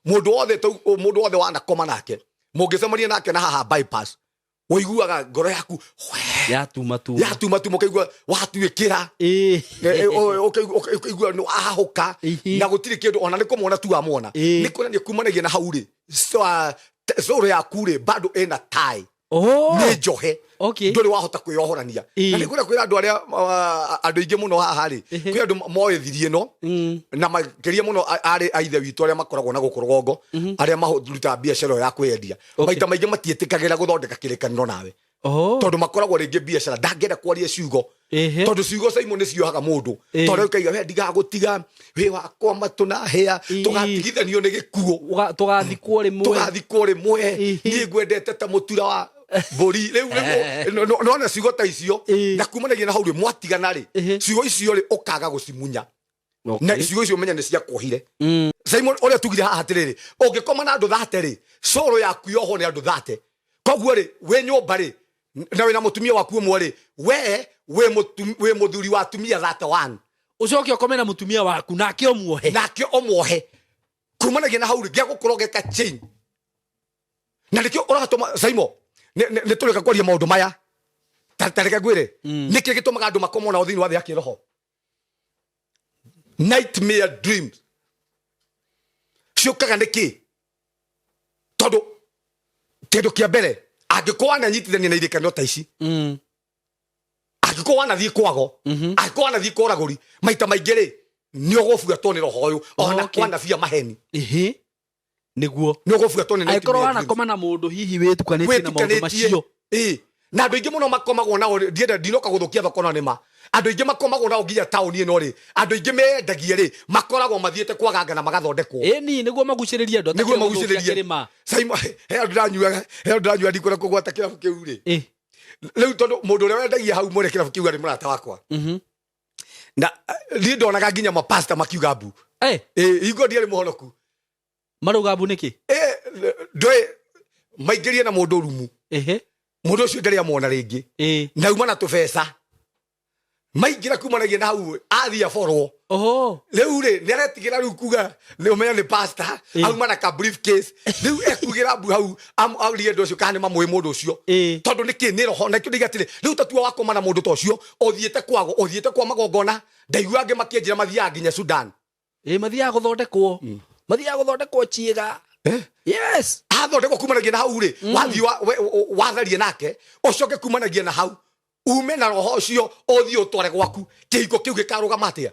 Mũndũ wothe mũndũ wothe wanakoma nake, mũngĩcemania nake na haha bypass, ũiguaga ngoro yaku yatuma tuma. Yatuma tuma, ũkaigua watuĩkĩra. Ũkaigua nĩ wahahũka. Na gũtirĩ kĩndũ ona nĩ kũmwona tu wamwona. Nĩ kuonania kumanagia na hau rĩ, soul yaku rĩ bado ĩna tai. Nĩ njohe. Ndũrĩ wahota kwĩyohorania. Na nĩ kwĩra kwĩra andũ arĩa andũ aingĩ mũno haha rĩ, kwĩ andũ moĩ thiri ĩno, na makĩria mũno arĩ a ithe witũ arĩa makoragwo na gũkũ rũgongo, arĩa marutaga biacara ĩyo ya kwĩyendia. Maita maingĩ matiĩtĩkagĩra gũthondeka kĩrĩkanĩro nawe, tondũ makoragwo rĩngĩ biacara ndangĩenda kwaria ciugo, tondũ ciugo cia imwe nĩ ciohaga mũndũ. Tondũ ũkaiga we ndigagũtiga, wĩ wakwa matũ na hĩa, tũgatigithanio nĩ gĩkuũ. Tũgathikwo rĩmwe. Tũgathikwo rĩmwe. Niĩ ngwendete ta mũtura wa mbũri. Rĩu rĩu nona ciugo ta icio, na kumanagia na hau rĩ, mwatigana rĩ, ciugo icio rĩ ũkaga gũcimunya, na ciugo icio menya nĩ ciakuohire. Simon, ũrĩa tugire haha atĩrĩrĩ, ũngĩkoma na andũ 30 rĩ, cũrũ yaku yohwo nĩ andũ 30. Koguo rĩ, wĩ nyũmba rĩ, na wĩna mũtumia waku ũmwe rĩ, we wĩ mũthuri wa atumia 31. Ũcoke ũkome na mũtumia waku nake ũmuohe. Nake ũmuohe. Kumanagia na hau rĩ, gĩa gũkũra ũgeka chain, na nĩkĩo ũratũma Simon nĩ tũrĩka kwaria maũndũ maya. Ta reke ngwĩre nĩkĩ gĩtũmaga andũ makomwo nao thĩinĩ wa thĩ ya kĩroho. Nightmare dreams ciũkaga nĩkĩ? Tondũ kĩndũ kĩa mbere, angĩkorwo wananyitithania na irĩkanĩro ta ici, angĩkorwo wanathiĩ kwago, angĩkorwo wanathiĩ kwa ũragũri maita maingĩ rĩ, nĩ ũgũbuatwo nĩ roho ũyũ ona kwanabia maheni. Nĩguo. Nĩ ũgũbuatwo nĩ Angĩkorwo nightmare dreams. wanakoma na mũndũ hihi wĩtukanĩtie na maũndũ Wĩtukanĩtie. macio. Ĩĩ. Na andũ aingĩ mũno makomagwo nao, ndienda ndinoka gũthũkia thoko, no nĩ ma andũ aingĩ makomagwo nao nginya taũni ĩno rĩ, andũ aingĩ mendagie rĩ, makoragwo mathiĩte kwaganga na magathondekwo. Ĩni, nĩguo magucĩrĩrie andũ. Nĩguo atakĩrĩ gũthũkia magucĩrĩrie. kĩrĩma. Simon, he andũ ndĩranyua, he andũ ndĩranyua, ndikwenda kũgwata kĩrabu kĩu rĩ. Rĩu tondũ mũndũ ũrĩa wendagia hau mwene kĩrabu kĩu arĩ mũrata wakwa, na niĩ ndonaga nginya mapasta makiuga mbu. Hingo ndiarĩ mũhonoku. Marauga mbu nĩkĩ? Ndũĩ maingĩrie na mũndũ rumu, mũndũ ũcio ndarĩ amwona rĩngĩ, na uma na tũbeca maingĩra kumanagia na hau athiĩ aborwo. Rĩu rĩ, nĩ aretigĩra rĩu kuga nĩ ũmenya nĩ pastor. Auma na ka briefcase, rĩu ekugĩra mbu hau, aurie andũ acio kana nĩ mamũĩ mũndũ ũcio. Tondũ nĩkĩ? Nĩ roho. Na kĩo ndĩiga atĩrĩ, rĩu tatua wakoma na mũndũ ta ũcio, ũthiĩte kwago, ũthiĩte kwa magongona, ndaigua angĩ makĩnjĩra mathiaga nginya Sudan. Ĩ, mathiaga gũthondekwo, mathiaga gũthondekwo ciĩga. Eh? Yes. Athondekwo kumanagia na hau rĩ, wathiĩ watharie nake, ũcoke kumanagia na hau ume na roho ũcio, ũthiĩ ũtware gwaku, kĩhiko kĩu gĩkarũgama atĩa?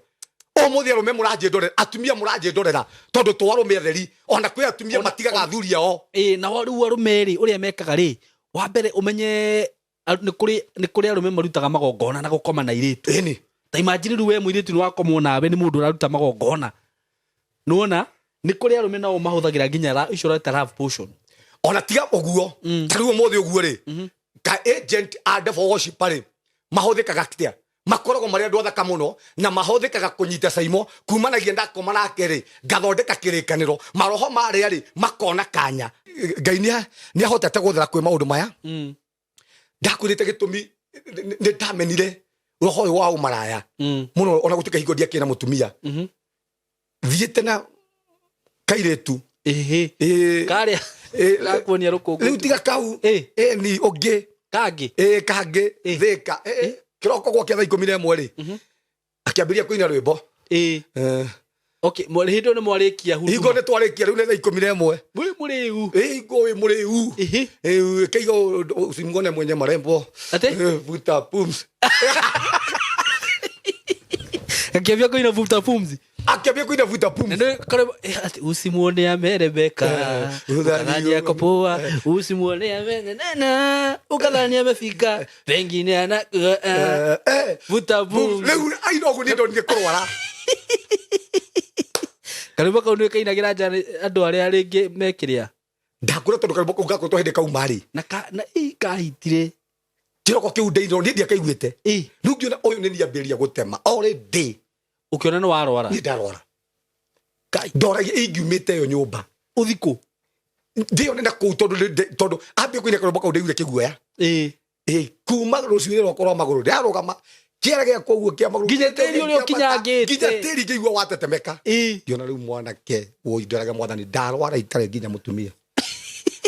Ũmũthĩ arũme mũranjĩndorera, atumia mũranjĩndorera, tondũ to arũme atheri, ona kwĩ atumia matigaga athuri ao. Ĩ, nao rĩu arũme rĩ, ũrĩa mekaga rĩ, wa mbere ũmenye nĩ kũrĩ arũme marutaga magongona na gũkoma na airĩtu. Ta imagine rĩu we mũirĩtu nĩ wakomwo nawe nĩ mũndũ ũraruta magongona. Nĩwona nĩ kũrĩ arũme nao mahũthagĩra nginya icio ũreta love potion. Ona tiga ũguo, ta rĩu ũmũthĩ ũguo rĩ, ka agent a devil worship rĩ, mahũthĩkaga atĩa? Makoragwo marĩ andũ athaka mũno, na mahũthĩkaga kũnyita caimo. Kumanagia ndakoma nake rĩ, ngathondeka kĩrĩkanĩro, maroho marĩa rĩ makona kanya. Ngai nĩ ahotete gũthera kwĩ maũndũ maya. Ndakwĩrĩte gĩtũmi nĩ ndamenire roho ũyũ wa ũmaraya mũno, ona gũtuĩka hingo ndiakĩrĩ na mũtumia, thiĩte na kairĩtu. Karĩa gakuonia rũkũngũ. Rĩu tiga kau. Ĩ, ni ũngĩ. Kangĩ. Ĩ, kangĩ. Thĩka. Kĩroko gwakĩa thaa 11 rĩ, akĩambĩrĩria kũina rwĩmbo. Okay, hĩndĩ ĩyo nĩ mwarĩkia huduma. Hingo nĩ twarĩkia, rĩu nĩ thaa 11. Mwĩ mũrĩu. Ĩ, hingo wĩ mũrĩu. Kaiga usimwone mwenye marembo. Ati? Vuta pumzi. Akĩambia kũina vuta pumzi. Akĩambia kũina vuta pumzi. Na nĩ ati usimuone amerebeka, ukadhani ako poa, usimuone amenenena, ukadhani amefika, pengine ana vuta pumzi. Rĩu aina ũguo, niĩ ndonire kũrwara. Karwĩmbo kau nĩ kainagĩra nja andũ arĩa rĩngĩ mekĩrĩa. Ndakũra, tondũ karwĩmbo kau gakoretwo hĩndĩ kauma rĩ. Na ka na ĩ kahitire. Kĩroko kĩu ndeinwo, niĩ ndiakaiguĩte. Rĩu ngĩona ũyũ nĩ niambĩrĩria gũtema already. Ũkĩona nĩ warwara. Niĩ ndarwara. Kai. Ndoragia ingiumĩte ĩyo nyũmba. Ũthikũ. Ndĩyo nĩ na kũu, tondũ ambia kũina karwĩmbo kau, ndaiguire kĩguoya. Ĩ, kuma rũciinĩ rwakwa rwa magũrũ ndarũgama. Kĩara gĩakwa ũguo kĩa magũrũ. Nginya tĩri ũrĩa ũkinyangĩte. Nginya tĩri ngĩigua watetemeka. Ĩĩ. Ngĩona rĩu mwanake woi ndoraga mwathani ndarwara itarĩ nginya mũtumia.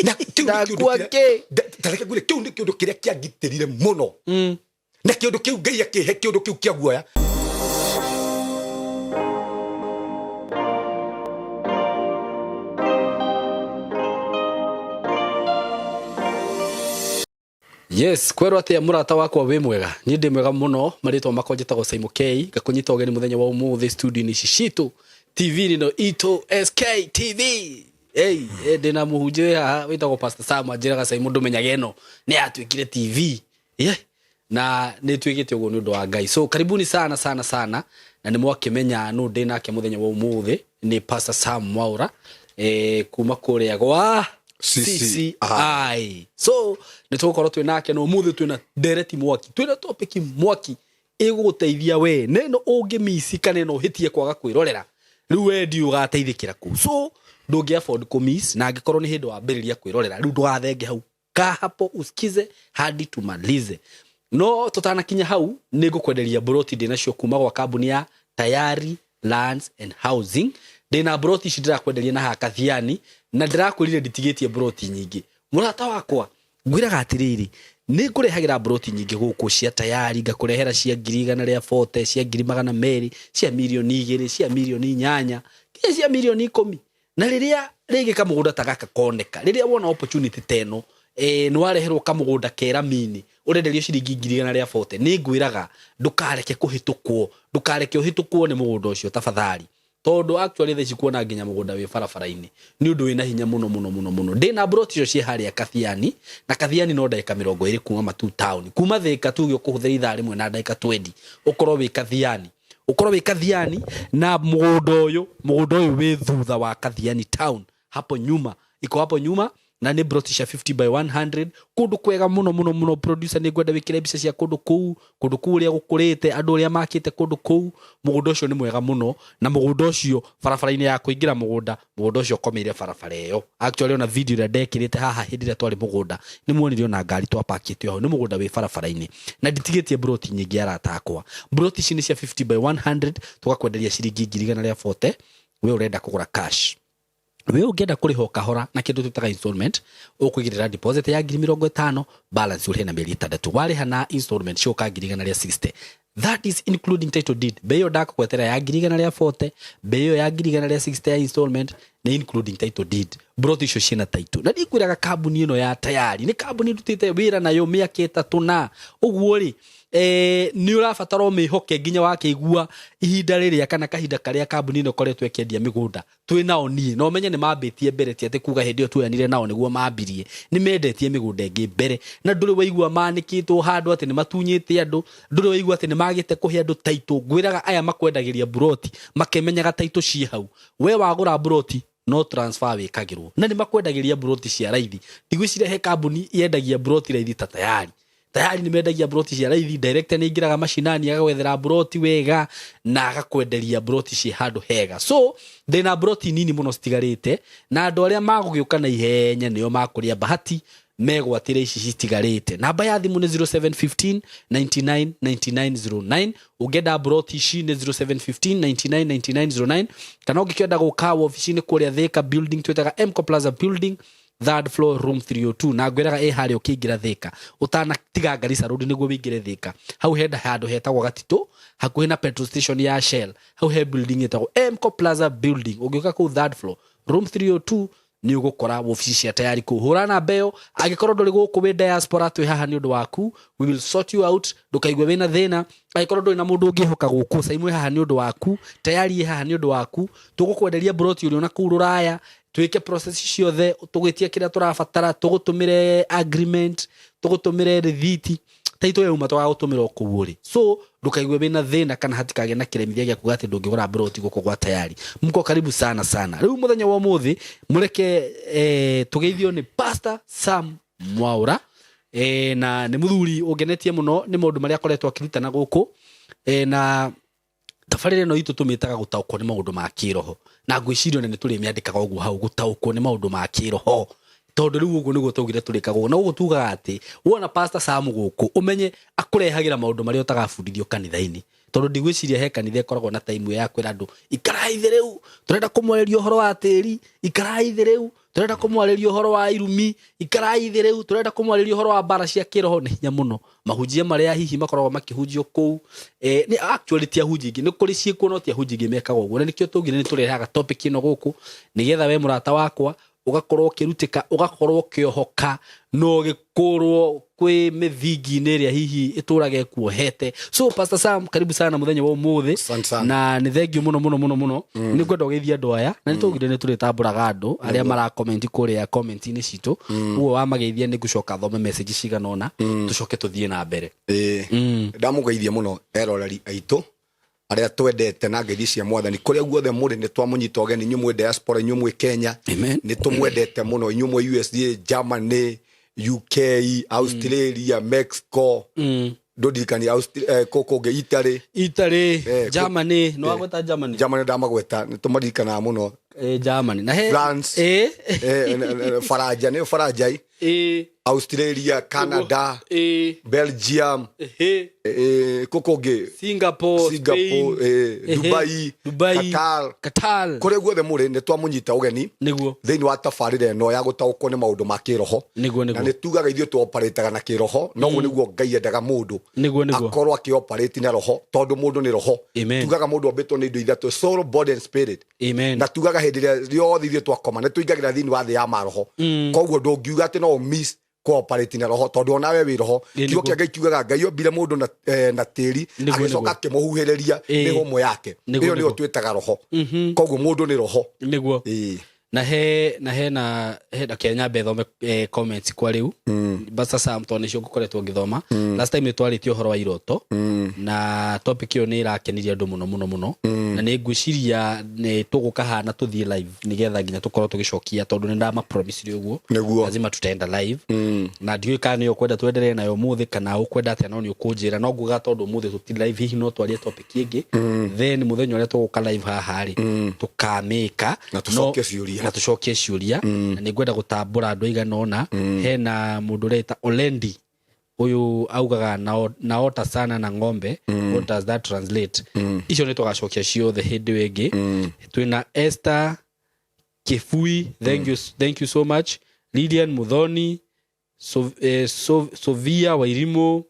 Na kĩu nĩ kĩũndũ Ndakua kĩrĩa- kĩ? Ta reke ngwĩre, kĩu nĩ kĩũndũ kĩrĩa kĩangitĩrire mũno. Na kĩũndũ kĩu Ngai akĩhe kĩũndũ kĩu kĩa guoya. Yes, kwerwo atia murata wakwa wi mwega. Niĩ ndĩ mwega mũno, marĩtwa makwa njĩtagwo Saimo K, ngakũnyita ũgeni mũthenya wa ũmũthĩ studio-inĩ ici citũ, TV-inĩ ĩno itũ SK TV. Hey, ndĩna mũhunjia wĩ haha wĩtagwo Pastor Sam, anjĩraga Saimo ndũmenyaga ĩno nĩ yatuĩkire TV. Yeah. Na nĩ ĩtuĩkĩte ũguo nĩ ũndũ wa Ngai. So karibuni sana sana sana, na nĩ mwakĩmenya nũ ndĩ nake mũthenya wa ũmũthĩ nĩ Pastor Sam Mwaura, kuma kũrĩa gwa CCI. CCI. So nĩ tũgũkorwo twĩ nake na ũmũthĩ twĩna ndereti mwaki, twĩna topic mwaki ĩgũgũteithia we na ĩno ũngĩmici kana ĩno ũhĩtie kwaga kwĩrorera rĩu we ndiũĩ ũgateithĩkĩra kũ. So ndũngĩ afford kũ miss, na angĩkorwo nĩ hĩndĩ wambĩrĩria kwĩrorera rĩu ndũgathenge hau, kaa hapo usikize hadi tumalize. No tũtanakinya hau nĩ ngũkwenderia broti ndĩ nacio kuma gwa kambuni ya Tayari Lands and Housing. Ndĩna broti ici ndĩrakwenderia na haha Kathiani, na ndĩrakwĩrire nditigĩtie broti nyingĩ. Mũrata wakwa, ngwĩraga atĩrĩrĩ, nĩ ngũrehagĩra broti nyingĩ gũkũ cia Tayari, ngakũrehera cia ngiri igana rĩa bote, cia ngiri magana merĩ, cia mirioni igĩrĩ, cia mirioni inyanya, nginya cia mirioni ikũmi. Na rĩrĩa rĩngĩ kamũgũnda ta gaka koneka, rĩrĩa wona opportunity ta ĩno, nĩ wareherwo kamũgũnda keramini, ũrenderio ciringi ngiri igana rĩa bote, nĩ ngwĩraga ndũkareke kũhĩtũkwo, ndũkareke ũhĩtũkwo nĩ mũgũnda ũcio tafadhali. Tondũ actually thaa ici kuona nginya mũgũnda wĩ barabara-inĩ nĩ ũndũ wĩna hinya mũno mũno mũno mũno. Ndĩna broti icio ciĩ harĩa Kathiani, na Kathiani no ndagĩka mĩrongo ĩrĩ kuma Matuu town, kuma Thĩka tuge ũkũhũthĩra ithaa rĩmwe na ndagĩka 20 ũkorwo wĩ Kathiani, ũkorwo wĩ Kathiani. Na mũgũnda ũyũ wĩ thutha wa Kathiani town hapo nyuma, iko hapo nyuma, na nĩ broti cia 50 by 100, kũndũ kwega mũno mũno mũno. Producer, nĩ ngwenda wĩkĩre mbica cia kũndũ kũu, kũndũ kũu ũrĩa gũkũrĩte, andũ ũrĩa makĩte kũndũ kũu. Mũgũnda ũcio nĩ mwega mũno, na mũgũnda ũcio barabara-inĩ ya kũingĩra mũgũnda, mũgũnda ũcio ũkomeire barabara ĩyo. Actually ona video ĩrĩa ndekĩrĩte haha hĩndĩ ĩrĩa twarĩ mũgũnda, nĩ muonire ona ngari twapakĩte hau, nĩ mũgũnda wĩ barabara-inĩ. Na nditigĩtie broti nyingĩ arata akwa. Broti ici nĩ cia 50 by 100, tũgakwenderia ciringi ngiri igana rĩa bote, we ũrenda kũgũra cash. We ũngĩenda kũrĩha o kahora na kĩndũ twĩtaga installment, ũkũigĩrĩra deposit ya ngiri mĩrongo ĩtano, balance ũrĩhe na mĩeri ĩtandatũ. Warĩha na installment cioka ngiri igana rĩa 60. That is including title deed. Bei ĩyo ndakũgwetera ya ngiri igana rĩa 40, bei ĩyo ya ngiri igana rĩa 60 ya installment nĩ including title deed. Broti icio ciĩna title. Na ndikwĩraga kambuni ĩno ya Tayari nĩ kambuni ndutĩte wĩra nayo mĩaka ĩtatũ, na ũguo rĩ, nĩ ũrabatara ũmĩhoke nginya wakĩigua ihinda rĩrĩa kana kahinda karĩa kambuni ĩno ĩkoretwo ĩkĩendia mĩgũnda twĩ nao niĩ, na ũmenye nĩ mambĩtie mbere, ti atĩ kuga hĩndĩ ĩyo tuoyanire nao nĩguo mambirie, nĩ mendetie mĩgũnda ĩngĩ mbere. Na ndũrĩ waigua manĩkĩtwo handũ atĩ nĩ matunyĩte andũ, ndũrĩ waigua atĩ nĩ magĩte kũhe andũ title. Ngwĩraga aya makwendagĩria buroti makĩmenyaga title ciĩ hau, we wagũra buroti no transfer wĩkagĩrwo, na nĩ makwendagĩria buroti cia raithi. Ndigwĩciria he kambuni yendagia buroti raithi ta Tayari. Tayari nĩ mendagia buroti cia raithi, director nĩ aingĩraga macinani agagwethera buroti wega na agakwenderia buroti ciĩ handũ hega. So ndĩna buroti nini mũno citigarĩte, na andũ arĩa magũgĩũka na ihenya nĩo makũrĩa bahati megwatĩre ici citigarĩte. Namba ya thimũ nĩ zero seven fifteen ninety nine ninety nine zero nine. Ũngĩenda buroti ici nĩ zero seven fifteen ninety nine ninety nine zero nine, kana ũngĩkĩenda gũka wabici-inĩ kũrĩa Thika building, twĩtaga Mco Plaza building, third floor room 302. Na ngwĩraga ĩ harĩa ũkĩingĩra Thika, ũtanatiga Garissa Road nĩguo wĩingĩre Thika, hau henda handũ hetagwo Gatitũ, hakuhĩ na petrol station ya Shell, hau he building ĩtagwo Mco Plaza building. Ũngĩũka kũu third floor room 302 nĩ ũgũkora wabici cia Tayari kũu. Hũra namba ĩyo angĩkorwo ndũrĩ gũkũ wĩ diaspora, twĩ haha nĩ ũndũ waku, we will sort you out, ndũkaigue wĩna thĩna. Angĩkorwo ndũrĩ na mũndũ ũngĩhoka gũkũ, Saimu ĩ haha nĩ ũndũ waku, Tayari ĩ haha nĩ ũndũ waku, tũgũkwenderia broti ũrĩ ona kũu rũraya, twĩke process ciothe, tũgwĩtie kĩrĩa tũrabatara, tũgũtũmĩre agreement, tũgũtũmĩre rĩthiti, taitũ yauma tũgagũtũmĩra o kũu ũrĩ. So ndũkaigue wĩna thĩna kana hatikagĩe na kĩremithia gĩa kuga atĩ ndũngĩgũra broti gũkũ gwa Tayari. Mko karibu sana sana. Rĩu mũthenya wa ũmũthĩ mũreke tũgeithio nĩ Pastor Sam Mwaura, na nĩ mũthuri ũngenetie mũno nĩ maũndũ marĩa akoretwo akĩrutana gũkũ, na tabarĩra ĩno itũ tũmĩtaga gũtaũkwo nĩ maũndũ ma kĩroho, na ngwĩciria ona nĩ tũrĩmĩandĩkaga ũguo hau, gũtaũkwo nĩ maũndũ ma kĩroho, Tondũ rĩu ũguo nĩguo twaugire tũrĩkagwo na ũguo tugaga atĩ wona Pastor Sam gũkũ, ũmenye akũrehagĩra maũndũ marĩa ũtagabundithio kanitha-inĩ, tondũ ndigwĩciria he kanitha ĩkoragwo na time ya kwĩra andũ, "Ikarai thĩ, rĩu tũrenda kũmwarĩria ũhoro wa tĩri. Ikarai thĩ, rĩu tũrenda kũmwarĩria ũhoro wa irumi. Ikarai thĩ, rĩu tũrenda kũmwarĩria ũhoro wa mbara cia kĩroho." Nĩ hinya mũno mahunjia marĩa hihi makoragwo makĩhunjio kũu. Nĩ actually ti ahunjia aingĩ, nĩ kũrĩ ciĩkuo, no ti ahunjia aingĩ mekaga ũguo, na nĩkĩo tũngire nĩ tũrehaga topic ĩno gũkũ, nĩgetha we mũrata wakwa ũgakorwo ũkĩrutĩka, ũgakorwo ũkĩohoka na ũgĩkũrwo kwĩ mĩthingi-inĩ ĩrĩa hihi ĩtũraga ĩkuohete. So Pastor Sam, karibu sana mũthenya wa ũmũthĩ. Asante sana. Na nĩ thank you mũno mũno mũno mũno. Nĩ ngwenda ũgeithie andũ aya, na nĩ twaugire nĩ tũrĩtambũraga andũ arĩa mara comment kũrĩa comment-inĩ citũ. Ũguo wamageithia, nĩ ngũcoka thome message cigana ũna, tũcoke tũthiĩ na mbere. Ĩĩ, ndamũgeithia mũno eroreri aitũ arĩa twendete na ngeithi cia Mwathani kũrĩa guothe mũrĩ. Nĩ twamũnyita ũgeni, inyuĩ mwĩ diaspora, inyuĩ mwĩ Kenya. Amen. Nĩ tũmwendete mũno, inyuĩ mwĩ USA, Germany, UK, Australia, Mexico, ndũndirikania kũ kũngĩ, Italy. Italy. Germany, no wagweta Germany. Germany ndamagweta, nĩ tũmaririkanaga mũno. Germany na he France. Faranja, nĩyo Faranjai. Australia, Canada, Belgium, kũ kũngĩ? Singapore. Singapore. Spain. Dubai. Dubai. Qatar. Qatar. Kũrĩa guothe mũrĩ, nĩ twamũnyita ũgeni thĩinĩ wa tabarĩra ĩno ya gũtaũkwo nĩ maũndũ ma kĩroho. Na nĩ tugaga ithuĩ tuoparĩtaga na kĩroho, noguo nĩguo Ngai endaga mũndũ Nĩguo. akorwo akĩoparĩti na roho, tondũ mũndũ nĩ roho. Amen. Tugaga mũndũ ombĩtwo nĩ indo ithatũ: soul, body and spirit. Amen. Na tugaga hĩndĩ ĩrĩa rĩothe ithuĩ twakoma, nĩ tũingagĩra thĩinĩ wa thĩ ya maroho. Koguo ndũngiuga atĩ no miss cooperate na roho, tondũ onawe wĩ roho. Kiugo kĩa Ngai kiugaga Ngai ombire mũndũ na tĩri, agĩcoka akĩmũhuhĩrĩria mĩhũmũ yake. Ĩyo nĩyo twĩtaga roho. Koguo mũndũ nĩ roho. Ĩĩ. Na he na he na nyambe thome comments kwa rĩu, Pastor Sam, tondũ nĩcio ngũkoretwo ngĩthoma. Last time nĩ twarĩtie ũhoro wa iroto, na topic ĩyo nĩ ĩrakenirie andũ mũno mũno mũno, na nĩ ngwĩciria nĩ tũgũka haha tũthiĩ live, nĩgetha nginya tũkorwo tũgĩcokia, tondũ nĩ ndamapromisire ũguo. Lazima tutaenda live. Na ndiũĩ kana nĩ ũkwenda twendelee nayo ũmũthĩ kana ũkwenda atĩa, no nĩ ũkũnjĩra. No nguga tondũ ũmũthĩ tũti live, hihi no twarie topic ĩngĩ, then mũthenya ũrĩa tũgũka live haha rĩ, tũkamĩka. Na tũcokie ciũria. Na tũcokie ciũria. Na nĩ ngwenda gũtambũra andũ aigana ũna. Hena mũndũ ũreta Olendi, ũyũ augaga, "Naota sana na ng'ombe, what does that translate?" Icio nĩ tũgacokia ciothe hĩndĩ ĩyo ĩngĩ. Twĩna Esther Kifui, thank you, thank you so much. Lilian Muthoni, Sofia Wairimu,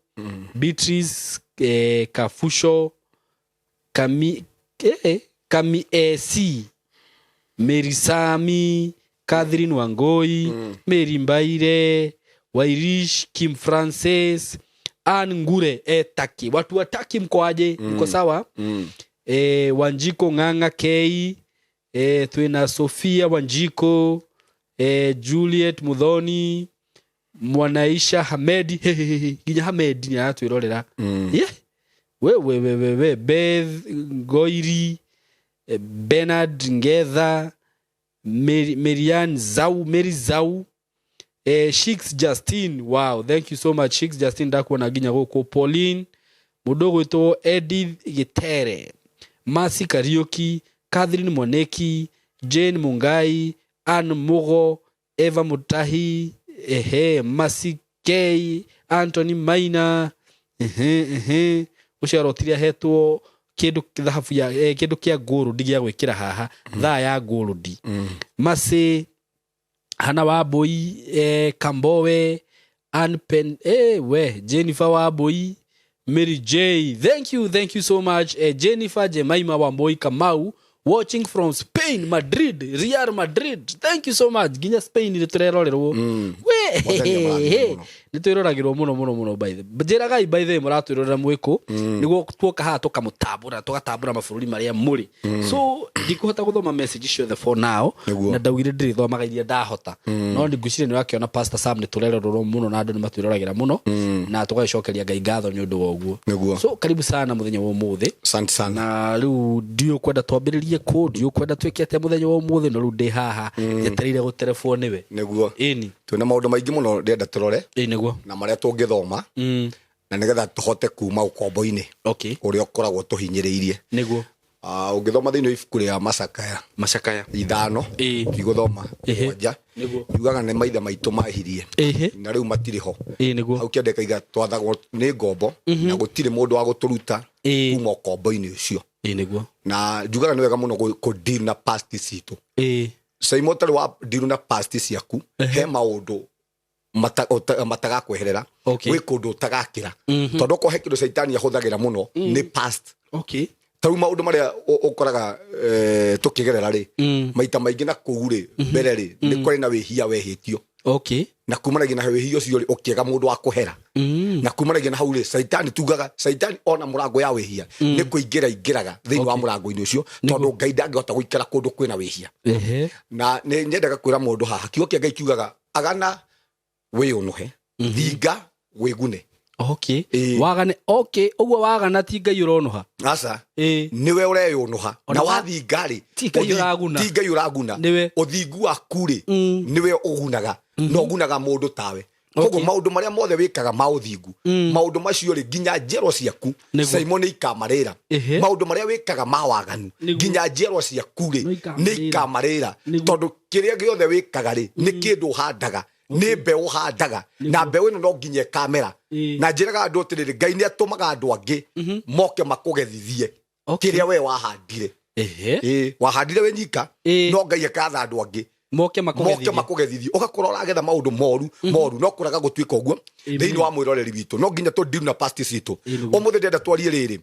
Beatrice Kafusho, Kami AC, Mary Sami, Catherine Wangoi, Mary Mbaire, Wairish, Kim Francis, Ann Ngure, Taki. Watu wa Taki, mko aje? Mko sawa? Wanjiko Ng'ang'a K, twina Sofia Wanjiko, Juliet Muthoni, Mwanaisha Hamedi. Hehehe, nginya Hamedi nĩ aratwĩrorera. Yeah. We we we we we Beth Ngoiri, Bernard Ngetha, Mary, Marian Zau, Mary Zau, Shix Justin. Wow, thank you so much, Shix Justin, ndakuona nginya gũkũ. Pauline, mũndũ ũgwĩtwo Edith Gĩtere, Mercy Kariuki, Catherine Mwaneki, Jane Mungai, Ann Mugo, Eva Mutahi, Mercy K, Anthony Maina, ehe, ũcio arotire ahetwo kĩndũ thahabu ya kĩndũ kĩa gold gĩa gwĩkĩra haha, thaa ya gold. Mercy Hana Wambui, Kambowe Anpen, we Jennifer Wambui, Mary J, thank you, thank you so much. Jennifer Jemaima Wambui Kamau, watching from Spain, Madrid, Real Madrid. Thank you so much. Nginya Spain nĩ tũrerorerwo. We Mwathani amũrathime mũno. Nĩ twĩroragĩrwo mũno mũno mũno. By the njĩragai, by the way, mũratwĩrorera mwĩkũ, nĩguo tuoka haha tũkamũtambũra, tũgatambũra mabũrũri marĩa mũrĩ. So ndikũhota gũthoma message ciothe for now. Na ndaugire ndĩrĩthomaga iria ndahota, no nĩ ngwĩciria nĩ wakĩona, Pastor Sam, nĩ tũrerorerwo mũno na andũ nĩ matwĩroragĩra mũno, na tũgagĩcokeria Ngai ngatho nĩ ũndũ wa ũguo. So karibu sana mũthenya wa ũmũthĩ. Asante sana. Na rĩu ndiũ kwenda twambĩrĩrie kũ, ndiũ kwenda twĩke atĩa mũthenya wa ũmũthĩ, no rĩu ndĩ haha njetereire gũterebwo nĩwe. Ĩni. Twĩna maũndũ maingĩ mũno ndĩrenda tũrore Ĩ, nĩguo. na marĩa tũngĩthoma na nĩgetha tũhote kuma ũkombo-inĩ ũrĩa ũkoragwo tũhinyĩrĩirie. Ah, ũngĩthoma thĩinĩ wa ibuku rĩa macakaya Macakaya. 5 tigũthoma 7 yugaga nĩ maithe maitũ mahirie na rĩu matirĩ ho. Nĩguo. Hau kĩandĩka iga twathagwo nĩ ngombo na gũtirĩ mũndũ wa gũtũruta kuma ũkombo-inĩ ũcio. Nĩguo. Na njugaga nĩ wega mũno kũ deal na past citũ. Saimo ũtarĩ wa deal na past ciaku, he maũndũ matagakweherera. Gwĩ kũndũ ũtagakĩra, tondũ okorwo he kĩndũ caitani ahũthagĩra mũno nĩ past. Tarĩu maũndũ marĩa ũkoraga tũkĩgerera rĩ, maita maingĩ na kũu rĩ mbere rĩ, nĩ kũrĩ na wĩhia wehĩtio. Na kumanagia na wĩhia ũcio rĩ, ũkĩaga mũndũ wa kũhera. Na kumanagia na hau rĩ, caitani, tugaga caitani ona mũrango ya wĩhia nĩ kũingĩra ingĩraga thĩinĩ wa mũrango-inĩ ũcio, tondũ Ngai ndangĩhota gũikara kũndũ kwĩna wĩhia. Na nĩ nyendaga kwĩra mũndũ haha, kiugo kĩa Ngai kiugaga agana wĩyũnũhe, thinga wĩgune. Wagane. Ũguo wagana ti Ngai ũronuha. Aca. Nĩwe ũreyũnũha. Ona na wathinga rĩ, Ti Ngai ũraguna. Ti Ngai ũraguna. Nĩwe. Ũthingu waku rĩ, nĩwe ũgunaga, na ũgunaga mũndũ tawe. Koguo maũndũ marĩa mothe wĩkaga ma ũthingu, maũndũ macio rĩ, nginya njiarwa ciaku, Simon, nĩ ikamarĩra. Maũndũ marĩa wĩkaga ma waganu, nginya njiarwa ciaku rĩ, Nĩ ikamarĩra. Nĩ ikamarĩra. Tondũ kĩrĩa gĩothe wĩkaga rĩ, nĩ kĩndũ ũhandaga, nĩ mbeũ ũhandaga, na mbeũ ĩno no nginya ĩkamera. Na njĩraga andũ atĩrĩrĩ, Ngai nĩ atũmaga andũ angĩ moke makũgethithie kĩrĩa we wahandire. Wahandire wĩ nyika, no Ngai akatha andũ angĩ moke moke makũgethithie. Makũgethithie, ũgakorwo ũragetha maũndũ moru moru, no kũraga gũtuĩka ũguo. Thĩinĩ wa mwĩroreri witũ, no nginya tũ deal na past citũ. Ũmũthĩ ndĩrenda twarie rĩrĩ,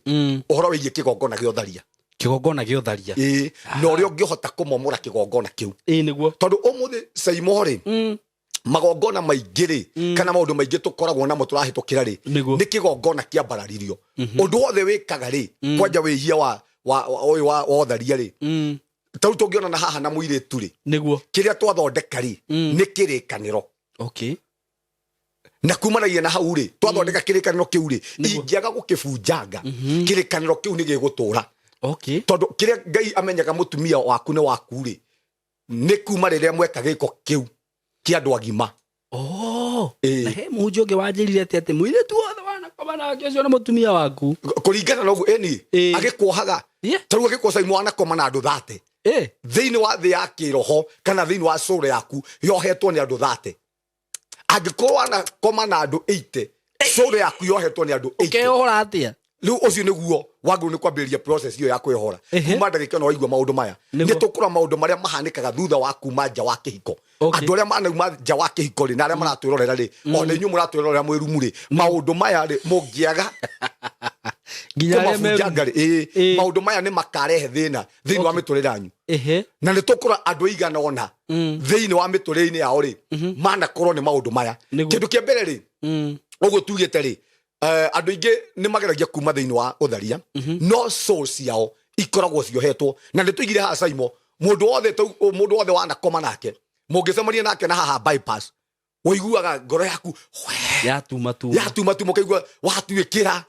ũhoro wĩgiĩ kĩgongona gĩa ũtharia. Kĩgongona gĩa ũtharia. Ĩĩ, na ũrĩa ũngĩhota kũmomora kĩgongona kĩu. Nĩguo. Tondũ ũmũthĩ, Saimo rĩ, magongona maingĩ rĩ, kana maũndũ maingĩ tũkoragwo namo tũrahĩtũkĩra rĩ, nĩ kĩgongona kĩambararirio. Ũndũ wothe wĩkaga rĩ, kwanja wĩhia wa ũyũ wa ũtharia rĩ, tarĩu tũngĩonana haha na mũirĩtu rĩ, kĩrĩa twathondeka rĩ, nĩ kĩrĩkanĩro. Na kumanagia na hau rĩ, twathondeka kĩrĩkanĩro kĩu rĩ, ingĩaga gũkĩbunjanga, kĩrĩkanĩro kĩu nĩ gĩgũtũra. Tondũ kĩrĩa Ngai amenyaga mũtumia waku nĩ waku rĩ, nĩ kuma rĩrĩa mweka gĩko kĩu kĩa andũ agima. Na he mũhunjia ũngĩ wanjĩrire atĩ mũirĩtu wothe wanakoma nake, ũcio nĩ mũtumia waku. Kũringana na ũguo ĩni, agĩkuohaga, tarĩu agĩkuoha, Saimo, wanakoma na andũ 30, thĩinĩ wa thĩ ya kĩroho kana thĩinĩ wa soul yaku yohetwo nĩ andũ 30. Angĩkorwo wanakoma na andũ 80, soul yaku yohetwo nĩ andũ 80. Ũkeyohora atĩa? Rĩu ũcio nĩguo wagĩrĩirwo nĩ kwambĩrĩria process ĩyo ya kwĩyohora. Kuma ndagĩka ĩno waigua maũndũ maya, nĩ tũkũrora maũndũ marĩa mahanĩkaga thutha wa kuma nja wa kĩhiko. Andũ arĩa manauma nja wa kĩhiko rĩ, na arĩa maratwĩrorera rĩ, ona inyuĩ mũratwĩrorera mwĩ rumu rĩ, maũndũ maya rĩ, mũngĩaga Nginya arĩa me kũmabunjanga rĩ, maũndũ maya nĩ makarehe thĩna thĩinĩ wa mĩtũrĩre yanyu. Na nĩ tũkũrora andũ aigana ũna thĩinĩ wa mĩtũrĩre-inĩ yao rĩ, manakorwo nĩ maũndũ maya. Kĩndũ kĩa mbere rĩ, ũguo tugĩte rĩ, andũ aingĩ nĩ mageragia kuma thĩinĩ wa ũtharia, no soul ciao ikoragwo ciohetwo. Na nĩ tũigire haha, Saimo, mũndũ wothe mũndũ wothe wanakoma nake, mũngĩcemania nake na haha bypass, ũiguaga ngoro yaku Yatuma tuma. Yatuma tuma, ũkaigua watuĩkĩra.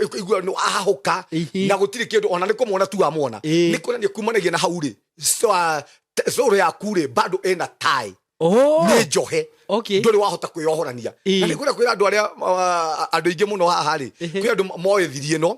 Ũkaigua nĩ wahahũka. Na gũtirĩ kĩndũ, ona nĩ kũmwona tu wamwona. Nĩ kuonania kumanagia na hau rĩ, soul yaku rĩ, bado ĩna tai, nĩ njohe. Ndũrĩ wahota kwĩyohorania. Na nĩ kwĩra kwĩra andũ arĩa andũ aingĩ mũno haha rĩ, kwĩ andũ moĩ thiri ĩno,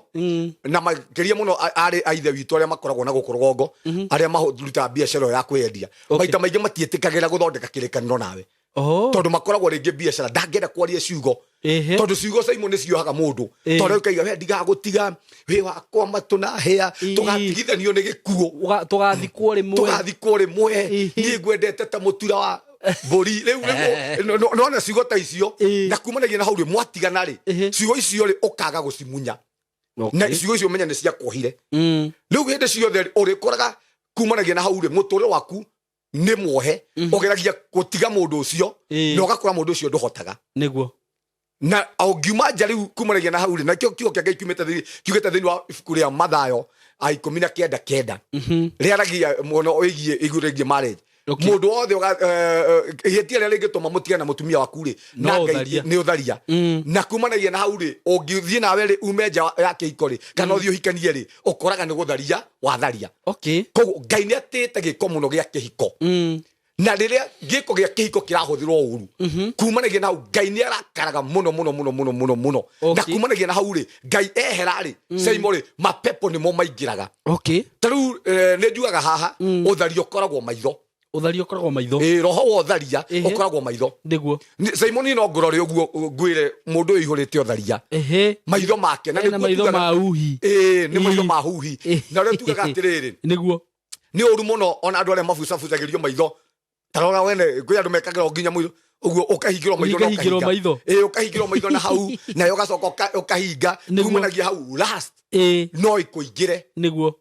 na makĩria mũno arĩ a ithe witũ arĩa makoragwo na gũkũ rũgongo, arĩa marutaga biacara ĩyo ya kwĩyendia. Maita maingĩ matiĩtĩkagĩra gũthondeka kĩrĩkanĩro nawe, tondũ makoragwo rĩngĩ biacara ndangĩenda kwaria ciugo, tondũ ciugo caimũ nĩ ciohaga mũndũ. Tondũ ũkaiga we ndigagũtiga, wĩ wakwa matũ na hĩa, tũgatigithanio nĩ gĩkuũ. Tũgathikwo rĩmwe. Tũgathikwo rĩmwe. Niĩ ngwendete ta mũtura wa mbũri. Rĩu rĩu nona ciugo ta icio, na kumanagia na hau rĩ, mwatigana rĩ, ciugo icio rĩ, ũkaga gũcimunya, na ciugo icio menya nĩ ciakuohire. Rĩu hĩndĩ ciothe rĩ, ũrĩkoraga kumanagia na hau rĩ, mũtũrĩre waku nĩ muohe. Ũgeragia gũtiga mũndũ ũcio, na ũgakora mũndũ ũcio ndũhotaga. Na ũngiuma nja rĩu kumanagia na hau rĩ, nakĩo kiugo kĩa Ngai kiumĩte kiugĩte thĩinĩ wa ibuku rĩa Mathayo a 19:9, rĩaragia mũno wĩgiĩ igũrũ rĩgiĩ marriage. Mũndũ wothe ihĩtia rĩrĩa rĩngĩtũma mũtigane na mũtumia waku rĩ, No na Ngai ũtharia. Nĩ ũtharia. Na kumanagia na hau rĩ, ũngĩthiĩ nawe rĩ, ume nja ya kĩhiko rĩ, kana ũthiĩ ũhikanie rĩ, ũkoraga nĩ gũtharia watharia. Koguo Ngai nĩ atĩĩte gĩko mũno gĩa kĩhiko. Na rĩrĩa gĩko gĩa kĩhiko kĩrahũthĩrwo ũru, kumanagia na hau Ngai nĩ arakaraga mũno mũno mũno mũno mũno mũno. Na kumanagia na hau rĩ, Ngai ehera rĩ, Saimo rĩ, mapepo nĩmo maingĩraga. Ta rĩu nĩ njugaga haha, ũtharia ũkoragwo maitho. Ũtharia ũkoragwo maitho. Ĩ, roho wa ũtharia ũkoragwo maitho. Saimo, niĩ no ngũrore ũguo ngwĩre mũndũ ũyũ ũihũrĩte ũtharia maitho make na Ena nĩguo maitho ma uhi. Ĩ, nĩ maitho ma huhi. Na ũrĩa tugaga atĩrĩrĩ, nĩ ũru mũno ona andũ arĩa mabucabucagĩrio maitho. Tarora wene, kwĩ andũ mekagĩrwo nginya mũitho ũguo, ũkahingĩrwo maitho na Ũkahingĩrwo ũkahinga. Maitho. Ĩ, ũkahingĩrwo maitho na hau, nayo ũgacoka ũkahinga. Kumanagia hau last no ĩkũingĩre.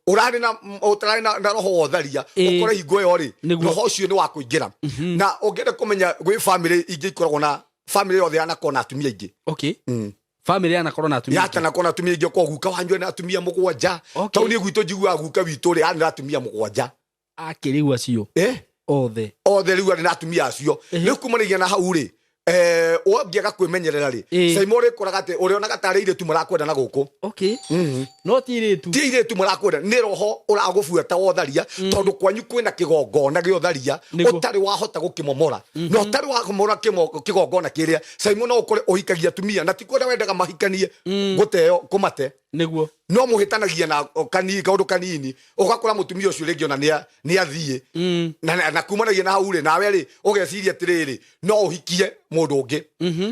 Ũrarĩ na ũtararĩ na roho wa ũtharia, ũkore hingo ĩyo rĩ, roho ũcio nĩ wa kũingĩra. Na ũngĩenda kũmenya, gwĩ family ingĩ ikoragwo na family yothe yanakorwo na atumia aingĩ. Family yanakorwo na atumia aingĩ. Yatanakorwo na atumia aingĩ, ũkorwo guka wanyu ena atumia 7. Tau niĩ gwitũ njiguaga guka witũ rĩ, arĩ na atumia 7. Akĩrĩu acio othe? Othe rĩu arĩ na atumia acio. Rĩu kumanagia na hau rĩ, ũngĩaga kwĩmenyerera rĩ, Saimo, ũrĩkoraga atĩ ũrĩonaga tarĩ airĩtu marakwenda na gũkũ. No ti airĩtu. Ti airĩtu marakwenda, nĩ roho ũragũbuata wa ũtharia, tondũ kwanyu kwĩna kĩgongona gĩa ũtharia ũtarĩ wahota gũkĩmomora, na ũtarĩ wamomora kĩgongona kĩrĩa, Saimo, no ũkore ũhikagia atumia na ti kwenda wendaga mahikanie, gũteo kũmate. No mũhĩtanagia na kaũndũ kanini, ũgakora mũtumia ũcio rĩngĩ ona nĩ athiĩ. Na kumanagia na hau rĩ, nawe rĩ, ũgeciria atĩrĩrĩ, no ũhikie mũndũ ũngĩ.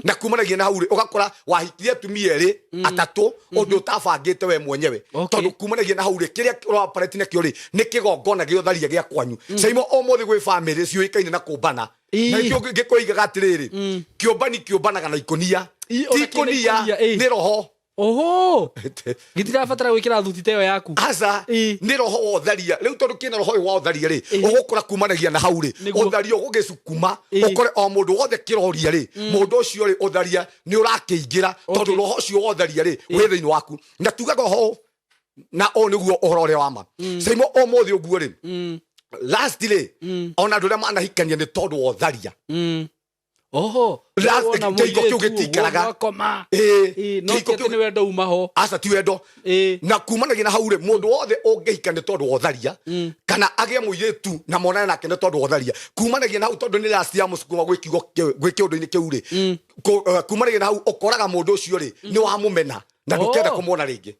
Na kumanagia na hau rĩ, ũgakora wahikirie atumia erĩ, atatũ, ũndũ ũtabangĩte we mwenyewe. Tondũ kumanagia na hau rĩ, kĩrĩa ũraoperate nakĩo rĩ, nĩ kĩgongona gĩa ũtharia gĩa kwanyu. Saimo, ũmũthĩ gwĩ famĩlĩ ciũĩkaine na kũmbana. Na nĩkĩo ngĩkoigaga atĩrĩrĩ, kĩũmbani kĩũmbanaga na ikũnia. Ona Ti kĩna ikũnia, ikũnia, nĩ roho. Oho, gĩtirabatara gwĩkĩra thuti ta ĩyo yaku. Aca. Nĩ roho wa ũtharia. Rĩu tondũ kĩna roho ũyũ wa ũtharia rĩ, ũgũkora kumanagia na hau rĩ, ũtharia ũgũgĩcukuma, ũkore o mũndũ wothe kĩroria rĩ, mũndũ ũcio rĩ, ũtharia nĩ ũrakĩingĩra, tondũ roho ũcio wa ũtharia rĩ, wĩ thĩinĩ waku. Na tugaga oho, na ũũ nĩguo ũhoro ũrĩa wa ma, Saimo, ũmũthĩ ũguo rĩ, last rĩ, ona andũ arĩa manahikania nĩ tondũ wa ũtharia. Oho. Wona Kĩhiko kĩu mũirĩtu, gĩtikaraga. ũguo Ĩ, No kĩhiko ti atĩ kĩu nĩ wendo uma ho. Aca, ti wendo. Na kumanagia na hau rĩ, mũndũ wothe ũngĩhika nĩ tondũ wa ũtharia, kana agĩe mũirĩtu na monane nake nĩ tondũ wa ũtharia, kumanagia na hau, tondũ nĩ last ya mũcukuma gwĩ kiugo gwĩ kĩũndũ-inĩ kĩu rĩ, kumanagia na hau ũkoraga mũndũ ũcio rĩ, nĩ wamũmena na ndũkenda kũmwona rĩngĩ.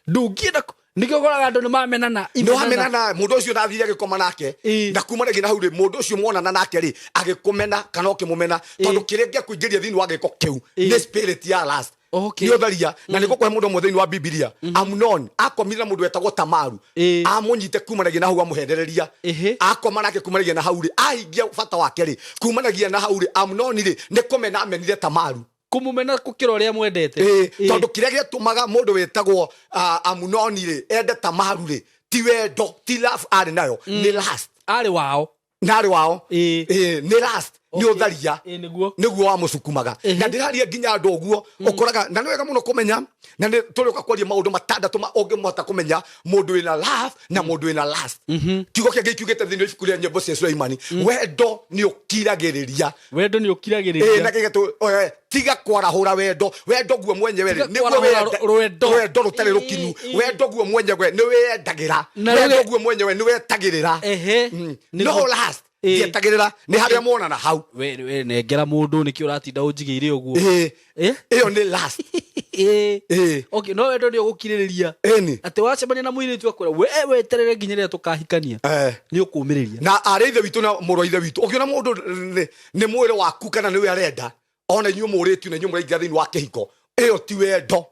Ndũngĩenda nĩkĩo ũkoraga andũ nĩ mamenana. Nĩ wamenana mũndũ ũcio nathire agĩkoma nake. Na kumanagia na hau rĩ, mũndũ ũcio mwonana nake rĩ, agĩkũmena kana ũkĩmũmena, tondũ kĩrĩa gĩakũingĩria thĩinĩ wa gĩko kĩu nĩ spirit ya lust. Nĩ ũtharia. Na nĩ gũkũhe mũndũ ũmwe thĩinĩ wa Bibilia, Amnon akomire na mũndũ wetagwo Tamaru. Amũnyite, kumanagia na hau amũhenereria, akoma nake. Kumanagia na hau rĩ, ahingia bata wake rĩ, kumanagia na hau rĩ, Amnon rĩ, nĩ kũmena amenire Tamaru. Kũmũmena gũkĩra ũrĩa mwendete. Tondũ kĩrĩa gĩatũmaga mũndũ wĩtagwo Amunoni rĩ ende Tamaru rĩ, ti wendo, ti love arĩ nayo, nĩ lust. Arĩ wao. Na arĩ wao. Nĩ lust, nĩ ũtharia. Nĩguo. Nĩguo wamũcukumaga. Na ndĩraria nginya andũ ũguo ũkoraga, na nĩ wega mũno kũmenya, na nĩ tũrĩũka kwaria maũndũ matandatũ ũngĩmũhota kũmenya mũndũ wĩna love na mũndũ wĩna lust. Kiugo kĩa Ngai kiugĩte thĩinĩ wa ibuku rĩa Nyĩmbo cia Sulaimani, wendo nĩ ũkiragĩrĩria. Wendo nĩ Na ũkiragĩrĩria. Kĩgetu tiga kwarahũra wendo. Wendo guo mwenyewe rĩ, Tiga nĩguo kwarahũra rwendo. Rwendo rũtarĩ rũkinyu. Wendo guo mwenyewe nĩ wĩyendagĩra. Na Wendo rũge guo mwenyewe nĩ wetagĩrĩra. No lust ndietagĩrĩra, nĩ harĩa muonana hau. We nengera mũndũ, nĩkĩ ũratinda ũnjigĩire ũguo? Ĩyo nĩ lust. Okay, no wendo nĩ ũgũkirĩrĩria. Atĩ wacemania na mũirĩtu akwĩra we weterere nginya rĩrĩa tũkahikania, nĩ ũkũmĩrĩria. Na arĩ ithe witũ na mũrũ wa ithe witũ, ũngĩona mũndũ nĩ mwĩrĩ waku kana nĩwe arenda, ona inyuĩ mũrĩtio na inyuĩ mũraingĩra thĩinĩ wa kĩhiko, ĩyo ti wendo,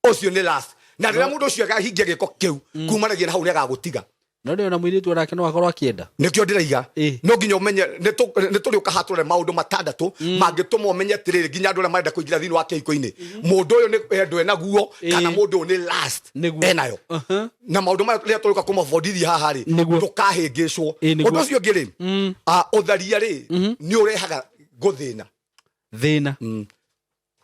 ũcio nĩ lust. Na rĩrĩa mũndũ ũcio akahingia gĩko kĩu, kumanagia na hau nĩ agagũtiga. No nĩ ona mũirĩtu onake no akorwo akĩenda. Nĩkĩo ndĩraiga, no nginya ũmenye nĩ tũrĩũka haha tũrore maũndũ matandatũ mangĩtũma ũmenye atĩrĩrĩ, nginya andũ arĩa marenda kũingĩra thĩinĩ wa kĩhiko-inĩ, mũndũ ũyũ nĩ wendo enaguo kana mũndũ ũyũ nĩ lust enayo. Na maũndũ maya rĩrĩa tũrĩũka kũmabundithia haha rĩ, ndũkahĩngĩcwo. Ũndũ ũcio ũngĩ rĩ, ũtharia rĩ, nĩ ũrehaga gũthĩna. Thĩna,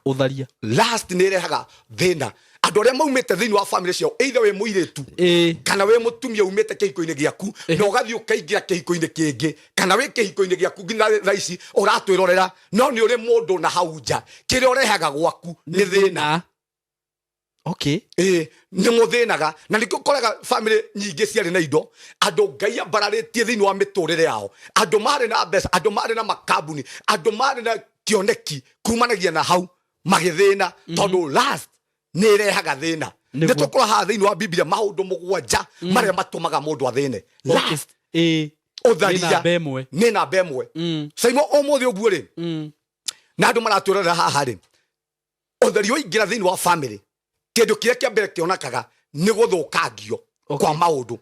ũtharia. Lust nĩ ĩrehaga thĩna. Andũ arĩa maumĩte thĩinĩ wa family ciao, either wĩ mũirĩtu kana wĩ mũtumia umĩte kĩhiko-inĩ gĩaku na ũgathiĩ ũkaingĩra kĩhiko-inĩ kĩngĩ, kana wĩ kĩhiko-inĩ gĩaku nginya thaa ici ũratwĩrorera, no nĩ ũrĩ mũndũ na hau nja, kĩrĩa ũrehaga gwaku nĩ thĩna. Okay. Ĩĩ, nĩ mũthĩnaga na nĩkĩo ũkoraga bamĩrĩ nyingĩ ciarĩ na indo, andũ Ngai ambararĩtie thĩinĩ wa mĩtũrĩre yao, andũ marĩ na mbeca, andũ marĩ na makambuni, andũ marĩ na kĩoneki kumanagia na hau magĩthĩna, tondũ last nĩ ĩrehaga thĩna. Nĩguo. Nĩ tũkũra haha thĩinĩ wa Biblia maũndũ 7 marĩa matũmaga mũndũ athĩne. Okay. Last, Ĩĩ. Nĩ ũtharia namba ĩmwe. Nĩ namba ĩmwe. Caimo ũmũthĩ ũguo rĩ, na andũ maratwĩrorera haha rĩ, ũtheri waingĩra thĩinĩ wa family, kĩndũ kĩrĩa kĩa mbere kĩonekaga nĩ gũthũkangio kwa maũndũ,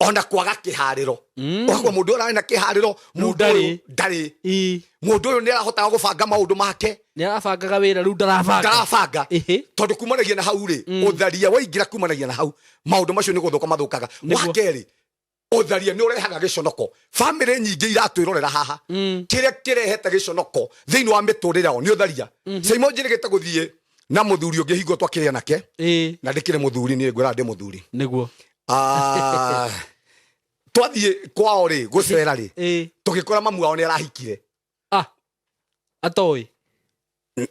ona kwaga kĩharĩro. Ũgakora mũndũ ũyũ ararĩ na kĩharĩro, mũndũ ndarĩ. ũyũ ndarĩ. Mũndũ ũyũ nĩ arahotaga gũbanga maũndũ make. Nĩ arabangaga wĩra, rĩu ndarabanga. Ndarabanga. Tondũ kumanagia na hau rĩ, ũtharia waingĩra, kumanagia na hau maũndũ macio nĩ gũthũka mathũkaga. Nĩguo. Wa kerĩ, ũtharia nĩ ũrehaga gĩconoko. Bamĩrĩ nyingĩ iratwĩrorera haha, kĩrĩa kĩrehete gĩconoko thĩinĩ wa mĩtũrĩre yao nĩ ũtharia. Caimo njĩrĩgĩte gũthiĩ na mũthuri ũngĩ hingo twakĩrĩ anake, na ndĩkĩrĩ mũthuri niĩ, ngwĩraga ndĩ mũthuri. Ah, twathiĩ kwao rĩ, gũcera rĩ, tũgĩkora mamu wao nĩ arahikire. Ah, atoĩ.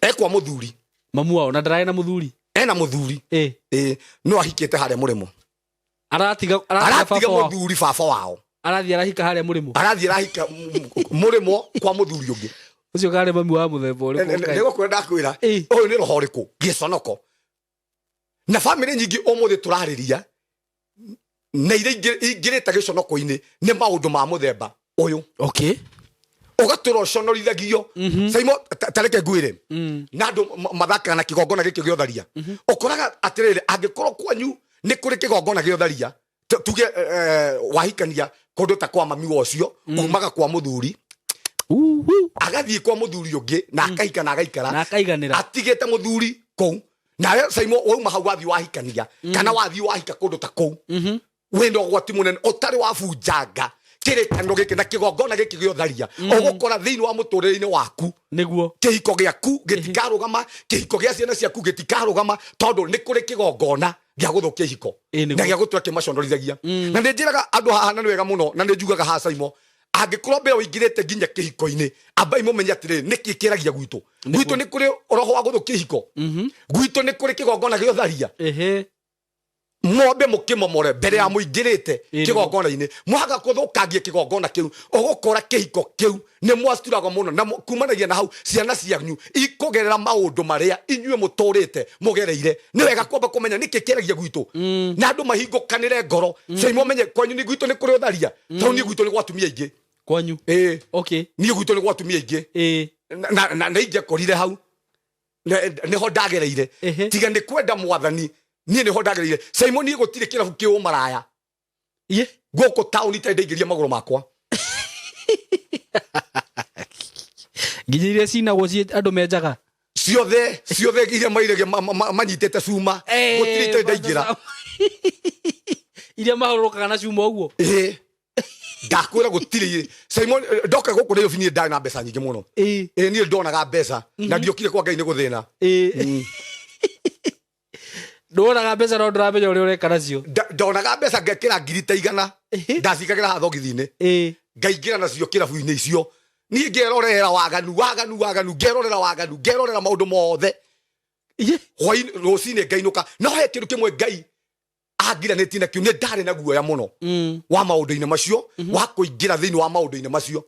Ekwa mũthuri. Mamu wao na ndararĩ na mũthuri? Ena mũthuri. Ĩĩ, no ahikĩte harĩa mũrĩmo. Aratiga aratiga Aratiga baba wao. Mũthuri baba wao. Arathiĩ arahika harĩa mũrĩmo. Arathiĩ arahika mũrĩmo kwa mũthuri ũngĩ. Ũcio karĩ mami wa mũthemba ũrĩkũ, Ngai? Nĩgũkwĩra, ndakwĩra. Ũyũ nĩ roho ũrĩkũ? Gĩconoko. Na bamĩrĩ nyingĩ ũmũthĩ tũrarĩria na iria ingĩrĩte gĩconoko-inĩ nĩ maũndũ ma mũthemba ũyũ. Ũgatũra ũconorithagio. Caimo, ta reke ngwĩre, na andũ mathakaga na kĩgongona gĩkĩ gĩa ũtharia. Ũkoraga atĩrĩrĩ, angĩkorwo kwanyu nĩ kũrĩ kĩgongona gĩa ũtharia, tuge wahikania kũndũ ta kwa mami wa ũcio umaga kwa mũthuri, Uhu. agathiĩ kwa mũthuri ũngĩ na akahika na agaikara Na akaiganĩra. Atigĩte mũthuri kũu. Nawe Caimo wauma hau wathiĩ wahikania kana wathiĩ wahika kũndũ ta kũu, wĩna ũgwati mũnene ũtarĩ wabunjanga kĩrĩkanĩro gĩkĩ na kĩgongona gĩkĩ gĩa ũtharia, ũgũkora thĩinĩ wa mũtũrĩre-inĩ waku kĩhiko gĩaku gĩtikarũgama, kĩhiko gĩa ciana ciaku gĩtikarũgama, tondũ nĩ kũrĩ kĩgongona gĩa gũthũkia ihiko na gĩa gũtũra kĩmaconorithagia. Na nĩ njĩraga andũ haha, na nĩ wega mũno, na nĩ njugaga haha, Caimo, angĩkorwo mbere ũingĩrĩte nginya kĩhiko-inĩ, ambai mũmenye atĩrĩrĩ, nĩkĩ kĩragia gwitũ? Gwitũ nĩ kũrĩ roho wa gũthũkia ihiko? Gwitũ nĩ kũrĩ kĩgongona gĩa ũtharia? Mwambe mũkĩmomore mbere ya mũingĩrĩte kĩgongona-inĩ. Mwaga kũthũkangia kĩgongona kĩu, ũgũkora kĩhiko kĩu nĩ mwaturagwo mũno, na kumanagia na hau ciana cianyu ikũgerera maũndũ marĩa inyuĩ mũtũrĩte mũgereire. Nĩ wega kwamba kũmenya nĩkĩ kĩaragia gwitũ, na andũ mahingũkanĩre ngoro. Caimo menye kwanyu nĩ gwitũ nĩ kũrĩ ũtharia, tondũ niĩ gwitũ nĩ gwa atumia aingĩ. Kwanyu? Ĩĩ. Niĩ gwitũ nĩ gwa atumia aingĩ. Na ingĩakorire hau nĩho ndagereire. Tiga nĩ kwenda mwathani, niĩ nĩho ndagereire. Caimo, niĩ gũtirĩ kĩrabu kĩ ũmaraya gũkũ taũni itarĩ ndaingĩria magũrũ makwa. Nginya iria cinagwo ci andũ menjaga? Ciothe, ciothe iria mairege manyitĩte cuma, gũtirĩ itarĩ ndaingĩra. Iria mahũrũrũkaga na cuma ũguo? Ĩĩ, ndakwĩra gũtirĩ. Simon, ndoka gũkũ Nairobi niĩ ndarĩ na mbeca nyingĩ mũno. Ĩĩ, niĩ ndonaga mbeca na ndiokire kwa Ngai nĩ gũthĩna. Ndwonaga mbeca no ndũramenya ũrĩa ũreka nacio. Ndonaga mbeca ngekĩra ngiri ta 100. Ndacikagĩra haha thogithi-inĩ, ngaingĩra nacio kĩrabu-inĩ icio. Niĩ ngerorera waganu, waganu, waganu, ngerorera waganu, ngerorera maũndũ mothe. Hwaĩ rũcinĩ ngainũka. No he kĩndũ kĩmwe Ngai angiranĩtie nakĩo, nĩ ndarĩ na guoya mũno wa maũndũ-inĩ macio, wa kũingĩra thĩinĩ wa maũndũ-inĩ macio.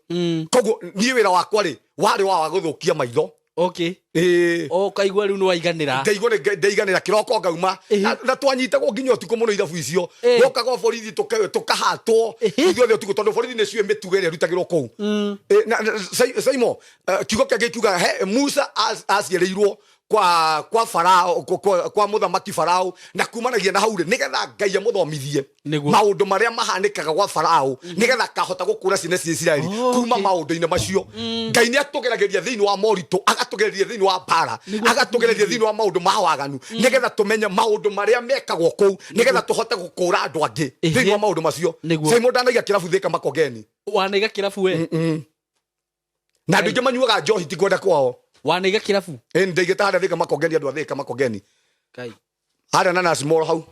Koguo niĩ wĩra wakwa rĩ, warĩ wa gũthũkia maitho. Ĩĩ. Ũkaigua rĩu nĩ waiganĩra. Ndaigua nĩ ndaiganĩra, kĩroko ngauma. Na twanyitagwo nginya ũtukũ mũno irabu icio. Gũkagwo borithi, tũkahatwo ithuothe ũtukũ, tondũ borithi nĩ ciũĩ mĩtugo ĩrĩa ĩrutagĩrwo kũu. Na Saimo, kiugo kĩa Ngai kiugaga he Musa aciarĩirwo kwa Farao, kwa mũthamaki Farao, na kumanagia na hau rĩ, nĩgetha Ngai amũthomithie maũndũ marĩa mahanĩkaga gwa Farao, nĩgetha akahota gũkũra ciana cia Isiraeli kuma maũndũ-inĩ macio. Ngai nĩ atũgeragĩria thĩinĩ wa moritũ, agatũgereria thĩinĩ wa mbara, agatũgereria thĩinĩ wa maũndũ ma waganu, nĩgetha tũmenye maũndũ marĩa mekagwo kũu, nĩgetha tũhote gũkũra andũ angĩ thĩinĩ wa maũndũ macio. Saimo, ndanaiga kĩrabu Thika Makongeni. Wanaiga kĩrabu we? Na andũ aingĩ manyuaga njohi ti kwenda kwao. Wanaiga kĩrabu? Ĩ, ndaigĩte harĩa Thika Makongeni, andũ a Thika Makongeni. Ngai. Harĩa na Nasimoro hau.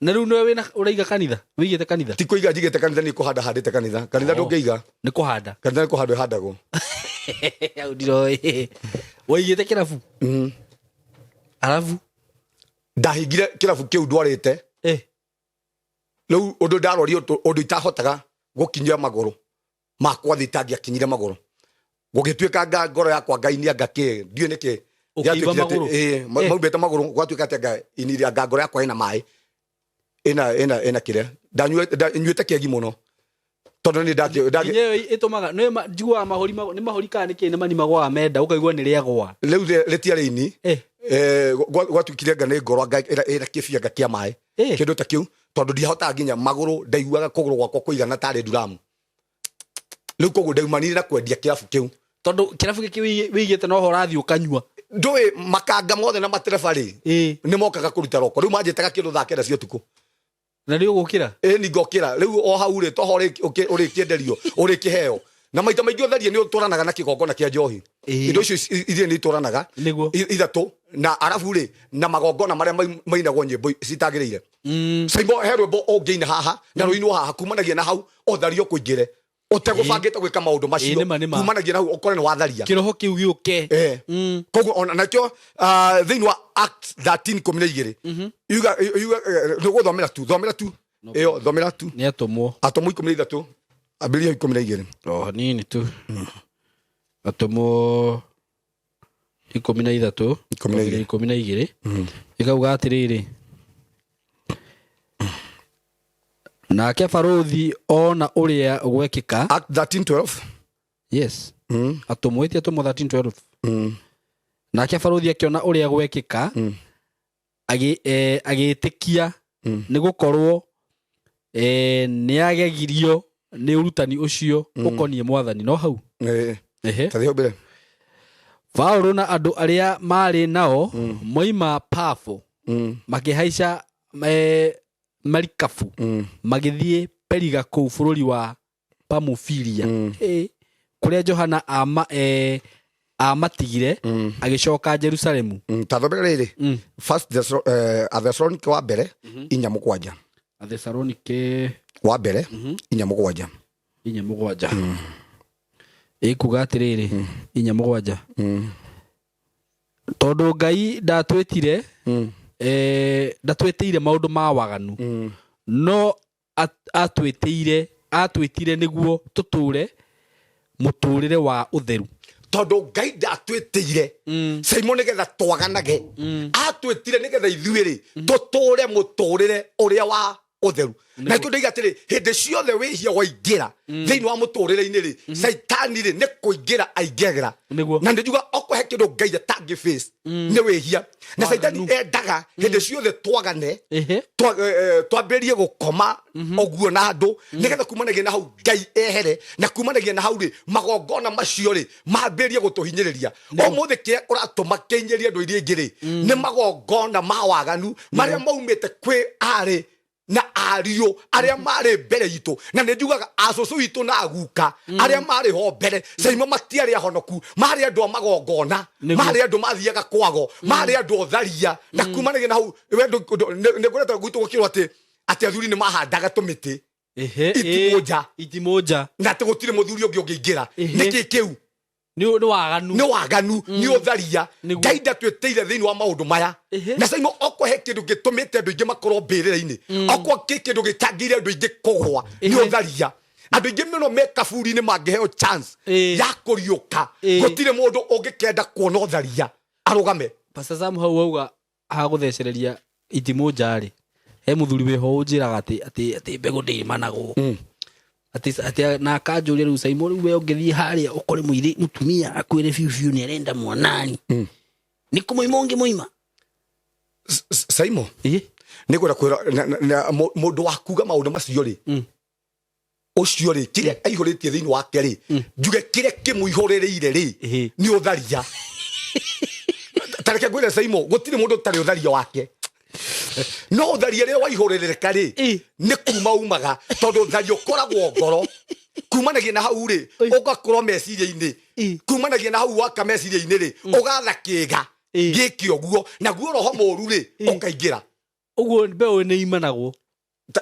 Na rĩu nĩwe wĩna ũraiga kanitha, wĩigĩte kanitha? Ti kũiga njigĩte kanitha, nĩ kũhanda handĩte kanitha. Kanitha ndũngĩiga. Nĩ kũhanda. Kanitha nĩ kũhandwo ĩhandagwo. Hau ndiroĩ waigĩte kĩrabu. Arabu. Ndahingire kĩrabu kĩu ndwarĩte. Rĩu ũndũ ndarorire, ũndũ itahotaga gũkinyia magũrũ makwa thĩ, itangĩakinyire magũrũ, gũgĩtuĩka nga ngoro yakwa ngainia anga kĩ, ndiũĩ nĩkĩ. Ũkĩimba Gĩatuĩkire atĩ- magũrũ? Ĩĩ, maumbĩte magũrũ, gwatuĩka atĩ anga ini anga ngoro yakwa ĩna maĩ, ĩna kĩrĩa nyuĩte kĩegi mũno, tondũ nĩ Nginya ĩyo ĩtũmaga nĩ njiguaga mahũri nĩ mahũri kana nĩ kĩ, nĩ mani magwaga menda ũkaigua nĩ rĩagwa. Rĩu rĩtiarĩ ini. Gwatuĩkire anga nĩ ngoro anga ĩna kĩbianga kĩa maĩ, kĩndũ ta kĩu, tondũ ndiahotaga nginya magũrũ, ndaiguaga kũgũrũ gwakwa kũigana tarĩ nduramu. Rĩu koguo ndaumanire na kwendia kĩrabu kĩu. Tondũ kĩrabu gĩkĩ wĩigĩte no ho ũrathiĩ ũkanyua. Ndũĩ makanga mothe na matereba rĩ, nĩ mokaga kũruta roko. Rĩu manjĩtaga kĩndũ thaa 9 cia ũtukũ. Na nĩ ũgũkĩra. Ĩ, ni ngokĩra rĩu o hau rĩ, toho ũrĩkĩenderio, ũrĩkĩheo, na maita maingĩ ũtharia nĩ ũtwaranaga na kĩgongona kĩa njohi. Indo icio iria nĩ itwaranaga. Ithatũ na arabu rĩ, na magongona marĩa mainagwo nyĩmbo citagĩrĩire. Saimo, he rwĩmbo ũngĩina haha na rũinwo haha, kumanagia na hau ũthario kũingĩre ũtegũbangĩte gwĩka maũndũ macio. Nĩma, nĩma. Kumanagia na hau ũkore nĩ watharia. Kĩroho kĩu gĩũke. Koguo ona nakĩo, thĩinĩ wa Act 13:12 yuga, nĩ gũthomera tu, thomera tu ĩyo, thomera tu. Nĩ atũmwo. Atũmwo 13, ambĩrĩria 12. O hanini tu. Atũmwo 13. 12. 12 ĩkauga atĩrĩrĩ, nake barũthi ona ũrĩa gwekĩka. Act 13:12. Yes. Atũmwo, ĩti atũmwo 13:12. Nake barũthi akĩona ũrĩa gwekĩka, agĩĩtĩkia, nĩ gũkorwo nĩagegirio nĩ ũrutani ũcio ũkoniĩ Mwathani. No hau. Ta thiĩ hau mbere. Paũlũ na andũ arĩa maarĩ nao moima Pafo, makĩhaica marikabu, magĩthiĩ Periga kũu bũrũri wa Pamufilia, kũrĩa Johana amatigire agĩcoka Jerusalemu. Ta thomera rĩrĩ. First Athesalonike wa mbere 4:7. Athesalonike wa mbere 4:7. 4:7 ĩkuga atĩrĩrĩ, 4:7, tondũ Ngai ndatwĩtire ndatwĩtĩire maũndũ ma waganu, no atwĩtire nĩguo tũtũre mũtũrĩre wa ũtheru. Tondũ Ngai ndatwĩtĩire, Simon, nĩgetha twaganage, atwĩtire nĩgetha ithuĩ rĩ tũtũre mũtũrĩre ũrĩa wa ũtheru. Na ikĩo ndaiga atĩrĩ, hĩndĩ ciothe wĩhia waingĩra thĩinĩ wa mũtũrĩre-inĩ rĩ, caitani rĩ nĩ kũingĩra aingĩagĩra. Na nĩ njuga okorwo he kĩndũ Ngai atangĩ face nĩ wĩhia, na caitani endaga hĩndĩ ciothe twagane, twambĩrĩrie gũkoma ũguo na andũ, nĩgetha kumanagia na hau Ngai ehere, na kumanagia na hau rĩ magongona macio rĩ mambĩrĩrie gũtũhinyĩrĩria. Ũmũthĩ kĩrĩa ũratũma kĩhinyĩrĩrie andũ iria ingĩ rĩ, nĩ magongona ma waganu marĩa maumĩte kwĩ arĩ na ariũ arĩa marĩ mbere itũ. Na nĩ njugaga acũcũ witũ na aguka arĩa marĩ ho mbere, caimo, matiarĩ ahonoku, marĩ andũ a magongona, marĩ andũ mathiaga kwago, marĩ andũ otharia. Na kumanagia na hau we nĩ ngoretwo gwitũ gũkĩrwo atĩ athuri nĩ mahandaga tũmĩtĩ itimũ nja. Itimũ nja. Na atĩ gũtirĩ mũthuri ũngĩ ũngĩingĩra. Nĩkĩ kĩu? Nĩ waganu. Nĩ waganu, nĩ ũtharia. Ngai ndatwĩtĩire thĩinĩ wa maũndũ maya. Na caimo, okorwo he kĩndũ gĩtũmĩte andũ aingĩ makorwo mbĩrĩra-inĩ, okorwo kĩ kĩndũ gĩcangĩire andũ aingĩ kũgwa, nĩ ũtharia. Andũ aingĩ mũno me kaburi-inĩ mangĩheo chance ya kũriũka, gũtirĩ mũndũ ũngĩkenda kuona ũtharia arũgame. Pastor Sam, hau auga hagũthecereria itimũ nja rĩ, he mũthuri wĩho ũnjĩraga atĩ mbegũ ndĩmanagwo, atĩ na akanjũria, rĩu Saimo, rĩu we ũngĩthiĩ harĩa ũkore mũirĩ mũtumia akwĩre biũ biũ nĩ arenda mwanani, nĩ kũmũima ũngĩmũima? Saimo, nĩ ngwenda kwĩra mũndũ wa kuga maũndũ macio rĩ, ũcio rĩ, kĩrĩa aihũrĩtie thĩinĩ wake rĩ, njuge kĩrĩa kĩmũihũrĩrĩire rĩ, nĩ ũtharia. Ta reke ngwĩre, Saimo, gũtirĩ mũndũ ũtarĩ ũtharia wake, no ũtharia rĩrĩa waihũrĩrĩka rĩ, nĩ kuma umaga, tondũ ũtharia ũkoragwo ngoro. Kumanagia na hau rĩ, ũgakorwo meciria-inĩ. Kumanagia na hau waka meciria-inĩ rĩ, ũgatha kĩga gĩke ũguo, naguo roho mũru rĩ ũkaingĩra. Ũguo mbeũ nĩ imanagwo?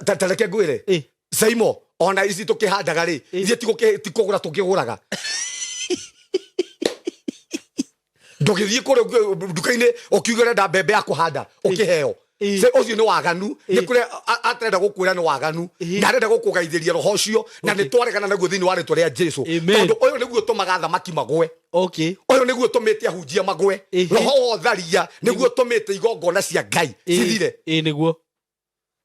Ta reke ngwĩre, Saimo, ona ici tũkĩhandaga rĩ, ithuĩ ti kũgũra tũkĩgũraga. Ndũgĩthiĩ kũrĩa nduka-inĩ ũkiuga ũrenda mbembe ya kũhanda ũkĩheo. Ũcio nĩ waganu. Nĩ kũrĩa atarenda gũkwĩra nĩ waganu, na arenda gũkũgaithĩria roho ũcio, na nĩ twaregana naguo thĩinĩ wa rĩtwa rĩa Jesu. Tondũ ũyũ nĩguo ũtũmaga athamaki magwe. Ũyũ nĩguo ũtũmĩte ahunjia magwe. Roho wa ũtharia nĩguo ũtũmĩte igongona cia Ngai cithire. Ĩĩ, nĩguo.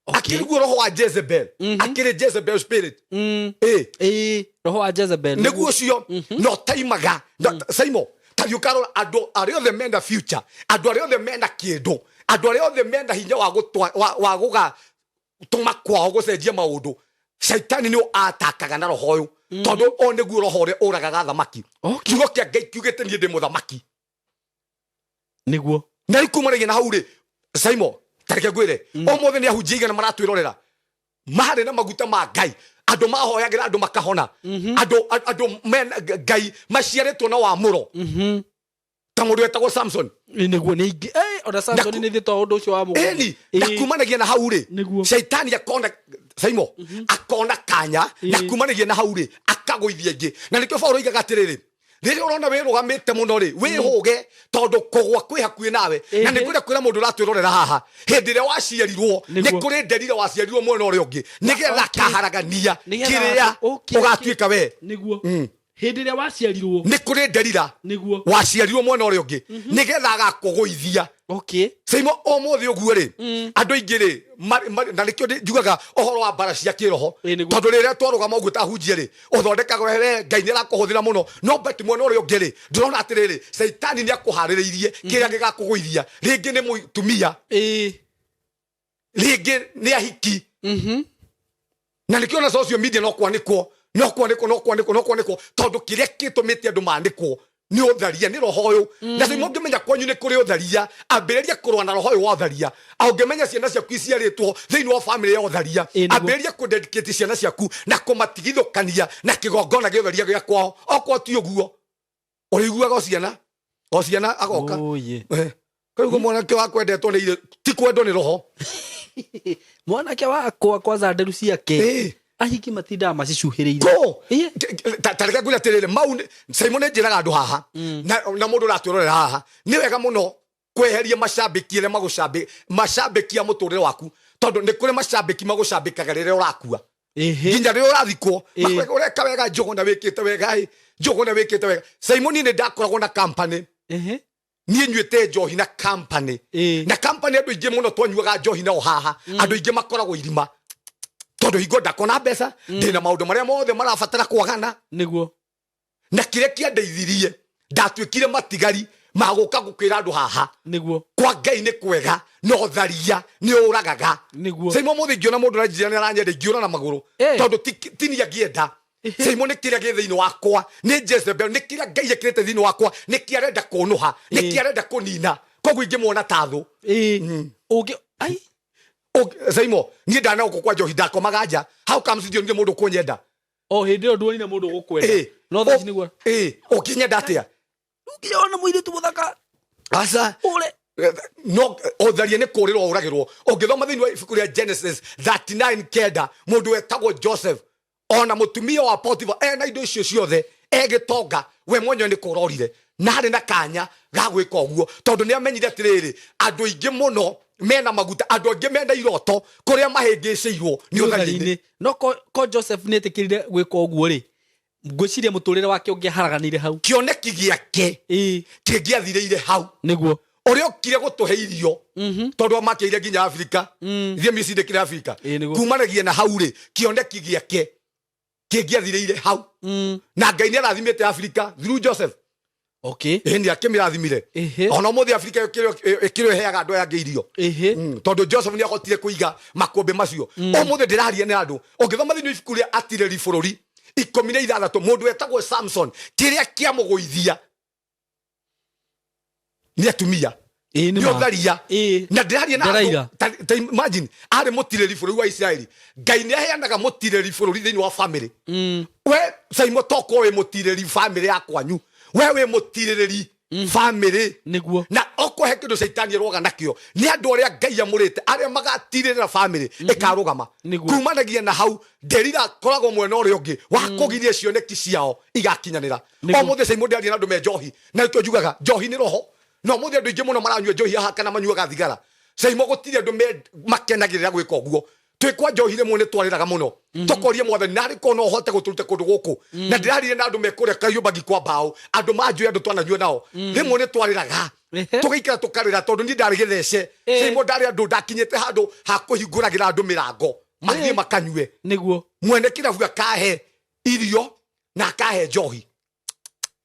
Akĩrĩ guo roho wa Jezebel. Akĩrĩ Jezebel spirit. Ĩĩ, roho wa Jezebel. Nĩguo ũcio na ũtaimaga. Saimo, ta ũkarora andũ arĩa othe mena future, andũ arĩa othe mena kĩndũ, andũ arĩa othe mena hinya wa gũtwa wa gũga tũma kwao gũcenjia maũndũ, Shaitani nĩ atakaga na roho ũyũ, tondũ o nĩguo roho ũrĩa ũragaga thamaki. Kiugo kĩa Ngai kiugĩte niĩ ndĩ mũthamaki. Nĩguo. Na rĩu kumanagia na hau rĩ, Saimo, tareke ngwĩre, ũmũthĩ nĩ ahunjia igana maratwĩrorera marĩ na maguta ma Ngai, andũ mahoyagĩra andũ makahona, andũ mena Ngai maciarĩtwo na wamũro, ta mũndũ wetagwo Samson. Ĩĩ, nĩguo, nĩ ingĩ. Ona Samson nĩ thĩ to ũndũ ũcio wa mũgũnda. Ĩni, na kumanagia na hau rĩ, Shaitani akona, Saimo, akona kanya, na kumanagia na hau rĩ, akagũithia ingĩ. Na nĩkĩo Paulo oigaga atĩrĩrĩ, rĩrĩa ũrona wĩrũgamĩte mũno rĩ, wĩhũge, tondũ kũgwa kwĩ hakuhĩ nawe. Na nĩ ngwenda kwĩra mũndũ ũratwĩrorera haha, hĩndĩ ĩrĩa waciarirwo, nĩ kũrĩ nderira waciarirwo mwena ũrĩa ũngĩ, nĩgetha akaharagania kĩrĩa ũgatuĩka we. Nĩguo, hĩndĩ ĩrĩa waciarirwo. Nĩ kũrĩ nderira waciarirwo mwena ũrĩa ũngĩ, nĩgetha agakũgũithia. Saimo, ũmũthĩ ũguo rĩ, andũ aingĩ rĩ, na nĩkĩo njugaga ũhoro wa mbara cia kĩroho. Tondũ rĩrĩa twarũgama ũguo ta hunjia rĩ, ũthondekaga we Ngai nĩ arakũhũthĩra mũno, no but mwena ũrĩa ũngĩ rĩ, ndĩrona atĩrĩrĩ, Caitani nĩ akũharĩrĩirie kĩrĩa gĩgakũgũithia. Rĩngĩ nĩ mũtumia, rĩngĩ nĩ ahiki. Na nĩkĩo na social media no kwanĩkwo, no kwanĩkwo, no kwanĩkwo, no kwanĩkwo, tondũ kĩrĩa gĩtũmĩte andũ manĩkwo nĩ ũtharia, nĩ roho ũyũ. Na rĩu ũngĩmenya kwanyu nĩ kũrĩ ũtharia, ambĩrĩria kũrũa na roho ũyũ wa ũtharia. Ũngĩmenya ciana ciaku iciarĩtwo thĩinĩ wa famĩlĩ ya ũtharia, ambĩrĩria kũ-dedicate ciana ciaku na kũmatigithũkania na kĩgongona gĩa ũtharia gĩa kwao. Okorwo ti ũguo, ũrĩiguaga o ciana, o ciana agoka. Koguo mwanake wa kwendetwo nĩ ithe ti kwendwo nĩ roho. Mwanake wakwa kwanza nderu ciake ahiki matindaga macicuhĩrĩire. Kũ? Ta reke ngwĩre atĩrĩrĩ, mau Simon, nĩ njĩraga andũ haha, na mũndũ ũratwĩrorera haha, nĩ wega mũno kweheria macambĩki arĩa magũcambĩ macambĩki a mũtũrĩre waku, tondũ nĩ kũrĩ macambĩki magũcambĩkaga rĩrĩa ũrakua, nginya rĩrĩa ũrathikwo. Makwĩra, ũreka wega Njũgũna, wĩkĩte wega ĩ Njũgũna, wĩkĩte wega. Simon, nĩ ndakoragwo na company. Niĩ nyuĩte njohi na company. Na company andũ aingĩ mũno twanyuaga njohi nao haha. Andũ aingĩ makoragwo irima, tondũ hingo ndakona mbeca, ndĩna maũndũ marĩa mothe marabatara kwagana. Na kĩrĩa kĩandeithirie, ndatuĩkire matigari ma gũka gũkwĩra andũ haha, kwa Ngai nĩ kwega, na ũtharia nĩ ũragaga. Saimo, mũthĩ ingĩona mũndũ aranjĩra nĩ aranyenda, ingĩũra na magũrũ. Tondũ ti niĩ angĩenda. Saimo, nĩ kĩrĩa gĩ thĩinĩ wakwa, nĩ Jezebel, nĩ kĩrĩa Ngai ekĩrĩte thĩinĩ wakwa, nĩ kĩ arenda kũnũha, nĩ kĩ arenda kũnina. Koguo ingĩmuona ta thũ. Ũngĩ ai. Saimo, niĩ ndanagũkũ kwa njohi, ndakomaga nja. How comes ndionire mũndũ kũnyenda? O hĩndĩ ĩyo nduonire mũndũ ũgũkwenda. No thaa ici nĩguo. Ũkĩnyenda atĩa? Rĩu nginya ona mũirĩtu mũthaka. Aca. Ũre. No ũtharia nĩ kũrĩrwo ũragĩrwo. Ũngĩthoma thĩinĩ wa ibuku rĩa Genesis 39:9, mũndũ wetagwo Joseph, ona mũtumia wa Potiphar, ena indo icio ciothe, egĩtonga, we mwenyewe nĩ kũra orire, na harĩ na kanya ga gwĩka ũguo, tondũ nĩ amenyire atĩrĩrĩ, andũ aingĩ mũno mena maguta, andũ aingĩ mena iroto, kũrĩa mahĩngĩcĩirwo nĩ ũtharia-inĩ. No ko Joseph nĩ etĩkĩrire gwĩka ũguo rĩ, ngwĩciria mũtũrĩre wake ũngĩaharaganire hau. Kĩoneki gĩake kĩngĩathirĩire hau. Ũrĩa okire gũtũhe irio, tondũ makĩire nginya Afrika, ithuĩ Misiri ndĩkĩrĩ Afrika. Kumanagia na hau rĩ, kĩoneki gĩake kĩngĩathirĩire hau. Na Ngai nĩ arathimĩte Afrika through Joseph. Ĩĩ, nĩ akĩmĩrathimire. Ona ũmũthĩ Afrika ĩkĩrĩ ĩheaga andũ aya angĩ irio. Tondũ Joseph nĩ ahotire kũiga makũmbĩ macio. Ũmũthĩ ndĩraria na andũ, ũngĩthoma thĩinĩ wa ibuku rĩa Atirĩri Bũrũri 16, mũndũ wetagwo Samson, kĩrĩa kĩamũgũithia nĩ atumia. Nĩ nĩ ma. Ũtharia. Na ndĩraria na andũ, Ndĩraira. ta imagine arĩ mũtirĩri bũrũri wa Isiraeli. Ngai nĩ aheanaga mũtirĩri bũrũri thĩinĩ wa family. We Saimo, tokorwo wĩ mũtirĩri family ya kwanyu, we wĩ mũtirĩrĩri. Family. Nĩguo. Na okorwo he kĩndũ caitani aroga nakĩo, nĩ andũ arĩa Ngai amũrĩte, arĩa magatirĩrĩra family ĩkarũgama. Kumanagia na hau nderira koragwo mwena ũrĩa ũngĩ wa kũgiria cioneki ciao igakinyanĩra. Ũmũthĩ Caimũ ndĩraria na andũ me njohi, na nĩkĩo njugaga njohi nĩ roho. Na ũmũthĩ andũ aingĩ mũno maranyua njohi haha kana manyuaga thigara. Caimũ, gũtirĩ andũ makenagĩrĩra gwĩka ũguo. Twĩ kwa njohi rĩmwe nĩ twarĩraga mũno, tũkoria Mwathani narĩ korwo no ũhote gũtũruta kũndũ gũkũ. Na ndĩrarire na andũ me kũrĩa kayũmbagi kwa mbaũ, andũ manjũĩ, andũ twananyua nao. Rĩmwe nĩ twarĩraga, tũgaikara tũkarĩra, tondũ niĩ ndarĩ gĩthece. Caimũ, ndarĩ andũ ndakinyĩte handũ ha kũhingũragĩra andũ mĩrango mathiĩ makanyue. Mwene kĩrabu akahe irio na akahe njohi.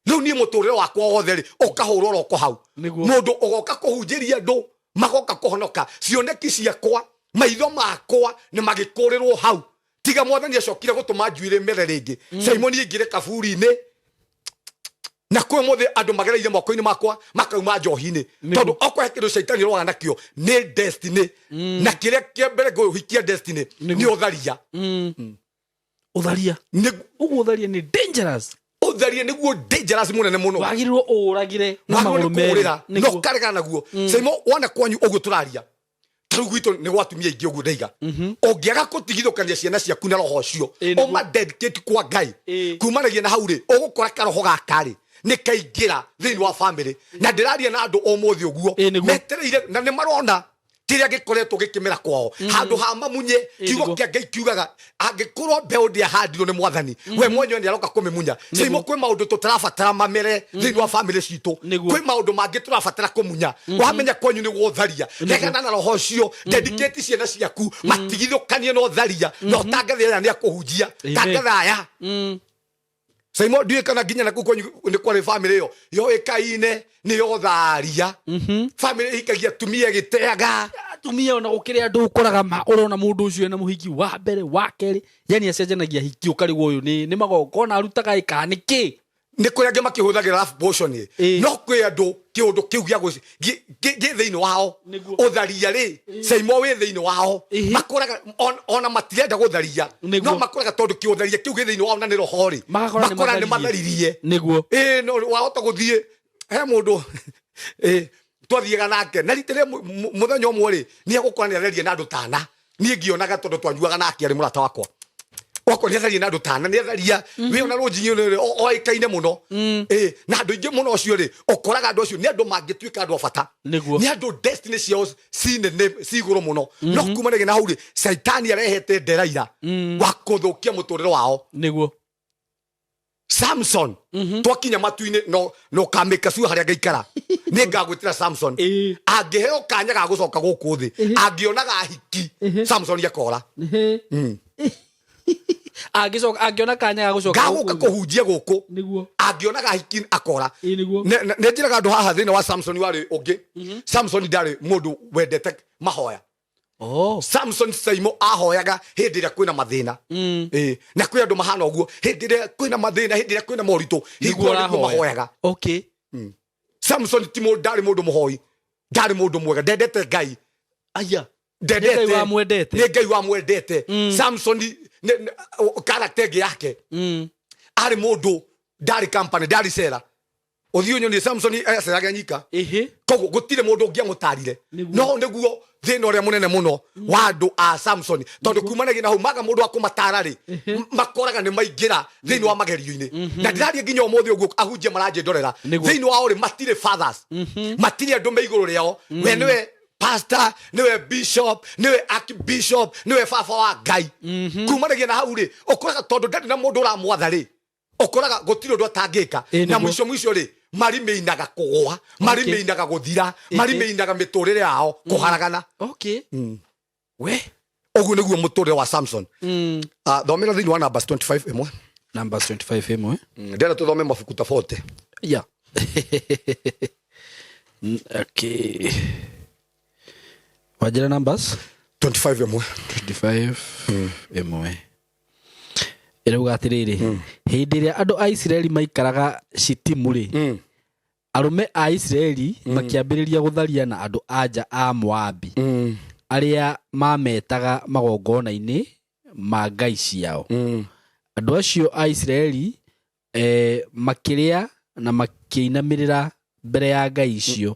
Rĩu niĩ mũtũrĩre wakwa wothe rĩ, ũkahũrwo roko hau. Mũndũ ũgoka kũhunjĩria andũ magoka kũhonoka, cioneki ciakwa, maitho makwa nĩ magĩkũrĩrwo hau. Tiga Mwathani acokire gũtũma njuĩrĩ mere rĩngĩ, Simon ingĩre kaburi-inĩ. Na kwĩ mũthĩ andũ magereire moko-inĩ makwa makauma njohi-inĩ, tondũ okorwo he kĩndũ caitani roga nakĩo nĩ destiny. Na kĩrĩa kĩa mbere ngũhikia destiny nĩ ũtharia. Ũtharia. Nĩ Ũguo ũtharia nĩ dangerous. Ũtharia nĩguo dangerous mũnene mũno. Wagĩrĩirwo ũũragĩre na wagĩrĩirwo magũrũ nĩ merĩ. kũũrĩra na ũkaregana naguo. Caimo, wona kwanyu ũguo tũraria, ta rĩu gwitũ nĩ gwatumia aingĩ ũguo ndaiga, ũngĩaga kũtigithũkania ciana ciaku na roho ũcio, ũma dedicate kwa Ngai, kumanagia na hau rĩ, ũgũkora karoho gaka rĩ nĩ kaingĩra thĩinĩ wa family. Na ndĩraria na andũ ũmũthĩ ũguo metereire na nĩ marona kĩrĩa gĩkoretwo gĩkĩmera kwao handũ ha mamunye. Kiugo kĩa Ngai kiugaga angĩkorwo mbeũ ndĩahandirwo nĩ Mwathani, we mwenyewe nĩ aroka kũmĩmunya. Caimo, kwĩ maũndũ tũtarabatara mamere thĩinĩ wa family citũ. Kwĩ maũndũ mangĩ tũrabatara kũmunya. Wamenya kwanyu nĩ gũtharia, regana na roho ũcio. Dedicate ciana ciaku matigithũkanie na ũtharia, na ũtangathe aya nĩ akũhunjia. Tangatha aya. Caimo, ndiũĩ kana nginya na kũu kwanyu nĩ kwarĩ family ĩyo yoĩkaine nĩ yotharia, family ĩhikagia atumia ĩgĩteaga. Atumia ona gũkĩrĩ andũ ũkoraga ma ũrona mũndũ ũcio ena mũhiki wa mbere, wa kerĩ, yani acenjanagia hiki, ũkarigwo ũyũ nĩ magongona arutaga ĩ kana nĩ kĩ. Nĩ kũrĩ angĩ makĩhũthagĩra love potion ĩ. No kwĩ andũ kĩũndũ kĩu gĩa gĩ thĩinĩ wao. Ũtharia rĩ, Caimo, wĩ thĩinĩ wao. Makoraga ona matirenda gũtharia, no makoraga tondũ kĩũtharia kĩu gĩ thĩinĩ wao na nĩ roho rĩ, Magakora nĩ makora nĩ matharirie. Matharirie. Ĩ, no wahota gũthiĩ he mũndũ ĩ twathiaga nake na rita rĩa mũthenya ũmwe rĩ, nĩ egũkora nĩ atheria na andũ tana. Niĩ ngĩonaga tondũ twanyuaga nake, arĩ mũrata wakwa wakwa, nĩ atharia na andũ tana, nĩ atharia wĩ ona rũnjinyi oĩkaine mũno. Ĩ, na andũ aingĩ mũno ũcio rĩ, ũkoraga andũ acio nĩ andũ mangĩtuĩka andũ a bata. Nĩ andũ destiny ciao ci nene, ci igũrũ mũno, no kumanagia na hau rĩ, caitani arehete nderaira wa kũthũkia mũtũrĩre wao. Samson, twakinya matu-inĩ no no kamĩka cio harĩa ngaikara nĩ ngagwĩtĩra Samson. Angĩheo kanya ga gũcoka gũkũ thĩ, angĩonaga hiki, Samson akora. Angĩcoka, angĩona kanya ga gũcoka gagũka gũkũ thĩ. Kũhunjia gũkũ, angĩonaga hiki akora. Nĩ njĩraga andũ haha thĩinĩ wa Samson warĩ ũngĩ. Samson ndarĩ mũndũ wendete mahoya. Samson Saimo ahoyaga hĩndĩ ĩrĩa kwĩna mathĩna. Ĩ, na kwĩ andũ mahana ũguo, hĩndĩ ĩrĩa kwĩna mathĩna, hĩndĩ ĩrĩa kwĩna moritũ, hingo Nĩguo nĩguo arahoya. Mahoyaga. Samson ti mũndũ, ndarĩ mũndũ mũhoi, ndarĩ mũndũ mwega, ndendete Ngai. Aya. Ndendete. Nĩ Ngai wamwendete. Nĩ Ngai wamwendete. Samson character ĩngĩ yake, arĩ mũndũ ndarĩ company, ndarĩ cera. Ũthiĩ ũnyonie Samson aceraga nyika. Koguo gũtirĩ mũndũ ũngĩamũtarire. No nĩguo thĩna ũrĩa mũnene mũno wa andũ a Samson, tondũ kumanagia na hau maga mũndũ wa kũmatara rĩ, makoraga nĩ maingĩra thĩinĩ wa magerio-inĩ. Na ndĩraria nginya ũmũthĩ ũguo ahunjia maranjĩndorera, thĩinĩ wao rĩ, matirĩ fathers, matirĩ andũ me igũrũ rĩao. We nĩwe pastor, nĩwe bishop, nĩwe archbishop, nĩwe baba wa Ngai. Kumanagia na hau rĩ, ũkoraga tondũ ndarĩ na mũndũ ũramwatha rĩ, ũkoraga gũtirĩ ũndũ atangĩka. Na mũico mũico rĩ, marimĩinaga kũgũa, marimĩinaga gũthira, marimĩinaga mĩtũrĩre yao kũharagana. We. Ũguo nĩguo mũtũrĩre wa Samson. Ah, thomera thĩinĩ wa Numbers 25 ĩmwe. Numbers 25 ĩmwe. Ndĩrenda tũthome mabuku ta 40. Yeah. Okay, wanjĩra Numbers 25 ĩmwe. 25 ĩmwe ĩrauga atĩrĩrĩ, hĩndĩ ĩrĩa andũ a Isiraeli maikaraga Shitimu rĩ, arũme a Isiraeli makĩambĩrĩria gũtharia na andũ a nja a Moabi arĩa mametaga magongona-inĩ ma ngai ciao. Andũ acio a Isiraeli makĩrĩa na makĩinamĩrĩra Mbere ya ngai icio.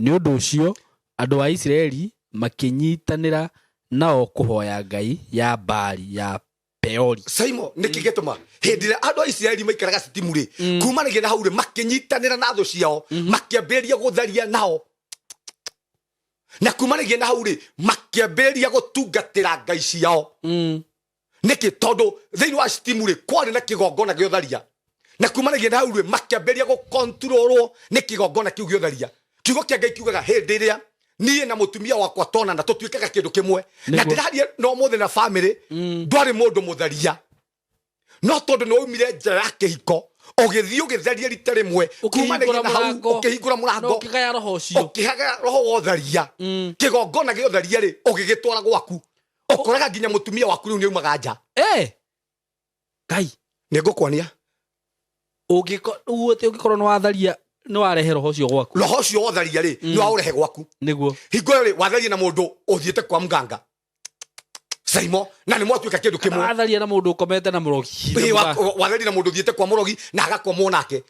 Nĩ ũndũ ũcio andũ a Isiraeli makĩnyitanĩra nao kũhoya ngai ya Baali ya Peori. Saimo, nĩkĩ gĩtũma hĩndĩ ĩrĩa andũ a Isiraeli maikaraga Sitimu rĩ, kumanagia na hau rĩ, makĩnyitanĩra na thũ ciao, makĩambĩrĩria gũtharia nao, na kumanagia na hau rĩ, makĩambĩrĩria gũtungatĩra ngai ciao. Nĩkĩ? Tondũ thĩinĩ wa Sitimu rĩ, kwarĩ na kĩgongona gĩa ũtharia, na kumanagia na hau rĩ, makĩambĩrĩria gũkontrolwo nĩ kĩgongona kĩu gĩa ũtharia. Kiugo kĩa Ngai kiugaga hĩndĩ ĩrĩa niĩ na mũtumia wakwa tonana, tũtuĩkaga kĩndũ kĩmwe. Na ndĩraria na ũmũthĩ na famĩlĩ, ndwarĩ mũndũ mũtharia, no tondũ nĩ waumire nja ya kĩhiko, ũgĩthiĩ ũgĩtharia rita rĩmwe, kumanagia na hau ũkĩhingũra mũrango, ũkĩgaya roho ũcio, ũkĩgaya roho wa ũtharia. Kĩgongona gĩa ũtharia rĩ, ũgĩgĩtwara gwaku, ũkoraga nginya mũtumia waku rĩu nĩ aumaga nja. Ngai. Nĩ ngũkuonia. Ũguo atĩ ũngĩkorwo nĩ watharia, nĩ warehe roho ũcio gwaku. Roho ũcio wa ũtharia rĩ, nĩ waũrehe gwaku. Hingo ĩyo rĩ, watharia na mũndũ ũthiĩte kwa mganga, Saimo, na nĩ mwatuĩka kĩndũ kĩmwe. Watharia na mũndũ ũkomete na mũrogi. Watharia na mũndũ ũthiĩte kwa mũrogi na agakomwo nake.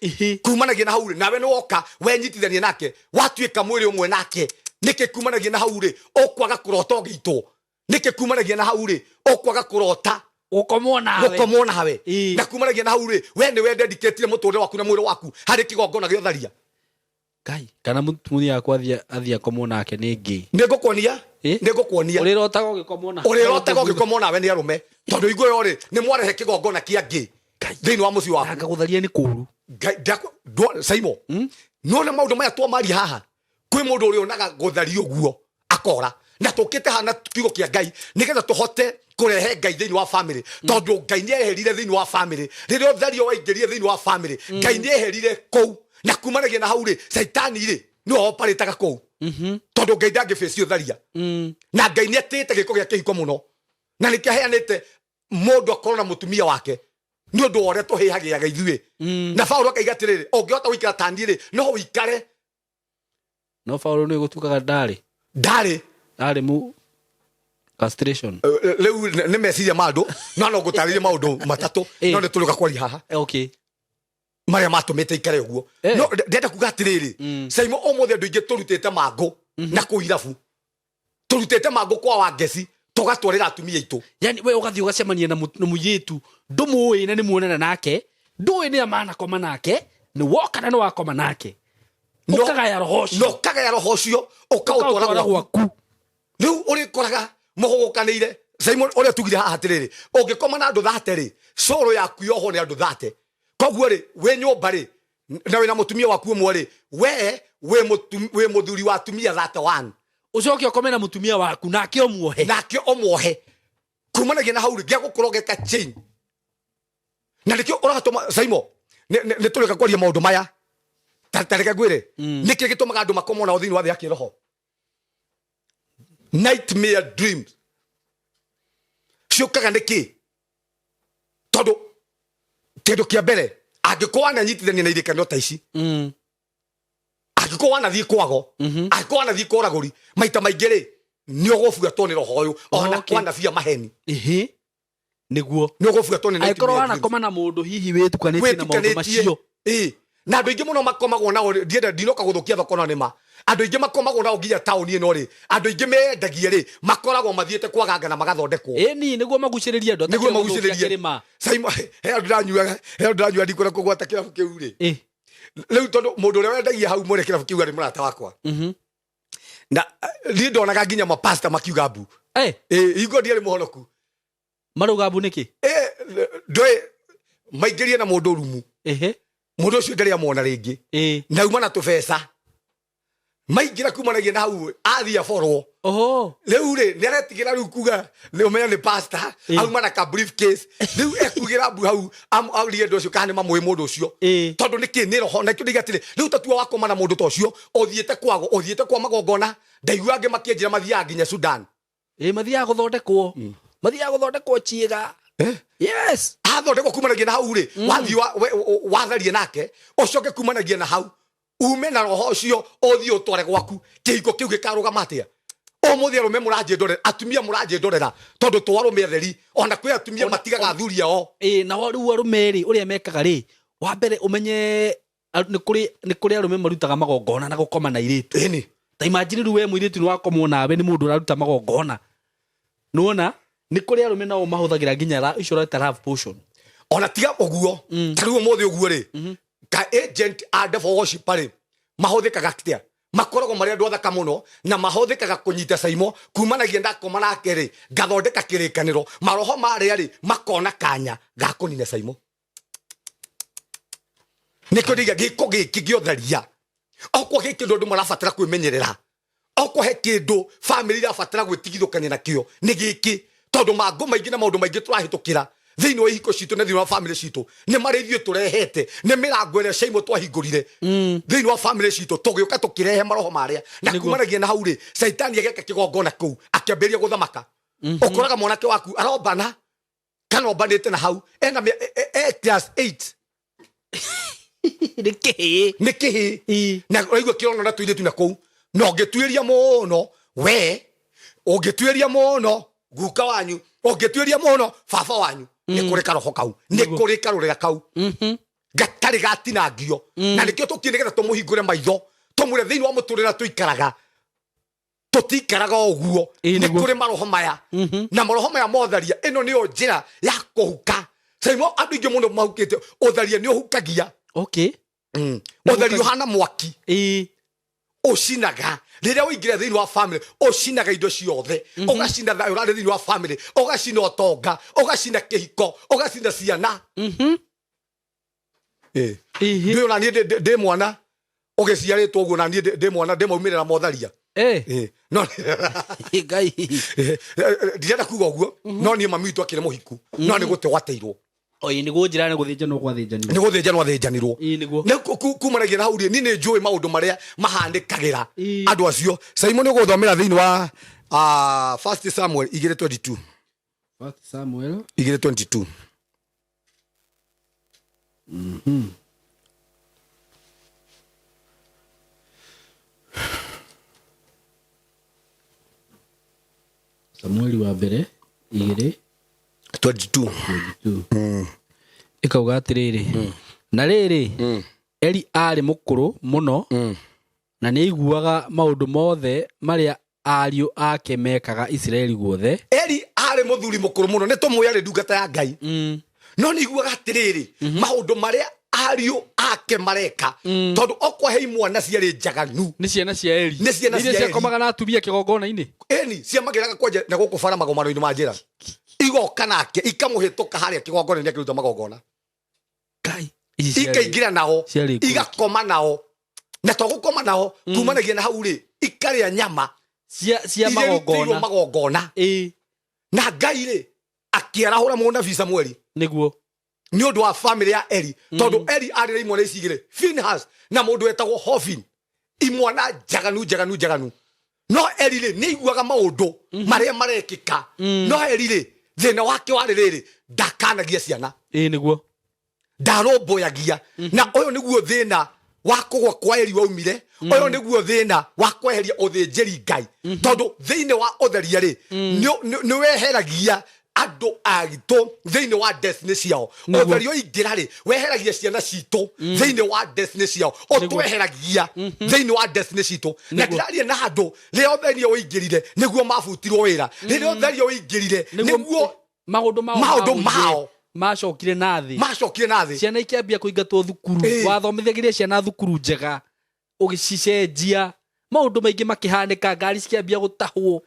Kumanagia na hau rĩ, nawe nĩ woka wenyitithania nake, watuĩka mwĩrĩ ũmwe nake. Nĩkĩ kumanagia na hau rĩ, ũkwaga kũrota ũgĩitwo? Nĩkĩ kumanagia na hau rĩ, ũkwaga kũrota gũkomwo nawe? Gũkomwo nawe. Na kumanagia na hau rĩ, we nĩwe dedicatire mũtũrĩre waku na mwĩrĩ waku harĩ kĩgongona gĩa ũtharia. Ngai, kana mũtumia wakwa athiĩ akomwo nake nĩ ngĩ. Nĩ ngũkuonia. Nĩ ngũkuonia. Ũrĩrotaga ũgĩkomwo nawe. Ũrĩrotaga ũgĩkomwo nawe nĩ arũme, tondũ hingo ĩyo rĩ, nĩ mwarehe kĩgongona kĩa ngĩ thĩinĩ wa mũciĩ waku. Anga gũtharia nĩ kũũru. Ngai, Saimo, nĩwona maũndũ maya twamaria haha, kwĩ mũndũ ũrĩonaga gũtharia ũguo akora. Na tũkĩte haha na kiugo kĩa Ngai nĩgetha tũhote kũrehe Ngai thĩinĩ wa family, tondũ Ngai nĩ eherire thĩinĩ wa family rĩrĩa ũthario waingĩrire thĩinĩ wa family. Ngai nĩ eherire kũu, na kumanagia na hau rĩ, caitani rĩ, nĩwe oparĩtaga kũu, tondũ Ngai ndangĩbĩci ũtharia. Na Ngai nĩ atĩĩte gĩko gĩa kĩhiko mũno, na nĩkĩo aheanĩte mũndũ akorwo na mũtumia wake nĩ ũndũ wa ũrĩa tũhĩhagĩaga ithuĩ. Na Paũlũ akaiga atĩrĩrĩ, ũngĩhota gũikara ta niĩ rĩ, no ũikare. No Paũlũ nĩ gũtukaga ndarĩ. Ndarĩ. Ndarĩ mu castration. Rĩu nĩ meciria ma andũ, no ngũtarĩrie maũndũ matatũ, no nĩ tũrĩũka kwaria haha. Marĩa matũmĩte ikare ũguo. No ndĩrenda kuga atĩrĩrĩ, Saimo, ũmũthĩ andũ aingĩ tũrutĩte mangũ na kũu irabu, tũrutĩte mangũ kwa Wangeci, tũgatwarĩra atumia aitũ. Yani we ũgathiĩ ũgacemania na mũirĩtu ndũmũĩ, na nĩ muonana nake, ndũĩ nĩ amanakoma nake, nĩ woka na nĩ wakoma nake, ũkagaya roho ũcio. Na ũkagaya roho ũcio, ũkaũtwara gwaku. Rĩu ũrĩkoraga mũhũgũkanĩire. Simon, ũrĩa tugire haha atĩrĩrĩ, ũngĩkoma na andũ 30 rĩ, cũrũ yaku yohwo nĩ andũ 30. Koguo rĩ, wĩ nyũmba rĩ, na wĩna mũtumia waku ũmwe rĩ, we wĩ mũthuri wa atumia 31. Ũcoke ũkome na mũtumia waku nake ũmuohe. Nake ũmuohe. Kumanagia na hau rĩ, gĩa gũkorwo geka chain. Na nĩkĩo ũratũma Saimo, nĩ tũrĩka kwaria maũndũ maya. Ta reke ngwĩre, nĩkĩ gĩtũmaga andũ makomwo nao thĩinĩ wa thĩ ya kĩroho? Nightmare dreams ciũkaga nĩkĩ? Tondũ kĩndũ kĩa mbere, angĩkorwo wananyitithania na irĩkanĩro ta ici, angĩkorwo wanathiĩ kwago, angĩkorwo wanathiĩ kwa ũragũri maita maingĩ rĩ, nĩ ũgũbuatwo nĩ roho ũyũ ona kwanabia maheni. Nĩguo. Nĩ ũgũbuatwo nĩ angĩkorwo nightmare dreams. Wanakoma na mũndũ hihi wĩtukanĩtie na maũndũ macio. Ĩĩ. Na andũ aingĩ mũno makomagwo nao, ndienda ndinoka gũthũkia thoko, no nĩ ma andũ aingĩ makomagwo nao nginya taũni ĩno rĩ, andũ aingĩ mendagie rĩ, makoragwo mathiĩte kwaganga na magathondekwo. Ĩni, nĩguo magucĩrĩrie andũ. Nĩguo atakĩrĩ gũthũkia magucĩrĩrie. Kĩrĩma. Simon, he andũ ndĩranyua, he andũ ndĩranyua, ndikwenda kũgwata kĩrabu kĩu rĩ. Rĩu tondũ mũndũ ũrĩa wendagia hau mwene kĩrabu kĩu arĩ mũrata wakwa, na niĩ ndonaga nginya mapasta makiuga mbu. Ĩ, hingo ndiarĩ mũhonoku. Marauga mbu nĩkĩ? Ndũĩ maingĩrie na mũndũ rumu, mũndũ ũcio ndarĩ amwona rĩngĩ, na uma na tũbeca maingĩra kumanagia na hau athiĩ aborwo. Rĩu rĩ, nĩ aretigĩra rĩu kuga nĩ ũmenya nĩ pastor. Auma na ka briefcase, rĩu ekugĩra mbu hau, aurie andũ acio kana nĩ mamũĩ mũndũ ũcio. Tondũ nĩkĩ? Nĩ roho. Na kĩo ndĩiga atĩrĩ, rĩu tatua wakoma na mũndũ ta ũcio ũthiĩte kwago, ũthiĩte kwa magongona, ndaigua angĩ makĩnjĩra mathiaga nginya Sudan. Ĩ, mathiaga gũthondekwo, mathiaga gũthondekwo ciĩga. Yes. Athondekwo kumanagia na hau rĩ, wathiĩ watharie nake, ũcoke kumanagia na hau ume na roho ũcio, ũthiĩ ũtware gwaku, kĩhiko kĩu gĩkarũgama atĩa? Ũmũthĩ arũme mũranjĩndorera, atumia mũranjĩndorera, tondũ to arũme atheri, ona kwĩ atumia matigaga athuri ao. Ĩ, nao rĩu arũme rĩ, ũrĩa mekaga rĩ, wa mbere ũmenye Nĩ kũrĩ nĩ kũrĩ arũme marutaga magongona na gũkoma na airĩtu. Ĩni. Ta imagine rĩu we mũirĩtu nĩ wakomwo nawe nĩ mũndũ ũraruta magongona. Nĩwona nĩ kũrĩ arũme nao mahũthagĩra nginya icio ũreta love potion. Ona tiga ũguo, ta rĩu ũmũthĩ ũguo rĩ, ka agent a devil worship rĩ, mahũthĩkaga atĩa? Makoragwo marĩ andũ athaka mũno na mahũthĩkaga kũnyita caimo kumanagia ndakoma nake rĩ, ngathondeka kĩrĩkanĩro, maroho marĩa rĩ makona kanya ga kũnina caimo. Nĩkĩo ndiga gĩko gĩkĩ gĩotharia okwo gĩ kĩndũ andũ marabatara kwĩmenyerera, okwo he kĩndũ famĩlĩ irabatara gwĩtigithũkania nakĩo nĩ gĩkĩ, tondũ mangũ maingĩ na maũndũ maingĩ tũrahĩtũkĩra thĩinĩ wa ihiko citũ na thĩinĩ wa famĩlĩ citũ nĩ marĩa ithuĩ tũrehete, nĩ mĩrango ĩrĩa caimo twahingũrire thĩinĩ wa famĩlĩ citũ, tũgĩũka tũkĩrehe maroho marĩa na kumanagia na hau rĩ, caitani ageka kĩgongona kũu akĩambĩrĩria gũthamaka. Ũkoraga mwanake waku arombana kana ombanĩte na hau ena class 8. Nĩ kĩhĩĩ. Nĩ kĩhĩĩ. Na ũraigua kĩrono na tũirĩtu na kũu, na ũngĩtuĩria mũno we, ũngĩtuĩria mũno guka wanyu, ũngĩtuĩria mũno baba wanyu, nĩ kũrĩ karoho kau, nĩ kũrĩ karũrĩra kau gatarĩ gatinangio. Na nĩkĩo tũkiĩ nĩgetha tũmũhingũre maitho, tũmwĩre thĩinĩ wa mũtũrĩre tũikaraga, tũtikaraga ũguo. Nĩ kũrĩ maroho maya, na maroho maya motharia ĩno nĩyo njĩra ya kũhuka. Caimo andũ aingĩ mũno mahukĩte ũtharia nĩ ũhukagia. Ũtharia ũhana mwaki. Ũcinaga rĩrĩa ũingĩra thĩinĩ wa family, ũcinaga indo ciothe, ũgacina thayũ ũrarĩ thĩinĩ wa family, ũgacina ũtonga, ũgacina kĩhiko, ũgacina ciana. Ndĩ ona niĩ ndĩ mwana ũgĩciarĩtwo ũguo, na niĩ ndĩ mwana ndĩ maumĩrĩra motharia. No Ngai. Ndirenda kuga ũguo, no niĩ mami witũ akĩrĩ mũhiku, no nĩ gũte gwateirwo. Oi, nĩguo njĩra nĩ gũthĩnjanwo gwathĩnjanirwo. Nĩ gũthĩnjanwo athĩnjanirwo. Ĩĩ, nĩguo. Nĩ kumanagia na hau rĩ, niĩ nĩ njũĩ maũndũ marĩa mahanĩkagĩra andũ acio. Simon, ũgũthomera thĩinĩ wa First Samuel 2:22. First Samuel 2:22. Samueli wa mbere 2 22. 22. Ĩkauga atĩrĩrĩ, na rĩrĩ, Eli aarĩ mũkũrũ mũno, na nĩaiguaga maũndũ mothe marĩa ariũ ake mekaga Isiraeli guothe. Eli aarĩ mũthuri mũkũrũ mũno, nĩ tũmũĩ arĩ ndungata ya Ngai, no nĩ iguaga atĩrĩrĩ maũndũ marĩa ariũ ake mareka, tondũ okwa he imwana ciarĩ njaganu. Nĩ ciana cia Eli. Nĩ ciana Iria cia Eli. ciakomaga na atumia kĩgongona-inĩ. Ĩni, ciamagĩraga kwanja na gũkũ bara magomano-inĩ ma njĩra, igoka nake ikamũhĩtũka harĩa kĩgongona-inĩ akĩruta magongona. Ngai. Ici ikaingĩra nao, ciarĩ ngũrũ. Igakoma nao, na to gũkoma nao, kumanagia na hau rĩ, ikarĩa nyama cia iria irutĩirwo magongona. Magongona. Na Ngai rĩ akĩarahũra mũnabii Samueli nĩ ũndũ wa famĩlĩ ya Eli, tondũ Eli arĩ na imwana ici igĩrĩ, Finehas na mũndũ wetagwo Hofini, imwana njaganu njaganu njaganu. No Eli rĩ nĩ aiguaga maũndũ marĩa marekĩka, no Eli rĩ thĩna wake warĩ rĩrĩ, ndakanagia ciana. Ĩĩ, nĩguo. Ndarũmbũyagia. Na ũyũ nĩguo thĩna wa kũgwa kwa Eli waumire, ũyũ nĩguo thĩna wa kweheria ũthĩnjĩri Ngai, tondũ thĩinĩ wa ũtheria rĩ nĩ weheragia andũ agitũ thĩinĩ wa destiny ciao. Ũtheria ũingĩra rĩ, weheragia ciana citũ thĩinĩ wa destiny ciao, ũtweheragia thĩinĩ wa destiny citũ. Na ndĩraria na andũ, rĩrĩa ũtheria ũingĩrire nĩguo mabutirwo wĩra, rĩrĩa ũtheria ũingĩrire nĩguo maũndũ mao maũndũ magũire, mao macokire na thĩ. Macokire na thĩ. Ciana ikĩambia kũingatwo thukuru. Wathomithagĩria ciana thukuru njega, ũgĩcicenjia, maũndũ maingĩ makĩhanĩka, ngari cikĩambia gũtahwo.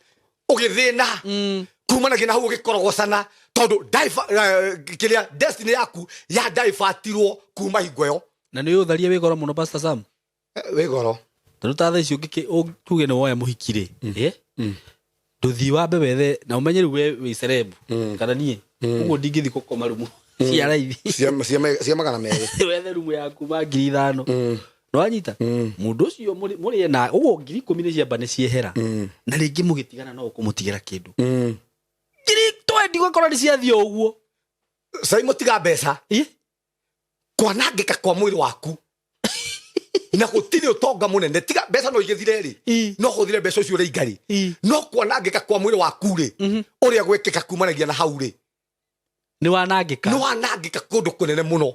Ũgĩthĩna kumanagia na hau, ũgĩkorogocana, tondũ kĩrĩa destiny yaku ya daibatirwo kuma hingo ĩyo. Na nĩ ũtharia wĩ goro mũno, Pastor Sam. Wĩ goro. Tondũ ta thaa ici ũngĩkĩ tuge nĩ woya mũhiki rĩ, ndũthiĩ wambe wethe na ũmenye rĩu we wĩ celeb kana niĩ ũguo ndingĩthiĩ gũkoma rumu cia raithi. Cia 200. Wethe rumu yaku ma 5,000, nĩwanyita mũndũ ũcio mũrĩe na ũguo 10,000 nĩ ciamba nĩ ciehera, na rĩngĩ mũgĩtigana no ũkũmũtigĩra kĩndũ 20,000, ũgakora nĩ ciathiĩ o ũguo. Sai mũtiga mbeca. Kwanangĩka kwa mwĩrĩ waku na gũtirĩ ũtonga mũnene, tiga mbeca no igĩthire rĩ, no hũthĩre mbeca ũcio ũrĩa ingarĩ, no kwanangĩka kwa mwĩrĩ waku rĩ, ũrĩa gwĩkĩka kumanagia na hau rĩ, Nĩ wanangĩka. Nĩ wanangĩka kũndũ kũnene mũno.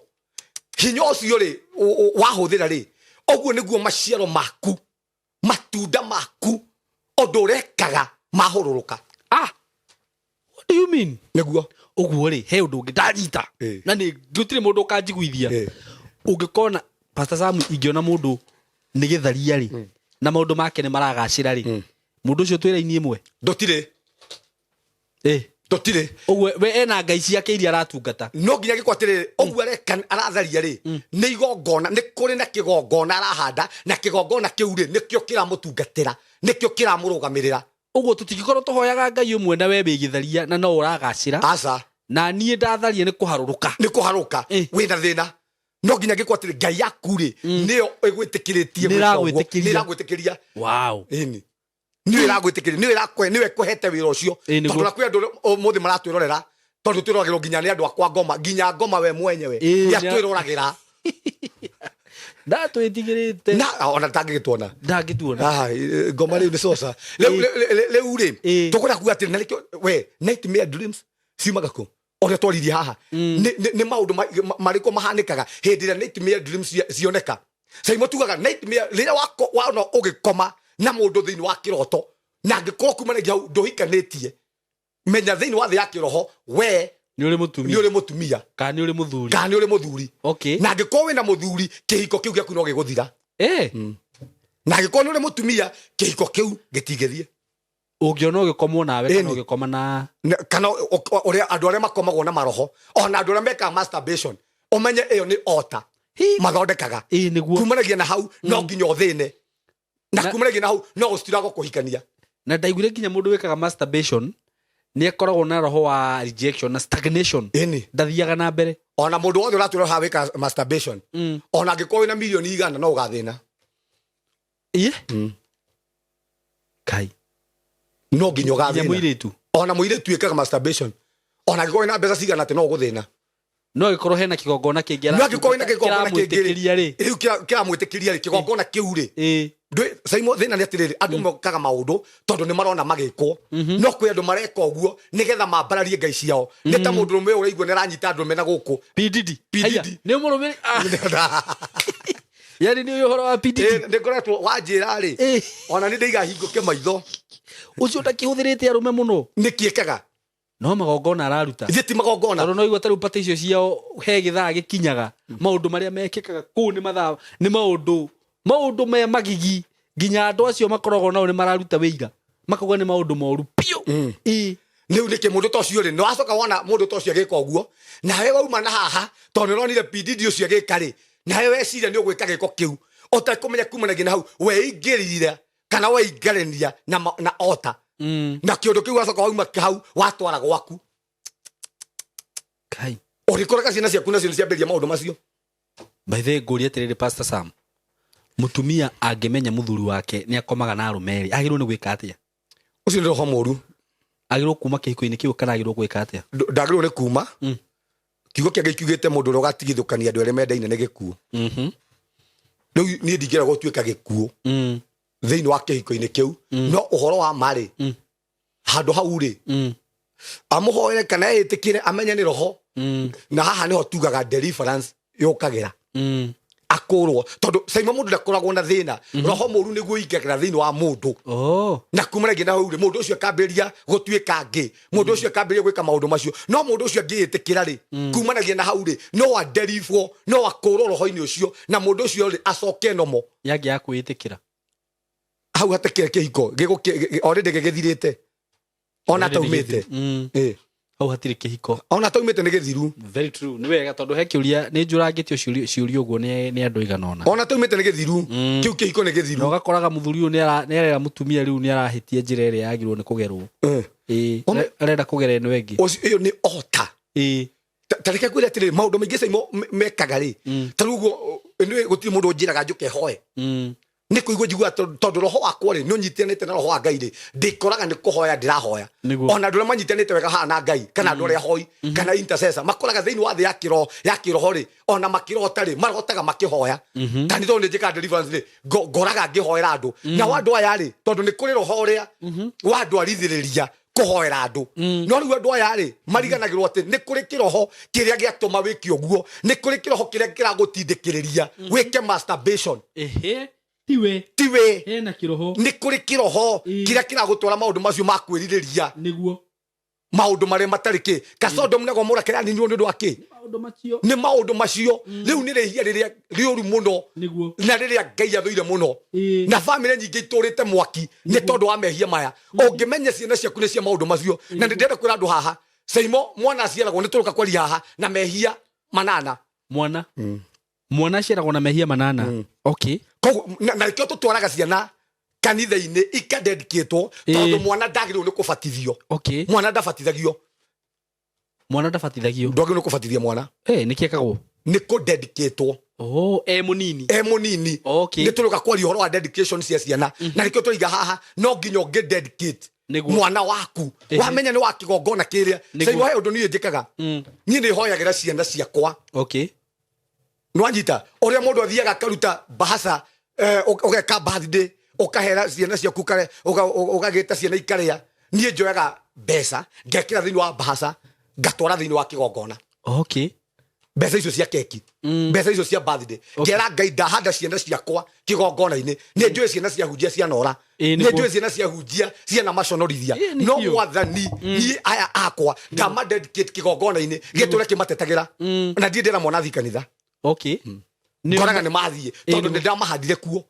Hinya ũcio rĩ Wahũthĩra rĩ, ũguo nĩguo maciaro maku, matunda maku, ũndũ ũrekaga mahũrũrũka. Ah, what do you mean? Nĩguo. Ũguo rĩ, he ũndũ ũngĩ ndanyita na nĩ gũtirĩ mũndũ ũkanjiguithia. Ũngĩkona Pastor Sam, ingĩona mũndũ nĩ gĩtharia rĩ, na maũndũ make nĩ maragacĩra rĩ, mũndũ ũcio twĩ raini ĩmwe? Ndũtirĩ. Ndũtirĩ. Ũguo we ena ngai ciake iria aratungata. No nginya gĩkwo atĩrĩrĩ, ũguo areka, aratharia rĩ, nĩ igongona, nĩ kũrĩ na kĩgongona arahanda, na kĩgongona kĩu rĩ, nĩkĩo kĩramũtungatĩra, nĩkĩo kĩramũrũgamĩrĩra. Ũguo tũtingĩkorwo tũhoyaga ngai ũmwe na we wĩ gĩtharia na no ũragacĩra, Aca. na niĩ ndatharia nĩ kũharũrũka. Nĩ kũharũka. Wĩna thĩna. No nginya ngĩkwo atĩrĩ, ngai yaku rĩ, nĩyo ĩgwĩtĩkĩrĩtie Nĩ gwĩka ũguo. ĩragwĩtĩkĩria. Nĩ ĩragwĩtĩkĩria. Ĩni, nĩyo ĩragwĩtĩkĩria, nĩyo ĩrakwe, nĩyo ĩkũhete wĩra ũcio. Tondũ na kwĩ andũ ũmũthĩ maratwĩrorera, tondũ twĩroragĩrwo nginya nĩ andũ akwa ngoma, nginya ngoma we mwenyewe nĩ atwĩroragĩra. Ndatwĩtigĩrĩte. Na ona ndangĩgĩtuona. Ndangĩtuona. Ah, ngoma rĩu nĩ coca rĩu. Rĩu rĩ, tũkwenda kuga atĩrĩ, na nĩkĩo we nightmare dreams ciumaga kũ? Ũrĩa twaririe haha, nĩ maũndũ marĩkũ mahanĩkaga hĩndĩ ĩrĩa nightmare dreams cioneka? Caimo tugaga nightmare rĩrĩa wona ũgĩkoma na mũndũ thĩinĩ wa kĩroto, na angĩkorwo kumanagia hau ndũhikanĩtie, menya thĩinĩ wa thĩ ya kĩroho we nĩ ũrĩ nĩ mũtumia ũrĩ mũtumia kana nĩ ũrĩ mũthuri. Kana nĩ ũrĩ mũthuri. Na angĩkorwo wĩna mũthuri, kĩhiko kĩu gĩaku no gĩgũthira. Na angĩkorwo nĩ ũrĩ mũtumia, kĩhiko kĩu gĩtingĩthiĩ. Ũngĩona ũgĩkomwo nawe kana ũgĩkoma na Kana ũrĩa andũ arĩa makomagwo na maroho, ona andũ arĩa mekaga masturbation, ũmenye ĩyo nĩ ota mathondekaga. Ĩ nĩguo. Kumanagia na hau no nginya ũthĩne na kumanagia na hau no ũcitiragwo kũhikania. Na ndaiguire nginya mũndũ wĩkaga masturbation nĩ akoragwo na roho wa rejection na stagnation. Ndathiaga na mbere. Ona mũndũ wothe ũratwĩra haha wĩka masturbation, ona angĩkorwo wĩna mirioni 100, no ũgathĩna. Iye kai. No nginya nginya ũgathĩna. Mũirĩtu. Ona mũirĩtu wĩkaga masturbation, ona angĩkorwo wĩna mbeca cigana atĩ, no ũgũthĩna. No agĩkorwo hena kĩgongona kĩngĩ No angĩkorwo wĩna kĩgongona kĩngĩ kĩramwĩtĩkĩria rĩ. Rĩu kĩramwĩtĩkĩria rĩ, kĩgongona kĩu rĩ, Saimo, thĩna nĩ atĩrĩrĩ, andũ mokaga maũndũ tondũ nĩ marona magĩkwo. No kwĩ andũ mareka ũguo nĩgetha mambararie ngai ciao. Nĩ ta mũndũ ũrũme ũraigua nĩ aranyita andũ mena gũkũ. P Diddy. P. Haiya, Diddy. nĩ mũrũmĩrĩri. Ah, yani nĩ ũĩ ũhoro wa P Diddy? Nĩ ngoretwo wanjĩra rĩ, ona nĩ ndaiga hingũke maitho. Ũcio ũtakĩhũthĩrĩte arũme mũno. Nĩ kĩĩkaga? No magongona araruta. Ithe ti magongona. Tondũ no igua tarĩu pata icio ciao he gĩthaa gĩkinyaga, maũndũ marĩa mekĩkaga kũu nĩ mathaa, nĩ maũndũ me magigi, nginya andũ acio makoragwo nao nĩ mararuta wĩira makauga nĩ maũndũ moru biũ. Ĩ. Rĩu nĩkĩ mũndũ ta ũcio rĩ, nĩ wacoka wona mũndũ ta ũcio agĩka ũguo, nawe wauma na haha tondũ nĩ ũronire PDD ũcio agĩka rĩ, nawe weciria nĩ ũgwĩka gĩko kĩu ũtekũmenya kumanagia na hau weingĩrire kana weingarania na ota na kĩũndũ kĩu, wacoka wauma hau watwara gwaku. Kai. Ũrĩkoraga ciana ciaku nacio nĩ ciambĩrĩria maũndũ macio. By the way, ngũria atĩrĩrĩ, Pastor Sam, mũtumia angĩmenya mũthuri wake nĩ akomaga na arũme rĩ, agĩrĩirwo nĩ gwĩka atĩa? Ũcio nĩ roho mũru. Agĩrĩirwo kuma kĩhiko-inĩ kĩu kana agĩrĩirwo gwĩka atĩa? Ndagĩrĩirwo nĩ kuma. Kiugo kĩa Ngai kiugĩte mũndũ ũrĩa ũgatigithũkania andũ arĩa mendaine nĩ gĩkuũ. Rĩu niĩ ndingĩenda gũtuĩka gĩkuũ thĩinĩ wa kĩhiko-inĩ kĩu. No ũhoro wa ma rĩ, handũ hau rĩ, amũhoere kana etĩkĩre amenye nĩ roho. Na haha nĩho tugaga deliverance yũkagĩra, akũrwo, tondũ caima mũndũ ndakoragwo na thĩna, roho mũru nĩguo ingagĩra thĩinĩ wa mũndũ. Na kumanagia na hau rĩ, mũndũ ũcio akambĩrĩria gũtuĩka ngĩ, mũndũ ũcio akambĩrĩria gwĩka maũndũ macio. No mũndũ ũcio angĩĩtĩkĩra rĩ, kumanagia na hau rĩ, no aderivwo, no akũrwo roho-inĩ ũcio, na mũndũ ũcio rĩ, acoke nomo. Yangĩ ya kwĩĩtĩkĩra. Hau hatekĩrĩ kĩhiko already gĩgĩthirĩte ona taumĩte. Hau hatirĩ kĩhiko. Ona taumĩte nĩ gĩthiru. Very true, nĩ wega, tondũ he kĩũria nĩ njũrangĩtio ciũria ũguo nĩ andũ aigana ũna. Ona taumĩte nĩ gĩthiru. Kĩu kĩhiko nĩ Na gĩthiru. Ũgakoraga mũthuri ũyũ nĩ arera mũtumia rĩu nĩ arahĩtia njĩra ĩrĩa yagĩrĩirwo nĩ kũgerwo. Arenda kũgera ĩno ĩngĩ. Ũcio ĩyo nĩ ota. Ta reke ngwĩre atĩrĩrĩ, maũndũ maingĩ caimo mekaga rĩ, ta rĩu ũguo nĩ gũtirĩ mũndũ ũnjĩraga njũke hoe. Nĩ kũigua njiguaga tondũ roho wakwa rĩ, nĩ ũnyitanĩte na roho wa Ngai rĩ, ndĩkoraga nĩ kũhoya ndĩrahoya. Ona andũ arĩa manyitanĩte wega haha na Ngai, kana andũ arĩa hoi kana intercessor, makoraga thĩinĩ wa thĩ ya kĩroho, ya kĩroho rĩ, ona makĩrota rĩ, marotaga makĩhoya. Ta nĩ tondũ nĩ njĩkaga deliverance rĩ, ngoraga ngĩhoera andũ. Nao andũ aya rĩ, tondũ nĩ kũrĩ roho ũrĩa wa andũ arithĩrĩria. Kũhoera andũ. No rĩu andũ aya rĩ mariganagĩrwo atĩ nĩ kũrĩ kĩroho kĩrĩa gĩatũma wĩke ũguo, nĩ kũrĩ kĩroho kĩrĩa kĩragũtindĩkĩrĩria wĩke masturbation. Ehe, tiwe. Tiwe. Hena kiroho. Nĩ kũrĩ kĩroho kĩrĩa kĩragũtwara maũndũ macio ma kwĩrirĩria maũndũ marĩa matarĩ kĩ ka Sodom na Gomora kĩraninirwo nĩ ũndũ wa kĩ? Maũndũ macio. Nĩ maũndũ macio. Rĩu nĩ rĩhia rĩrĩa rĩũru mũno na rĩrĩa Ngai athũire mũno, na bamĩrĩ nyingĩ itũrĩte mwaki nĩ tondũ wa mehia maya. Ũngĩmenya ciana ciaku nĩ cia maũndũ macio, na nĩ ndĩrenda kwĩra andũ haha, Saimo, mwana aciaragwo, nĩ tũrũka kwaria haha, na mehia 8. Mwana aciaragwo na mehia 8, okay. Koguo na nĩkĩo tũtwaraga ciana kanitha-inĩ ikadedicatwo, tondũ mwana ndagĩrĩirwo nĩ kũbatithio. Mwana ndabatithagio. Mwana ndabatithagio. Ndwagĩrĩirwo nĩ kũbatithia mwana. Eh, nĩ kĩekagwo? Nĩ kũdedicatwo. Oh, e mũnini. E mũnini. Nĩ tũrũka kwaria ũhoro wa dedication cia ciana, na nĩkĩo tũraiga haha no nginya ũngĩ dedicate mwana waku, wamenya nĩ wa kĩgongona kĩrĩa. Saimo, he ũndũ niĩ njĩkaga. Niĩ nĩ hoyagĩra ciana ciakwa. Nwanyita ũrĩa mũndũ athiaga akaruta bahasa, ũgeka birthday, ũkahera ciana ciaku kare, ũgagĩta ciana ikarĩa. Niĩ njoyaga mbeca ngekĩra thĩinĩ wa bahasa, ngatwara thĩinĩ wa kĩgongona. Mbeca icio cia keki, mbeca icio cia birthday, ngera Ngai ndahanda ciana ciakwa kĩgongona-inĩ. Nĩ njũĩ ciana cia hunjia cianora, nĩ njũĩ ciana cia hunjia ciana maconorithia, Ĩĩ, no nĩkĩo. Mwathani, niĩ aya akwa ndama dedicate kĩgongona-inĩ gĩtũre kĩmatetagĩra, na ndiĩ ndĩra mwana thiĩ kanitha. Ngoraga nĩ mathiĩ tondũ nĩ ndamahandire kuo.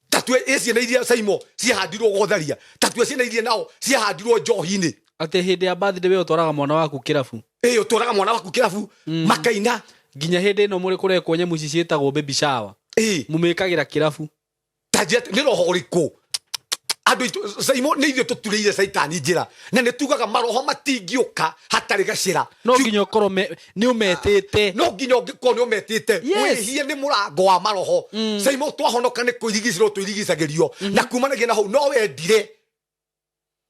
Tatue ĩ ciana iria, Saimo, ciahandirwo gũtharia, tatue ciana iria nao ciahandirwo njohi-inĩ. Atĩ hĩndĩ ya birthday we ũtwaraga mwana waku kĩrabu? Ĩ, ũtwaraga mwana waku kĩrabu, makaina. Nginya hĩndĩ ĩno mũrĩ kũrekwo nyamũ ici ciĩtagwo baby shower, mũmĩkagĩra kĩrabu. Ta njĩra nĩ roho ũrĩkũ andũ aitũ, Saimo? Nĩ ithuĩ tũturĩire caitani njĩra, na nĩ tugaga maroho matingĩũka hatarĩ gacĩra. No nginya ũkorwo nĩ ũmetĩte. No nginya ũngĩkorwo nĩ ũmetĩte. Wĩhie nĩ mũrango wa maroho. Saimo, twahonoka nĩ kũirigicĩrwo tũirigicagĩrio, na kumanagia na hau no wendire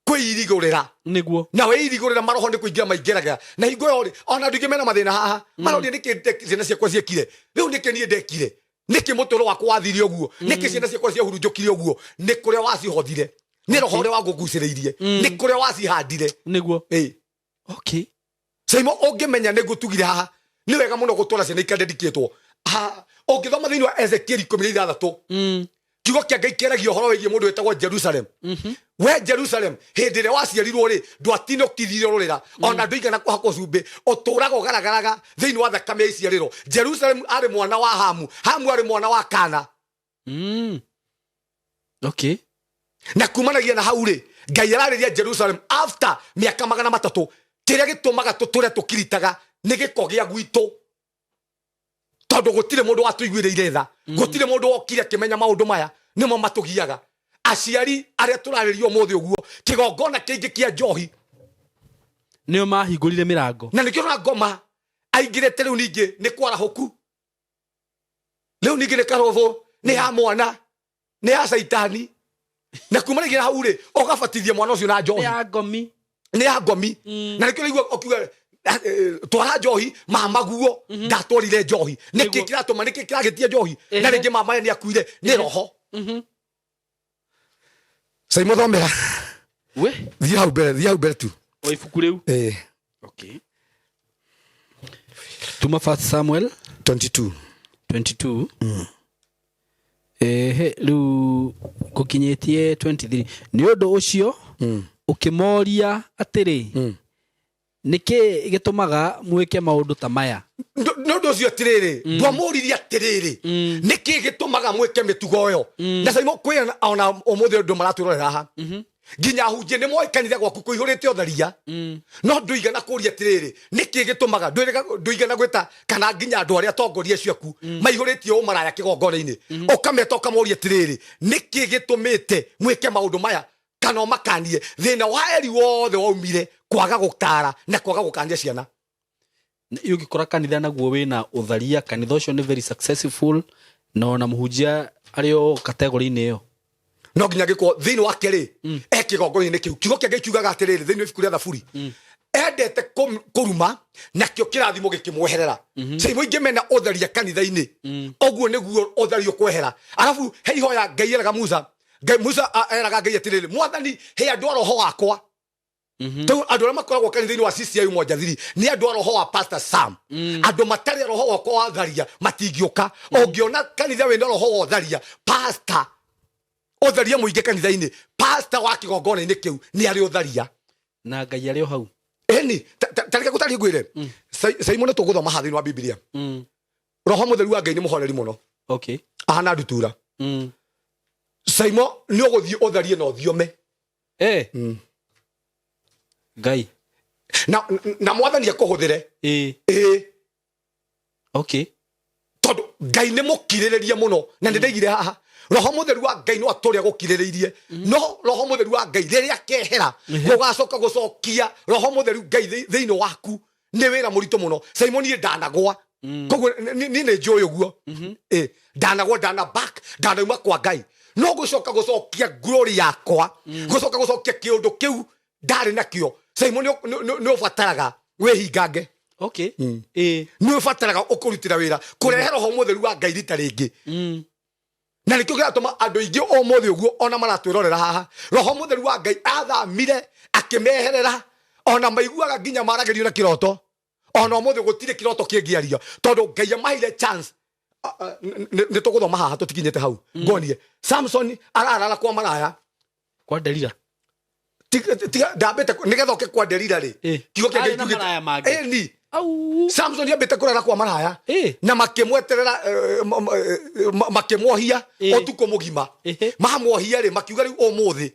kwĩirigũrĩra. Na wĩirigũrĩra, maroho nĩ kũingĩra maingĩraga. Na hingo ĩyo rĩ, ona andũ aingĩ mena mathĩna haha maroria nĩkĩ ciana ciakwa ciekire rĩu, nĩkĩ niĩ ndekire, nĩkĩ mũtũrũ wakwa wathire ũguo, nĩkĩ ciana ciakwa ciahurunjũkire ũguo. Nĩ kũrĩa wacihothire, nĩ roho ũrĩa wagũgucĩrĩirie, nĩ kũrĩa wacihandire. Ĩ. Saimo, ũngĩmenya nĩguo tugire haha nĩ wega mũno gũtwara ciana ikadedicatwo. Ũngĩthoma thĩinĩ wa Ezekiel 16, kiugo kĩa Ngai kĩaragia ũhoro wĩgiĩ mũndũ wĩtagwo Jerusalem. We Jerusalem, hĩndĩ ĩrĩa waciarirwo rĩ, ndwatinũkithirio rũrĩra, ona ndũigana kũhakwo cumbĩ, ũtũraga ũgaragaraga thĩinĩ wa thakame ya iciarĩro. Jerusalem arĩ mwana wa Hamu, Hamu arĩ mwana wa Kana. Na kumanagia na hau rĩ, Ngai ararĩria Jerusalem after mĩaka 300. Kĩrĩa gĩtũmaga tũtũre tũkiritaga nĩ gĩko gĩa gwitũ, tondũ gũtirĩ mũndũ watũiguĩrĩire tha, gũtirĩ mũndũ wokire akĩmenya maũndũ maya nĩmo matũgiaga. Aciari arĩa tũrarĩria ũmũthĩ ũguo, kĩgongona kĩingĩ kĩa njohi. Nĩo mahingũrire mĩrango. Na nĩkĩo na ngoma aingĩrĩte rĩu ningĩ nĩ kwarahũku, rĩu ningĩ nĩ karũbũ, nĩ ya mwana, nĩ ya caitani. Na kuma rĩngĩ hau rĩ, ũgabatithia mwana ũcio na Nĩ njohi. Ya ngomi. Nĩ ya ngomi. Na nĩkĩo raigua ũkiuga, "Twara njohi mama guo ndatwarire njohi." Nĩkĩ kĩratũma, nĩkĩ kĩragĩtia njohi na rĩngĩ mama ye nĩ akuire? Nĩ roho. Saimo, thomera. We. Thiĩ hau mbere, thiĩ hau mbere tu. O ibuku rĩu? Ĩĩ. Okay, tuma First Samuel 22. 22. Ehe, rĩu ngũkinyĩtie 23. Nĩ ũndũ ũcio ũkĩmoria atĩrĩ, "Nĩkĩ gĩtũmaga mwĩke maũndũ ta maya?" Nĩ ũndũ ũcio atĩrĩrĩ, ndwamũririe atĩrĩrĩ, nĩkĩ gĩtũmaga mwĩke mĩtugo ĩyo? Na Saimo, kwĩ ona ũmũthĩ andũ maratwĩrorera haha, nginya hunjie nĩ moĩ kanitha gwaku kũihũrĩte ũtharia, no ndũigana kũria atĩrĩrĩ, nĩkĩ gĩtũmaga? Ndũigana gwĩta kana nginya andũ arĩa atongoria acio aku maihũrĩtie ũmaraya kĩgongona-inĩ, ũkameta ũkamoria atĩrĩrĩ, nĩkĩ gĩtũmĩte mwĩke maũndũ maya, kana ũmakanie. Thĩna wa Eri wothe waumire kwaga gũtara na kwaga gũkania ciana. Nĩ ũngĩkora kanitha naguo wĩna ũtharia, kanitha ũcio nĩ very successful, na ona mũhunjia arĩ o category-inĩ ĩyo. No nginya ngĩkorwo thĩinĩ wake rĩ, e kĩgongona-inĩ kĩu. Kiugo kĩa Ngai kiugaga atĩrĩrĩ thĩinĩ wa ibuku rĩa Thaburi, endete kũruma, nakĩo kĩrathimo gĩkĩmweherera. Caimo ingĩ mena ũtharia kanitha-inĩ, ũguo nĩguo ũtharia ũkwehera. Arabu he ihoya Ngai eraga Musa. Ngai Musa eraga Ngai atĩrĩrĩ, "Mwathani, he andũ a roho wakwa." Tau andå arä a makoragwo kanitha-inä wa CCI Umoja Thiri nä andå a roho wa Pastor Sam. Andå matarä a roho wakwa wa tharia matingĩũka. Ũngĩona kanitha wĩna roho wa ũtharia, pastor ũtharia mũingĩ kanitha-inĩ, pastor wa kĩgongona-inĩ kĩu nĩ arĩ ũtharia. Na Ngai arĩ o hau. Ĩni, tareke gũtariĩ ngwĩre. Simon, nĩ tũgũthoma haha thĩinĩ wa Bibilia. Roho Mũtheru wa Ngai nĩ mũhoreri mũno. Ahana ndutura. Simon, nĩ ũgũthiĩ ũtharie na ũthiome. Ngai. Na Mwathani akũhũthĩre. Ĩĩ. Tondũ Ngai nĩ mũkirĩrĩria mũno, na nĩ ndaigire haha, Roho Mũtheru wa Ngai no atũrĩa gũkirĩrĩirie, no Roho Mũtheru wa Ngai rĩrĩa akehera, gũgacoka gũcokia Roho Mũtheru Ngai thĩinĩ waku nĩ wĩra mũritũ mũno. Simon, niĩ ndanagwa. Koguo niĩ nĩ njũĩ ũguo. Ĩ, ndanagwa, ndana back, ndanauma kwa Ngai, no gũcoka gũcokia glory yakwa, gũcoka gũcokia kĩũndũ kĩu ndarĩ nakĩo, Simon, nĩ ũbataraga wĩhingange. Nĩ ũbataraga ũkũrutĩra wĩra kũrehe Roho Mũtheru wa Ngai rita rĩngĩ. Na nĩkĩo kĩratũma andũ aingĩ ũmũthĩ ũguo ona maratwĩrorera haha, Roho Mũtheru wa Ngai athamire akĩmeherera, ona maiguaga nginya maragĩrio na kĩroto. Ona ũmũthĩ gũtirĩ kĩroto kĩngĩario tondũ Ngai amaheire chance. Nĩ tũgũthoma haha, tũtikinyĩte hau. Ngonie Samson ararara kwa maraya. Kwa Delila. Tiga ndambĩte nĩgetha ũke kwa Delila rĩ. Kiugo kĩa Arĩ Ngai na kiugĩte- maraya mangĩ. Ĩni. Au. Samson ambĩte kũrara kwa maraya na makĩmweterera, makĩmuohia ũtukũ mũgima. Mamuohia rĩ, makiuga rĩu ũmũthĩ,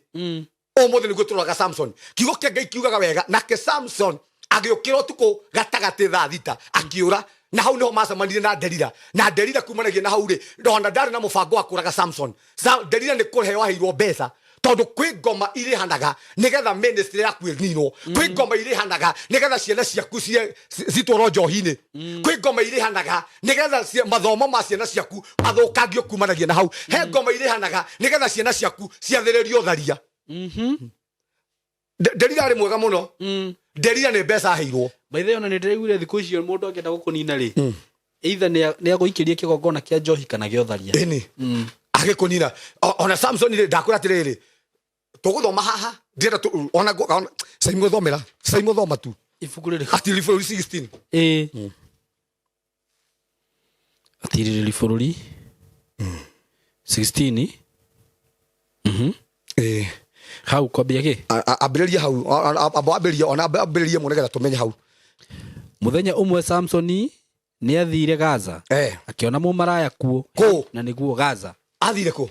ũmũthĩ nĩguo tũroraga Samson. Kiugo kĩa Ngai kiugaga wega, nake Samson agĩũkĩra ũtukũ gatagatĩ thaa 6, akĩũra, na hau niho macemanirie na Delila. Na Delila kumanagia na hau rĩ, ona ndarĩ na mũbango wa kũraga Samson. Delila nĩ kũheo aheirwo mbeca, tondũ kwĩ ngoma irĩhanaga nĩgetha ministry yaku ĩninwo. Kwĩ ngoma irĩhanaga nĩgetha ciana ciaku citwarwo njohi-inĩ. Kwĩ ngoma irĩhanaga nĩgetha mathomo ma ciana ciaku mathũkangio. Kumanagia na hau, he ngoma irĩhanaga nĩgetha ciana ciaku ciathĩrĩrio tharia. Delila arĩ mwega mũno. Delila nĩ mbeca aheirwo. By the way, ona nĩ ndĩraiguire thikũ icio mũndũ angĩenda gũkũnina rĩ, either nĩ agũikĩria kĩgongona kĩa njohi kana gĩa ũtharia. Ĩni, agĩkũnina. Ona Samson rĩ, ndakwĩra atĩrĩrĩ, tũgũthoma haha, ndĩrenda ona caimũthomera, caimũthoma tu. Ibuku rĩrĩkũ? Atirĩrĩri Bũrũri 16. Ĩĩ, Atirĩrĩri Bũrũri 16. Ĩĩ. Hau kwambia kĩ? Ambĩrĩria hau, amba wambĩrĩrie, ona ambĩrĩrie mũno nĩgetha tũmenye hau. Mũthenya ũmwe Samsoni nĩ athire Gaza, akĩona mũmaraya kuo. Kũ? Na nĩguo Gaza. Athire kũ?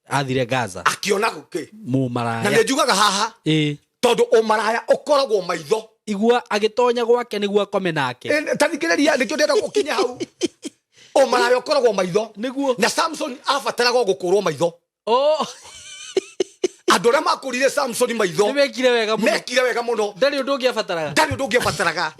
Athire Gaza. Akĩona kĩ? Na Mũmaraya. Nĩ njugaga haha, tondũ ũmaraya ũkoragwo maitho. Igua, agĩtonya gwake nĩguo akome nake. Ta thikĩrĩria, nĩkĩo ndĩrenda gũkinya hau. Ũmaraya ũkoragwo maitho. Na Samson abataraga o gũkũrwo maitho. Andũ arĩa makũrire Samson maitho Nĩ mekire wega mũno. Mekire wega mũno. Ndarĩ ũndũ ũngĩ abataraga. Ndarĩ ũndũ ũngĩ abataraga.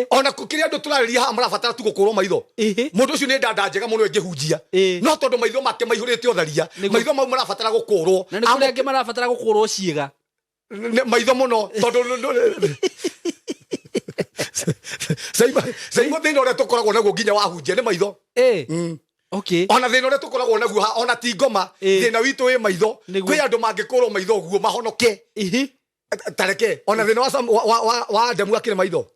Ona kĩrĩa andũ tũrarĩria haha marabatara tu gũkũrwo maitho. Mũndũ ũcio nĩ ndanda njega mũno ĩngĩhunjia, no tondũ maitho make maihũrĩte ũtharia, maitho mau marabatara gũkũrwo. Na nĩ kũrĩ angĩ marabatara gũkũrwo ciĩga. Maitho mũno, tondũ Saimo, thĩna ũrĩa tũkoragwo naguo nginya wahunjia nĩ maitho. Ona thĩna ũrĩa tũkoragwo naguo ona ti ngoma. Thĩna witũ wĩ maitho. Kwĩ andũ mangĩkũrwo maitho ũguo mahonoke. Tareke ona thĩna wa wa Adamu akĩrĩ maitho.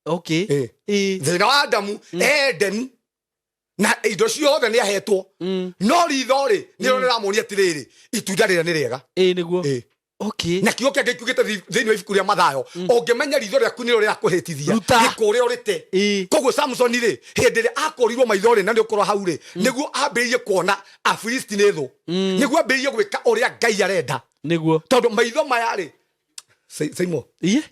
Thĩna wa Adamu Eden na indo ciothe nĩ ahetwo, no ritho rĩ, nĩrĩo rĩramuonia atĩrĩrĩ, itunda rĩrĩa nĩ rĩega. Ĩĩ, nĩguo. Na kiugo kĩa Ngai kiugĩte thĩinĩ wa ibuku rĩa Mathayo, ũngĩmenya ritho rĩaku nĩrĩo rĩrakũhĩtithia, Ruta. gĩkũre ũrĩte. Koguo Samson rĩ, hĩndĩ ĩrĩa akũrirwo maitho rĩ, na nĩ ũkorwo hau rĩ, nĩguo ambĩrĩrie kuona Afilisti nĩ thũ, nĩguo ambĩrĩrie gwĩka ũrĩa Ngai arenda. Tondũ maitho maya rĩ, Saimo,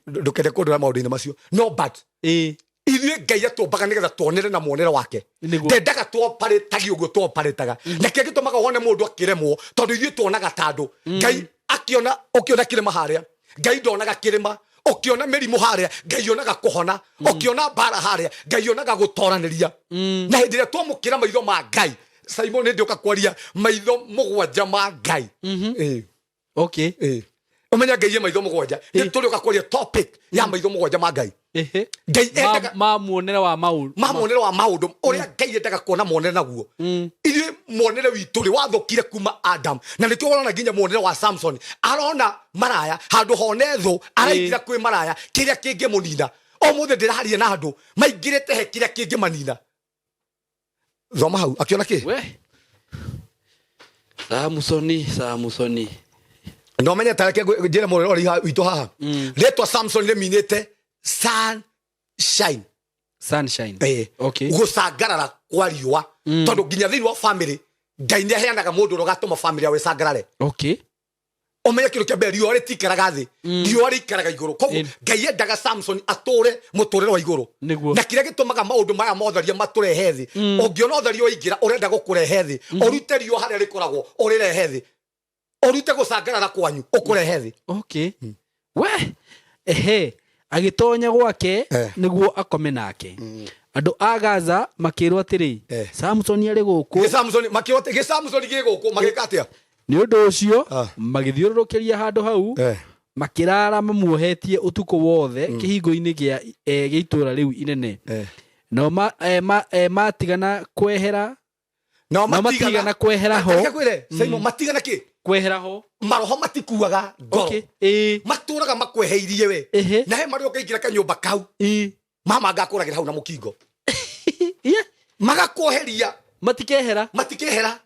ndũkende kũndora maũndũ-inĩ macio, no but ithuĩ Ngai atũmbaga nĩgetha tuonere na muonere wake. Ndendaga tuoparĩtagi ũguo tuoparĩtaga, na kĩrĩa gĩtũmaga wone mũndũ akĩremwo, tondũ ithuĩ tuonaga ta andũ. Ngai akĩona, ũkĩona kĩrĩma harĩa, Ngai ndonaga kĩrĩma. Ũkĩona mĩrimũ harĩa, Ngai onaga kũhona. Ũkĩona mbara harĩa, Ngai onaga gũtoranĩria. Na hĩndĩ ĩrĩa twamũkĩra maitho ma Ngai, Simon, nĩ ndĩũka kwaria maitho 7 ma Ngai. Ĩĩ. Ĩĩ. Ũmenye Ngai e maitho mũgwanja. Nĩ tũrĩũka kwaria topic ya maitho mũgwanja ma Ngai. Ngai endaga Ma muonere wa maũndũ. Ma muonere wa maũndũ, ũrĩa Ngai endaga kuona muonere naguo. Ithuĩ muonere witũ rĩ wathũkire kuma Adam, na nĩkĩo ũrona nginya muonere wa Samson arona maraya handũ hone thũ, araingĩra kwĩ maraya kĩrĩa kĩngĩmũnina. Ũmũthĩ ndĩraria na andũ maingĩrĩte he kĩrĩa kĩngĩmanina. Thoma hau, akĩona kĩ? We Samusoni, Samusoni. Na ũmenye tareke njĩre mũrori witũ haha, rĩtwa Samson rĩminĩte sunshine. Sunshine. Gũcangarara kwa riũa, tondũ nginya thĩinĩ wa family Ngai nĩ aheanaga mũndũ ũrĩa ũgatũma family yao ĩcangarare. Ũmenye kĩndũ kĩa mbere, riũa rĩtikaraga thĩ, riũa rĩikaraga igũrũ. Koguo Ngai endaga Samson atũre mũtũrĩre wa igũrũ. Na kĩrĩa gĩtũmaga maũndũ maya motharia matũrehe thĩ, ũngĩona ũtharia waingĩra ũrenda gũkũrehe thĩ, ũrute riũa harĩa rĩkoragwo ũrĩrehe thĩ, ũrute gũcangarara kwanyu ũkũrehe thĩ. We ehe, agĩtonya gwake nĩguo akome nake. Andũ a Gaza makĩrwo atĩrĩ, Samsoni arĩ gũkũ. Gĩ Samson makĩrwo atĩ gĩ Samson gĩ gũkũ, magĩka atĩa? Nĩ ũndũ ũcio magĩthiũrũrũkĩria handũ hau, makĩrara mamuohetie ũtukũ wothe kĩhingo-inĩ gĩa itũũra rĩu inene. Nao matigana kwehera. Nao Nao matigana kwehera ho. Reke ngwĩre, Simon, matigana kĩ? Kwehera ho. Maroho matikuaga ngoro. Matũraga makweheirie we. Na he marĩa ũkaingĩra kanyũmba kau, mama ngakũragĩra hau na mũkingo. Magakwoheria. Matikehera. Matikehera.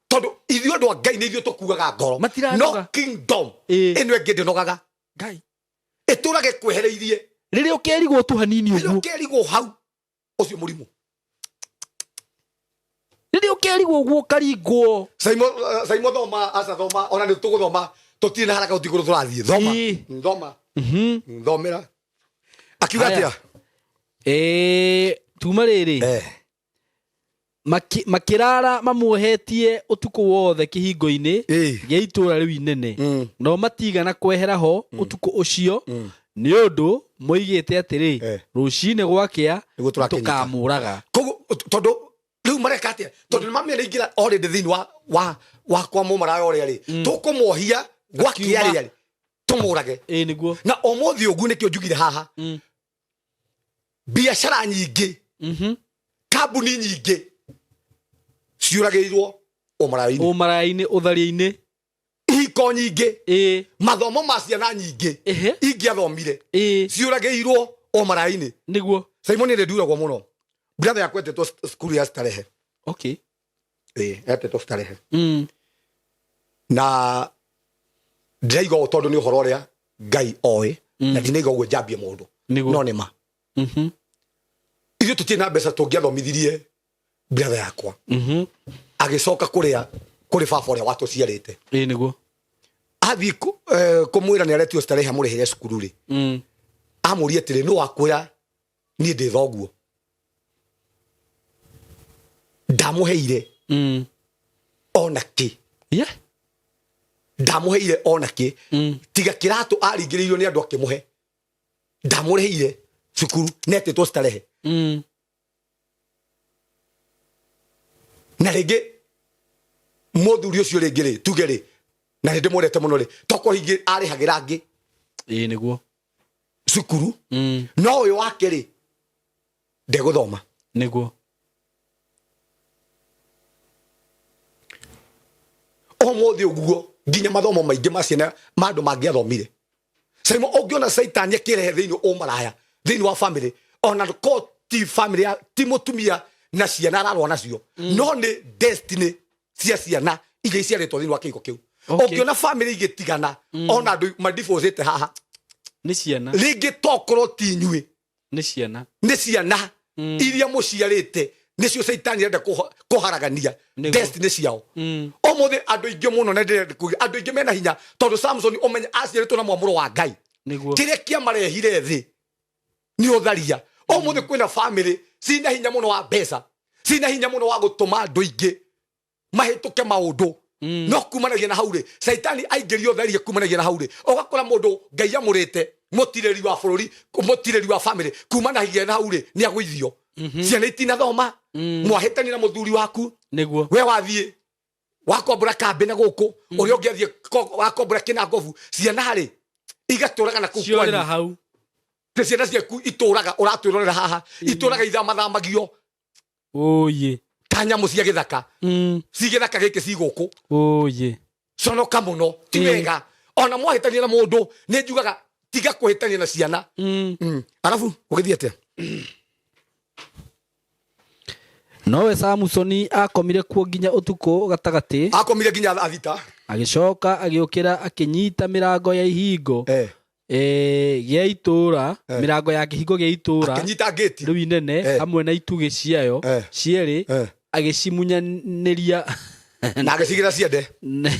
Tondũ ithuĩ andũ a Ngai nĩ ithuĩ tũkuaga ngoro. Matiranoga. No kingdom ĩno ĩngĩ ndĩnogaga. Ngai. Ĩtũrage kwehereirie. Rĩrĩa ũkerigwo tu hanini Rĩrĩa ũguo. ũkerigwo hau, ũcio mũrimũ. Rĩrĩa ũkerigwo ũguo ũkaringwo. Simon, Simon thoma, aca thoma, ona nĩ tũgũthoma, tũtirĩ na haraka, gũtirĩ kũndũ tũrathiĩ. Thoma. Thoma. Thomera. Akiuga Haya. atĩa? Tuma rĩrĩ. Makĩrara mamuohetie ũtukũ wothe kĩhingo-inĩ gĩa itũũra rĩu inene. Nao matigana kwehera ho ũtukũ ũcio, nĩ ũndũ moigĩte atĩrĩ, rũcinĩ gwakĩa Nĩguo tũrakĩnyita. tũkamũraga. Koguo, tondũ rĩu mareka atĩa? Tondũ nĩ mamenya nĩaingĩra already thĩinĩ wa kwa mũmaraya ũrĩa rĩ, tũkũmuohia gwakĩa Akiuma. rĩrĩa rĩ, tũmũrage. Ĩĩ, nĩguo. Na ũmũthĩ ũguo nĩkĩo njugire haha. Biacara nyingĩ, kambuni nyingĩ ciũragĩirwo ũmaraya-inĩ. Ũmaraya-inĩ, ũtharia-inĩ. Ihiko nyingĩ, mathomo ma ciana nyingĩ ingĩathomire, ciũragĩirwo ũmaraya-inĩ. Nĩguo. Simon nĩ nduragwo mũno. Brother yakwa etĩtwo cukuru ya Starehe. Ĩĩ, etĩtwo Starehe. Na ndĩraiga ũũ tondũ nĩ ũhoro ũrĩa Ngai oĩ, na ndinaiga ũguo njambie mũndũ. No nĩ ma. Ithuĩ tũtirĩ na mbeca tũngĩathomithirie brother yakwa. Agĩcoka kũrĩa kũrĩ baba ũrĩa watũciarĩte. Ĩĩ, nĩguo. Athiĩ kũmwĩra nĩ aretio Starehe amũrĩhĩre cukuru rĩ. Amũrie atĩrĩ, nũ wakwĩra niĩ ndĩ thoguo? Ndamũheire ona kĩ. Ndamũheire ona kĩ. Tiga kĩratũ aringĩrĩirio nĩ andũ akĩmũhe. Ndamũrĩhĩire cukuru netĩtwo Starehe. Na rĩngĩ mũthuri ũcio rĩngĩ rĩ, tuge rĩ, na nĩ ndĩmwendete mũno rĩ, tokorwo hingĩ arĩhagĩra angĩ. Ĩĩ, nĩguo. Cukuru. No ũyũ wake rĩ, ndegũthoma. Nĩguo. Ũmũthĩ ũguo nginya mathomo maingĩ ma ciana ma andũ mangĩathomire. Simon, ũngĩona Caitani akĩrehe thĩinĩ ũmaraya thĩinĩ wa family, ona ko ti family ya, ti mũtumia na ciana ararũa nacio, no nĩ destiny cia ciana iria iciarĩtwo thĩinĩ wa kĩhiko kĩu. Ũngĩona family igĩtigana, ona andũ madivorcĩte haha, Nĩ ciana. Rĩngĩ tokorwo ti inyuĩ. Nĩ ciana. Nĩ ciana iria mũciarĩte, nĩcio Caitani arenda kũharagania destiny ciao. Ũmũthĩ andũ aingĩ mũno, na ndĩrenda kuga, andũ aingĩ mena hinya, tondũ Samson ũmenye aciarĩtwo na mwamũro wa Ngai. Kĩrĩa kĩamarehire thĩ nĩ ũtharia. Ũmũthĩ kwĩna family cina hinya mũno wa mbeca, cina hinya mũno wa gũtũma andũ aingĩ mahĩtũke maũndũ. No kumanagia na hau rĩ, Caitani aingĩrio ũtharia kumanagia na hau rĩ, ũgakora mũndũ Ngai amũrĩte mũtirĩri wa bũrũri, mũtirĩri wa family, kumanagia na hau rĩ, nĩ agũithio. Ciana itinathoma, mwahĩtania na mũthuri waku. We wathiĩ Wakombora kambĩ na gũkũ ũrĩa ũngĩ athiĩ wakombora kĩnangobu, ciana rĩ igatũraga na kũu ciorĩra kwanyu. Hau. Nĩ ciana ciaku itũraga ũratwĩrorera haha, itũraga ithamathamagio Ũyĩ. ta nyamũ cia gĩthaka. Ci gĩthaka gĩkĩ ci gũkũ. Ũyĩ. Conoka mũno, ti wega. Ona mwahĩtania na mũndũ, nĩ njugaga tiga kũhĩtania na ciana. Arabu ũgĩthiĩ atĩa? Nowe Samusoni akomire kuo nginya ũtukũ gatagatĩ. Akomire nginya 3:00. Agĩcoka agĩũkĩra, akĩnyita mĩrango ya ihingo gĩa itũũra, mĩrango ya kĩhingo gĩa itũũra Akĩnyita ngĩti rĩu inene, hamwe na itugĩ ciayo cierĩ, agĩcimunyanĩria na agĩcigĩra ciende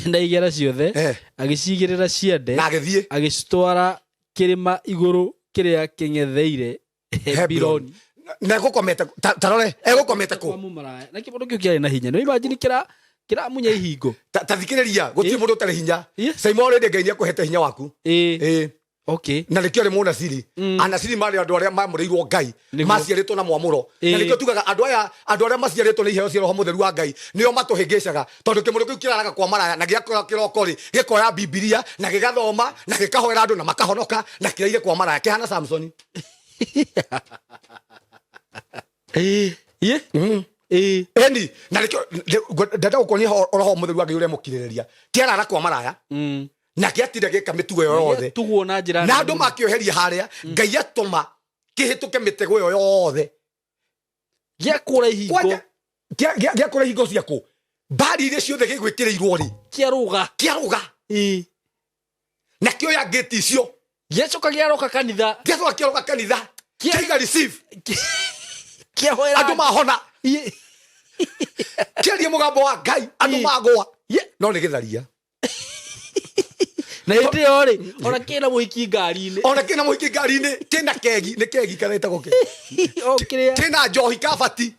na igera ciothe, agĩcigĩrĩra ciande, na agĩthiĩ agĩcitwara kĩrĩma igũrũ kĩrĩa kĩng'etheire Hebironi. Na egũkomete tarore egũkomete Kwa kũ? mũmaraya. Na kĩbondo kĩu kĩarĩ na hinya, nĩ imagine kĩra kĩramunya ihingo. Ta thikĩrĩria, gũtirĩ mũndũ ũtarĩ hinya. Saimo already Ngai nĩakũhete hinya waku. Na nĩkĩo arĩ mũnaciri. Anaciri marĩ andũ arĩa mamũrĩirwo Ngai, maciarĩtwo na mwamũro. Na nĩkĩo tugaga andũ aya, andũ arĩa maciarĩtwo nĩ iheo cia Roho Mũtheru wa Ngai, nĩo matũhĩngĩcaga, tondũ kĩmũrĩ kĩu kĩraraga kwa maraya na gĩakora kĩroko rĩ, gĩkoya Bibilia na gĩgathoma na gĩkahoera andũ na makahonoka, na kĩraire kwa maraya kĩhana Samsoni. Ye. Eni na nĩkĩo ndenda gũkuonia Roho Mũtheru wa Ngai ũrĩa mũkirĩrĩria. Kĩarara kwa maraya na gĩatinda gĩka mĩtugo ĩyo yothe Tugwo na njĩra na nene andũ mũno. makĩoheria harĩa, Ngai atũma kĩhĩtũke mĩtego ĩyo yothe. Gĩakũra ihingo. Kwanja gĩakũra ihingo ciaku, mbari iria ciothe gĩgwĩkĩrĩirwo rĩ, Kĩarũga. Kĩarũga na kĩoya ngĩti icio. Gĩacoka gĩaroka kanitha. Gĩacoka kĩaroka kanitha, kĩaiga receive. Kĩahoera andũ mahona. Kĩaria mũgambo wa Ngai, andũ magũa. No nĩ gĩtharia. Na hĩndĩ ĩyo rĩ, ona kĩna mũhiki ngari-inĩ. Ona kĩna mũhiki ngari-inĩ, kĩna kegi, nĩ kegi kana ĩtagwo kĩ? O kĩrĩa. Kĩna njohi kabati.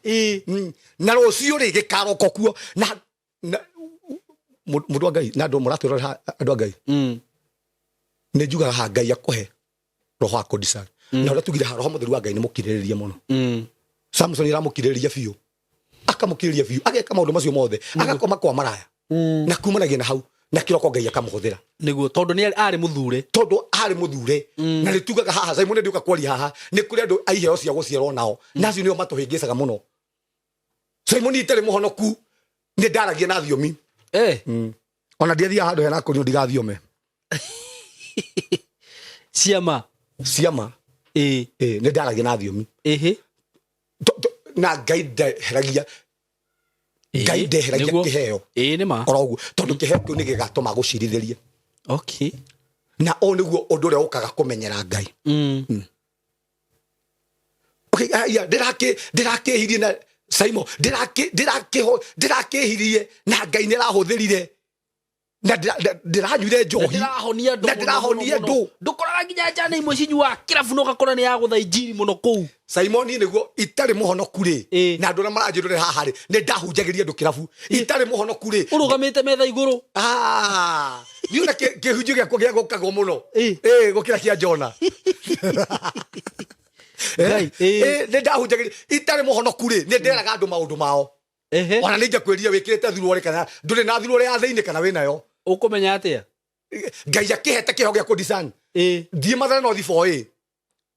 Na rũciũ rĩ, gĩkaroka kuo na mũndũ wa Ngai na andũ mũratwĩrora, andũ a Ngai, nĩ njugaga ha Ngai akũhe roho wa kũdiscern. Na ũrĩa tugire ha Roho Mũtheru wa Ngai nĩ mũkirĩrĩria mũno. Samson aramũkirĩrĩria biũ, akamũkirĩrĩria biũ, ageka maũndũ macio mothe, agakoma kwa maraya na kumanagia na hau na kĩroko Ngai akamũhũthĩra. Nĩguo, tondũ nĩ arĩ mũthure. Tondũ arĩ mũthure. Na nĩ tugaga haha, Simon, ndiũka kwaria haha, nĩ kũrĩ andũ a iheo cia gũciarwo nao, na acio nĩo matũhĩngĩcaga mũno. Simon, itarĩ mũhonoku nĩ ndaragia na thiomi. Ona ndiathiaga handũ hena kũnyua ndigathiome. Ciama. Ciama. Nĩ ndaragia na thiomi. Na Ngai ndeheragia, Ngai ndeheragia kĩheo. Ĩĩ, nĩ ma. Oro ũguo, tondũ kĩheo kĩu nĩ gĩgatũma gũcirithĩrie. Na ũũ nĩguo ũndũ ũrĩa ũkaga kũmenyera Ngai. Okay, aya, ndĩrakĩhirie na Simon, ndĩrakĩhirie na Ngai nĩ arahũthĩrire na ndĩranyuire njohi. Ndĩrahonia andũ Na mũno, ndĩrahonia mũno, andũ. Mũno. Ndũkoraga nginya njana imwe cinyuaga kĩrabu na ũgakora nĩ yagũtha injiri mũno kũu. Simon, nĩguo itarĩ mũhonoku rĩ, na andũ arĩa maranjĩrore haha rĩ, nĩ ndahunjagĩria andũ kĩrabu itarĩ mũhonoku rĩ. Ũrũgamĩte metha igũrũ. Ah, niĩ ona kĩhunjio gĩakwa gĩagũkagwo mũno gũkĩra kĩa Jona. Ngai, ĩĩ. Nĩ ndahunjagĩria itarĩ mũhonoku rĩ, nĩ nderaga andũ maũndũ mao. Ona nĩ njakwĩrire wĩkĩrĩte thuruarĩ kana ndũrĩ na thuruarĩ ya thĩinĩ kana wĩ nayo. Ũkũmenya atĩa? Ngai akĩhete kĩheo gĩa kũdesign. Thiĩ Mathare North 4A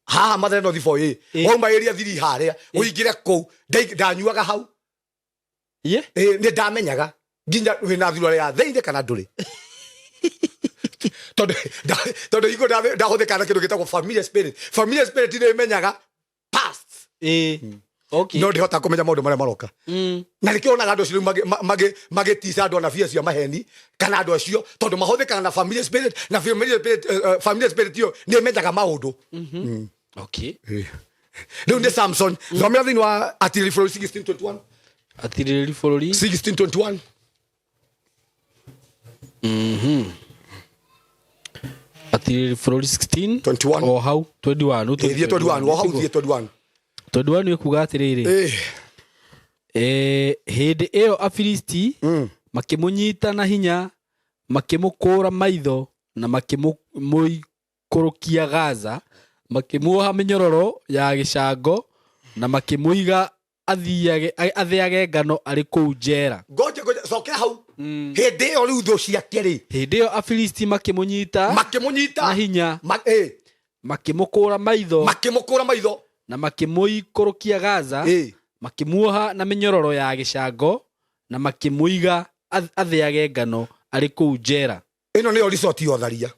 haha, Mathare North 4A, wauma area 3 harĩa ũingĩre kũu. Ndanyuaga hau. Nĩ ndamenyaga nginya wĩna thuruarĩ ya thĩinĩ kana ndũrĩ, tondũ hingo ndahũthĩkaga na kĩndũ gĩtagwo familiar spirit. Familiar spirit nĩ ĩmenyaga past. No ndĩhota kũmenya maũndũ marĩa maroka. Na nĩkĩo onaga andũ acio rĩu magĩtica andũ anabii acio a maheni kana andũ acio, tondũ mahũthĩkaga na familiar spirit, na familiar spirit ĩyo nĩ ĩmenyaga maũndũ. Rĩu nĩ Samson. Thomera thĩinĩ wa Atirĩrĩri Bũrũri 1621. Atirĩrĩri Bũrũri. 1621. Atirĩrĩri Bũrũri 16 21. O hau 21. Thiĩ 21, o hau, thiĩ 21. 21 ĩkuga atĩrĩrĩ, hĩndĩ ĩyo Afilisti makĩmũnyita na hinya, makĩmũkũũra maitho na makĩmũikũrũkia Gaza, makĩmuoha mĩnyororo ya gĩcango na makĩmũiga athiage athĩage ngano arĩ kũu njera. Ngoja, ngoja. Cokera hau. Hĩndĩ ĩyo rĩu thũ ciake rĩ, Hĩndĩ ĩyo Afilisti makĩmũnyita makĩmũnyita na hinya, makĩmũkũra makĩmũkũũra maitho, makĩmũkũra maitho, na makĩmũikũrũkia Gaza, makĩmuoha na mĩnyororo ya gĩcango, na makĩmũiga athĩage ngano arĩ kũu njera. Ĩno nĩyo resort ya ũtharia.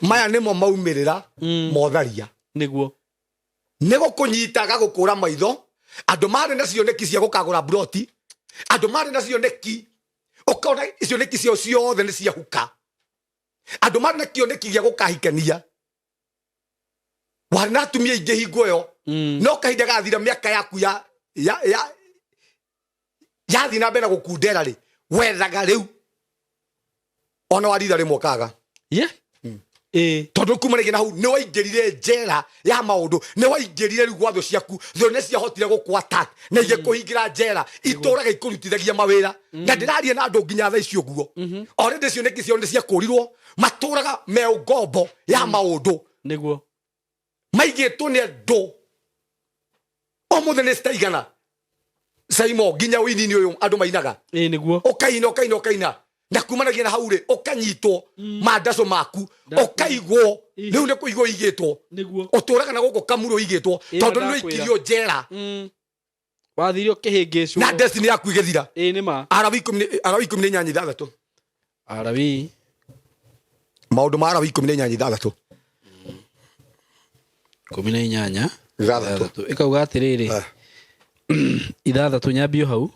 Maya nĩmo maumĩrĩra ma ũtharia. Nĩguo. Nĩ gũkũnyita gagũkũra maitho. Andũ marĩ na cioneki cia gũkagũra mburoti, andũ marĩ na cioneki, ũkona cioneki ciao ciothe nĩ ciahuka. Andũ marĩ na kĩoneki gĩa gũkahikania, warĩ na atumia aingĩ hingo ĩyo, no kahinda gathira, mĩaka yaku ya yathiĩ na mbere na gũkundera rĩ, wethaga rĩu ona waritha rĩmwe ũkaga. Tondũ kuma rĩngĩ na hau nĩ waingĩrire njera ya maũndũ, nĩ waingĩrire rĩu gwa thũ ciaku. Thũ nĩ ciahotire gũkũ attack na igĩkũhingĩra njera, itũraga ikũrutithagia mawĩra. Na ndĩraria na andũ nginya thaa ici ũguo, already cioneki ciao nĩ ciakũrirwo, matũraga me ngombo ya maũndũ. Maigĩtwo nĩ andũ ũmũthĩ nĩ citaigana Saimo, nginya ũini-inĩ ũyũ andũ mainaga. Ĩ nĩguo. Ũkaina, ũkaina, ũkaina, na kumanagia na hau rĩ, ũkanyitwo mandaco maku, ũkaigwo. Rĩu nĩ kũigwo igĩtwo. Ũtũraga na gũkũ kamuro igĩtwo, tondũ nĩ Ndakwĩra. ũikirio njera. Wathire ũkĩhĩngĩcwo. Na destiny yaku ĩgĩthira. Ĩ nĩ ma. Arawi 18:6. Arawi. Maũndũ ma Arawi 18:6. 18. 6. 6 ĩkauga atĩrĩrĩ, 6, nyambio hau,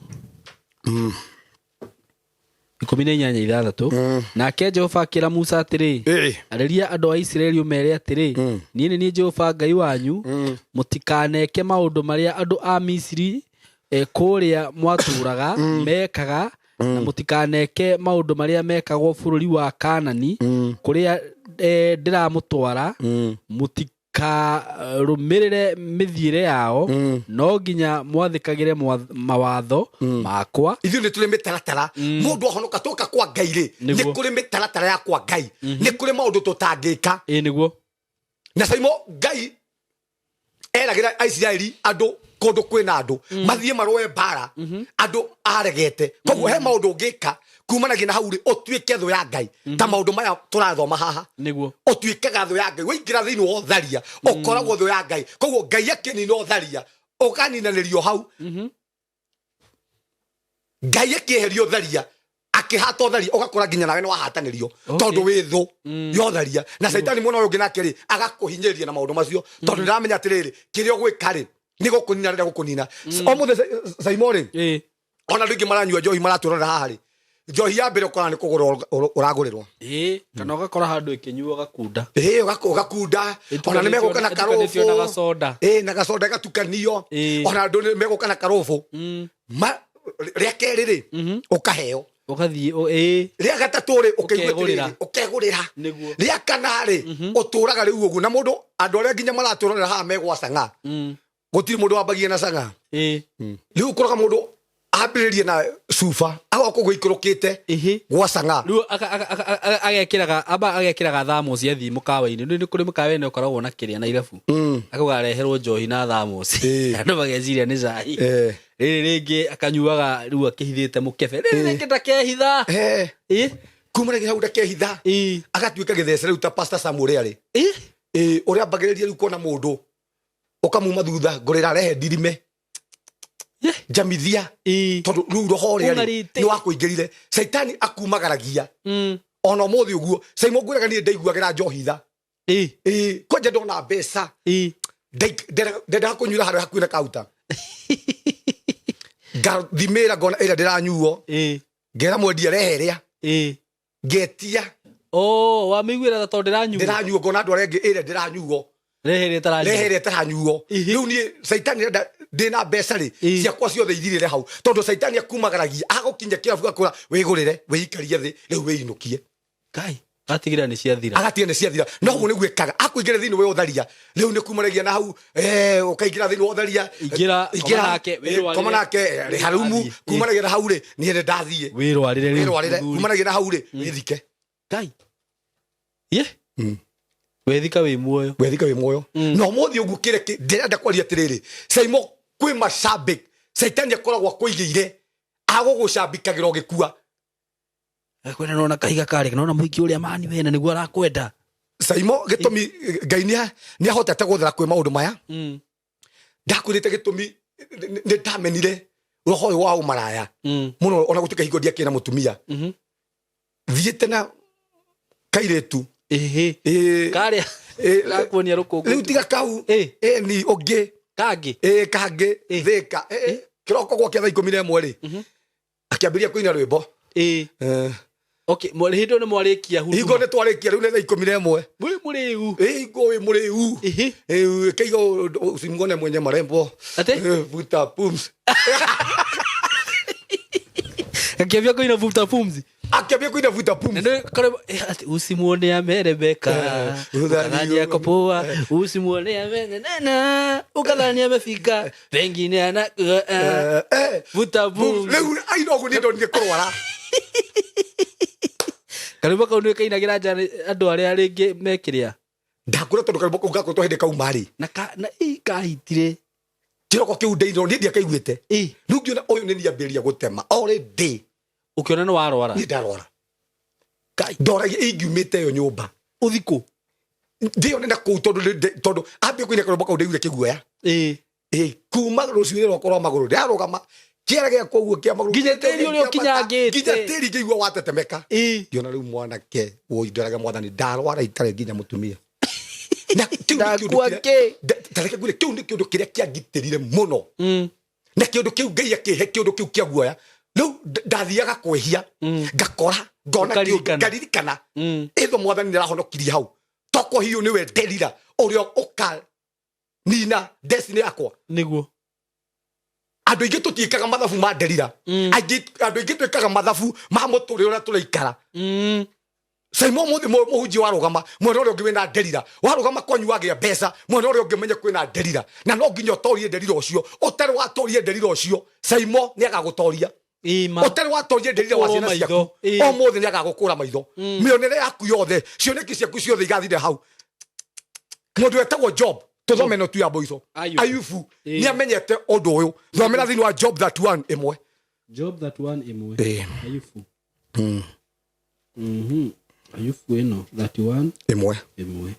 18:6. Nake Jehova akĩra Musa atĩrĩ, arĩria andũ a Isiraeli ũmeere atĩrĩ, niĩ nĩ niĩ Jehova Ngai wanyu. Mũtikaneke maũndũ marĩa andũ a Misiri, kũrĩa mwatũũraga, mekaga, na mũtikaneke maũndũ marĩa mekagwo bũrũri wa Kanani, kũrĩa ndĩramũtwara. Mũtikarũmĩrĩre mĩthiĩre yao, no nginya mwathĩkagĩre mawatho makwa. Ithuĩ nĩ tũrĩ mĩtaratara. Mũndũ ahonoka twoka kwa Ngai rĩ, nĩ kũrĩ mĩtaratara ya kwa Ngai, nĩ kũrĩ maũndũ tũtangĩka. Ĩ nĩguo. Na Saimo, Ngai eragĩra Aisiraeli andũ kũndũ kwĩna andũ mathiĩ marũe mbara, andũ aregete. Koguo he maũndũ ũngĩka kumanagia na hau rĩ, ũtuĩke thũ ya Ngai, ta maũndũ maya tũrathoma haha. Ũtuĩkaga thũ ya Ngai waingĩra thĩinĩ wa ũtharia, ũkoragwo thũ ya Ngai. Koguo Ngai akĩnina ũtharia, ũkaninanĩrio hau. Ngai akĩeheria ũtharia, akĩhata ũtharia, ũgakora nginya nawe nĩ wahatanĩrio, tondũ wĩ thũ ya ũtharia. Na Caitani mwena ũyũ ũngĩ nake rĩ, agakũhinyĩrĩria na maũndũ macio, tondũ nĩramenya atĩrĩrĩ, kĩrĩa ũgwĩka rĩ, nĩ gũkũnina rĩrĩa gũkũnina. Ũmũthĩ Saimo rĩ, ona andũ aingĩ maranyua njohi maratũrora haha rĩ, njohi ya mbere ũkora nĩ kũgũra ũragũrĩrwo. Ĩ, kana ũgakora handũ ĩkĩnyuo ũgakunda. Ĩ, ũgakunda. Ona nĩ megũka na Ĩtukanĩtio na karũbũ. gacoda. Ĩ, na gacoda gatukanio. Ona andũ nĩ megũka na karũbũ. Rĩa kerĩ rĩ, ũkaheo. Ũgathiĩ ĩ. Rĩa gatatũ rĩ, ũkaigua Ũkegũrĩra. atĩrĩrĩ, ũkegũrĩra. Rĩa kana rĩ, ũtũraga rĩu ũguo. Na mũndũ, andũ arĩa nginya maratũrorera haha megwa cang'a, gũtirĩ mũndũ wambagia na cang'a. Rĩu ũkoraga mũndũ ambĩrĩrie na cuba, agoka ũguo ikũrũkĩte gwa cang'a. Rĩu agekĩraga, amba agekĩraga thamoci athiĩ mũkawa-inĩ. Rĩu nĩ kũrĩ mũkawa-inĩ ũkoragwo na kĩrĩa na irabu, akauga areherwo njohi na thamoci. Andũ mageciria nĩ cai. Rĩrĩ rĩngĩ akanyuaga rĩu akĩhithĩte mũkebe, rĩrĩ rĩngĩ ndakehitha. Kuma rĩngĩ hau ndakehitha, agatuĩka gĩthece rĩu ta Pastor Sam ũrĩa rĩ. Ĩ, ũrĩa ambagĩrĩria rĩu kuona mũndũ ũkamuma thutha, ngũrĩra, rehe ndirime, njamithia, tondũ rĩu roho ũrĩa rĩ, Ũng'arĩte. nĩ wakũingĩrire. Caitani akumagaragia. Ona ũmũthĩ ũguo Saimo, ngwĩraga niĩ ndaiguagĩra njohi tha. Ĩ, kwanja ndona mbeca, ndendaga kũnyuĩra harĩa hakuhĩ na kauta, ngathimĩra, ngona ĩrĩa ndĩranyuo, ngera mwendia, rehe ĩrĩa, ngetia. Oh, wamĩiguĩra tondũ ndĩranyuo. Ndĩranyuo, ngona andũ arĩa angĩ ĩrĩa ndĩranyuo. Rehe ĩrĩa ĩtaranyuo. Rehe ĩrĩa ĩtaranyuo. Rĩu niĩ caitani renda ndĩna mbeca rĩ, ciakwa ciothe ithirĩre hau, tondũ caitani akumagaragia agũkinya kĩrabu, gakũra wĩgũrĩre, wĩikarie thĩ, rĩu wĩinũkie. Ngai atigĩrĩra nĩ ciathira. Agatiga nĩ ciathira. No ũguo nĩguo ĩkaga akũingĩra thĩinĩ wa ũtharia. Rĩu nĩ kumanagia na hau, ũkaingĩra thĩinĩ wa ũtharia. Ingĩra, koma nake, wĩrwarĩre. Koma nake, rĩha rumu. Athiĩ. Kumanagia na hau rĩ, niĩ nĩ ndathiĩ. Wĩrwarĩre rĩu, Wĩrwarĩre. mũthuri. Kumanagia na hau rĩ, wĩthike. Ngai ye, wethika wĩ muoyo. Wethika wĩ muoyo. Na ũmũthĩ ũguo kĩrĩa ndĩrenda kwaria atĩrĩrĩ Saimo, kwĩ macambĩk caitani akoragwo akũigĩire. Agũgũcambikagĩra ũgĩkua. Kwenda nona kahiga karĩ nona mũhiki ũrĩa mani wena nĩguo arakwenda. Saimo, gĩtũmi Ngai nĩ ahotete gũthera kwĩ maũndũ maya, ndakwĩrĩte gĩtũmi nĩ ndamenire roho ũyũ wa ũmaraya mũno, ona gũtuĩka hingo ndiakĩrĩ na mũtumia, thiĩte na kairĩtu. Ĩhĩ. Karĩa gakuonia rũkũngũ. Rĩu tiga kau. Ĩni ũngĩ. Kangĩ. Ĩ kangĩ. Thĩka kĩroko gwakĩa thaa 11 rĩ, akĩambĩrĩria kũina rwĩmbo. Okay, hĩndĩ ĩyo nĩ mwarĩkia huduma. Hingo nĩ twarĩkia, rĩu nĩ thaa 11. Mwĩ mũrĩu. Hingo wĩ mũrĩu. Kaiga usimwone mwenye marembo. Ate? Vuta pumzi. Akĩambia kũina vuta pumzi. Akĩambia kũina vuta pumzi. Nĩ kare ati usimuone amerebeka. Ukadhani ako poa, usimuone amenenena, ukadhani amefika, pengine ana vuta pumzi. Rĩu aina ũguo niĩ ndonire kũrwara. Karwĩmbo kau nĩ kainagĩra nja andũ arĩa rĩngĩ mekĩrĩa. Ndakũra tondũ karwĩmbo kau gakoretwo hĩndĩ kauma rĩ. Na ka na ĩ kahitire. Kĩroko kĩu ndeinwo niĩ ndiakaiguĩte. Rĩu ngĩona ũyũ nĩ niambĩrĩria gũtema already. Ũkĩona nĩ warwara. Niĩ ndarwara. Ndoragia ingiumĩte ĩyo nyũmba. Ũthikũ. Ndĩyo na kũu tondũ ambia kũina karwĩmbo kau ndaiguire kĩguoya. Kuma rũciinĩ rwakwa rwa magũrũ ndarũgama kĩara gĩakwa ũguo kĩa magũrũ Nginya tĩri ũrĩa ũkinyangĩte. Nginya tĩri ngĩigua watetemeka. Ngĩona rĩu mwanake woi, ndoraga mwathani ndarwara itarĩ nginya mũtumia. Na kĩu nĩ kĩũndũ Ndakua kĩrĩa- kĩ? Ta reke ngwĩre, kĩu nĩ kĩũndũ kĩrĩa kĩangitĩrire mũno. Na kĩũndũ kĩu Ngai akĩhe kĩũndũ kĩu kĩa guoya. Rĩu ndathiaga kwĩhia, ngakora ngona kĩũndũ, Ũkaririkana. ngaririkana. Ĩtho mwathani nĩarahonokirie hau. Toko hiyo nĩwe nderira ũrĩa ũkanina destiny yakwa. Nĩguo. Andũ aingĩ tũtiĩkaga mathabu ma nderira. Aingĩ andũ aingĩ twĩkaga mathabu ma mũtũrĩre ũrĩa tũraikara. Saimo mũthĩ mũhunjia warũgama mwena ũrĩa ũngĩ wĩna nderira, warũgama kwanyu wagĩa mbeca mwena ũrĩa ũngĩ menye kwĩna nderira, na no nginya ũtorie nderira ũcio. Ũtarĩ watorie nderira ũcio, Saimo nĩ agagũtoria. Ima. Ũtarĩ watorie nderira wa Ũkũrwo ciana maitho. ciaku, ũmũthĩ nĩ agagũkũra maitho. Mĩonere yaku yothe, cioneki ciaku ciothe igathire hau. Mũndũ wetagwo Job, tũthome no tu ya mũico. Ayubu. Ayubu nĩ amenyete ũndũ ũyũ. Thomera thĩinĩ wa Job 31 ĩmwe. Job 31 ĩmwe. Ayubu. Ayubu ĩno 31 ĩmwe. Ĩmwe.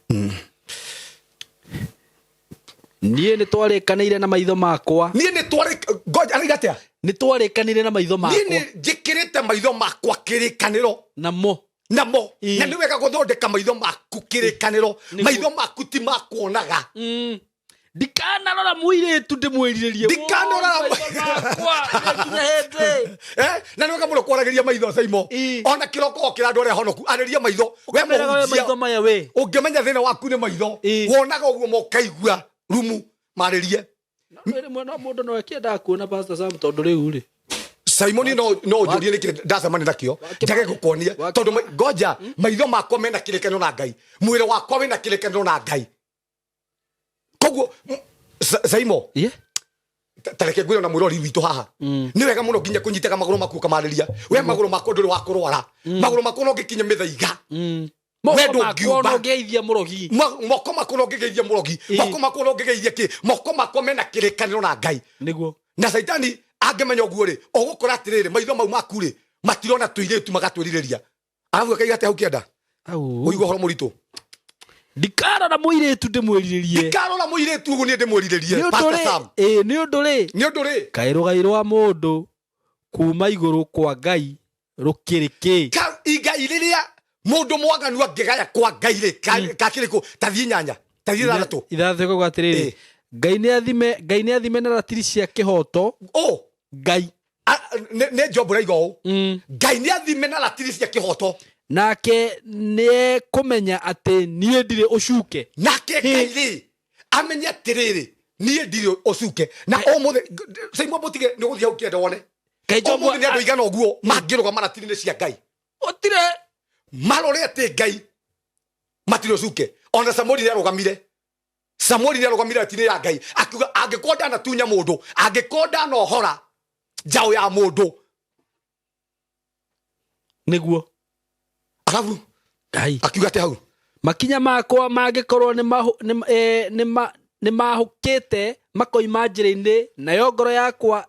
Niĩ nĩ twarĩkanĩire na maitho makwa. Niĩ nĩ twarĩ ngoja araiga atĩa? Nĩ twarĩkanĩire na maitho Niĩ makwa. nĩ njĩkĩrĩte maitho makwa kĩrĩkanĩro. Namo. Namo. Na nĩ wega gũthondeka maitho maku kĩrĩkanĩro. Nĩguo. Maitho maku ti makuonaga. Ndikanarora mũirĩtu ndĩmwĩrirĩrie. Ndikanarora Woi, maitho makwa, nginya hĩndĩ. Na nĩ wega mũno kwaragĩria maitho, Saimo. Ona kĩroko okĩra andũ arĩa honoku, arĩria maitho. We Ũkameraga we mũhunjia, maitho maya we. ũngĩmenya thĩna waku nĩ maitho, wonaga ũguo mokaigua rumu marĩrie. No rĩmwe no mũndũ no akĩendaga kuona Pastor Sam tondũ rĩu rĩ. Simon no ũnjũrie nĩkĩ ndacemania nakĩo, njage gũkuonia tondũ ngoja maitho makwa mena kĩrĩkanĩro na Ngai, mwĩrĩ wakwa wĩna kĩrĩkanĩro na Ngai. Koguo Saimo, ta reke ngwĩre na mwĩrori witũ haha, nĩ wega mũno nginya kũnyitaga magũrũ maku ũkamarĩria. We magũrũ makwa ndũrĩ wa kũrwara, magũrũ makwa no ngĩkinya mĩthaiga. Moko We makwa ndũngiumba. no ngĩgeithia mũrogi. Moko makwa no ngĩgeithia mũrogi, moko makwa no ngĩgeithia kĩ, moko makwa mena kĩrĩkanĩro na Ngai. Nĩguo. Na Caitani angĩmenya ũguo rĩ, ũgũkora atĩrĩrĩ, maitho mau maku rĩ matirona tũirĩtu magatwĩrirĩria. Arabu akaiga atĩa hau kĩanda? Au. Ũigua ũhoro mũritũ. Ndikarora mũirĩtu ndĩmwĩrirĩrie. Ndikarora mũirĩtu ũguo niĩ ndĩmwĩrirĩrie, Nĩ ũndũ Pastor rĩ, Sam. nĩ ũndũ rĩ. Nĩ ũndũ rĩ. Kaĩ rũgai rwa mũndũ kuma igũrũ kwa Ngai rũkĩrĩ kĩ? Ka igai rĩrĩa mũndũ mwaganu angĩgaya kwa Ngai rĩ, kakĩrĩ kũ? Ta thiĩ nyanya, ta thiĩ ithathatũ. Ithathatũ ĩkauga atĩrĩrĩ, Ngai nĩ athime, Ngai nĩ athime na ratiri cia kĩhoto. Ũ. Ngai. Nĩ Job ũraiga ũũ. Ngai nĩ athime na ratiri cia kĩhoto. Nake nĩ ekũmenya atĩ niĩ ndirĩ ũcuke. Nake Ngai rĩ, amenye atĩrĩrĩ, niĩ ndirĩ ũcuke. Na ũmũthĩ, Simon Mũtige, nĩ ũgũthiĩ hau kĩanda wone. Ngai Job Ũmũthĩ nĩ andũ aigana ũguo mangĩrũgama ratiri-inĩ cia Ngai. Ũtire. Marore atĩ Ngai matirĩ ũcuke. Ona Samueli nĩ arũgamire. Samueli nĩ arũgamire ratiri-inĩ ya Ngai. Akiuga angĩkorwo ndanatunya mũndũ, angĩkorwo ndanohora njaũ ya mũndũ. Nĩguo. Arabu Ngai. Akiuga atĩ hau. Makinya makwa mangĩkorwo nĩ mahũkĩte makoima njĩra-inĩ, nayo ngoro yakwa,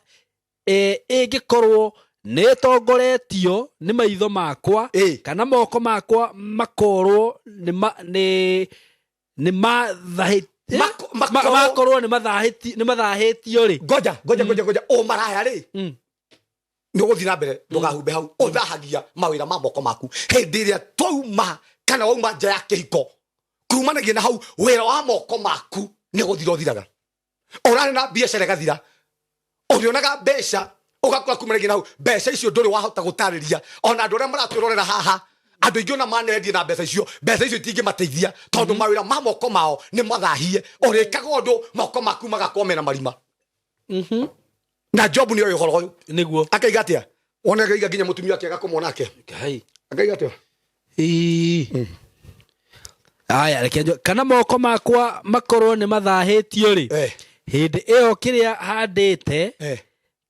ĩngĩkorwo Nĩ tongoretio nĩ maitho makwa kana moko makwa makorwo nĩ ma- nĩ nĩ mathahĩ- makorwo nĩ mathahĩtio rĩ. Ngoja, ngoja, ngoja, ngoja. Ũmaraya rĩ, nĩ ũgũthiĩ na mbere, ndũgahumbe hau. Ũthahagia mawĩra ma moko maku hĩndĩ ĩrĩa twauma kana wauma nja ya kĩhiko. Kumanagia na hau, wĩra wa moko maku nĩ gũthira ũthiraga. Ũrarĩ na biacara ĩgathira, ũrĩonaga mbeca ũgakora kumanagia na hau mbeca icio ndũrĩ wahota gũtarĩria ona andũ arĩa maratwĩrorera haha. Andũ aingĩ ona manendie na mbeca icio, mbeca icio itingĩmateithia tondũ mawĩra ma moko mao nĩ mathahie. Ũrĩkaga ũndũ, moko maku magakorwo mena marima. Na Job nĩ oĩ ũhoro ũyũ. Akaiga atĩa? Wone akaiga nginya mũtumia akĩaga kũmwona ake. Ngai. Akaiga atĩa? Ĩĩ. Aya, reke kana moko makwa makorwo nĩ mathahĩtio rĩ, hĩndĩ ĩyo kĩrĩa handĩte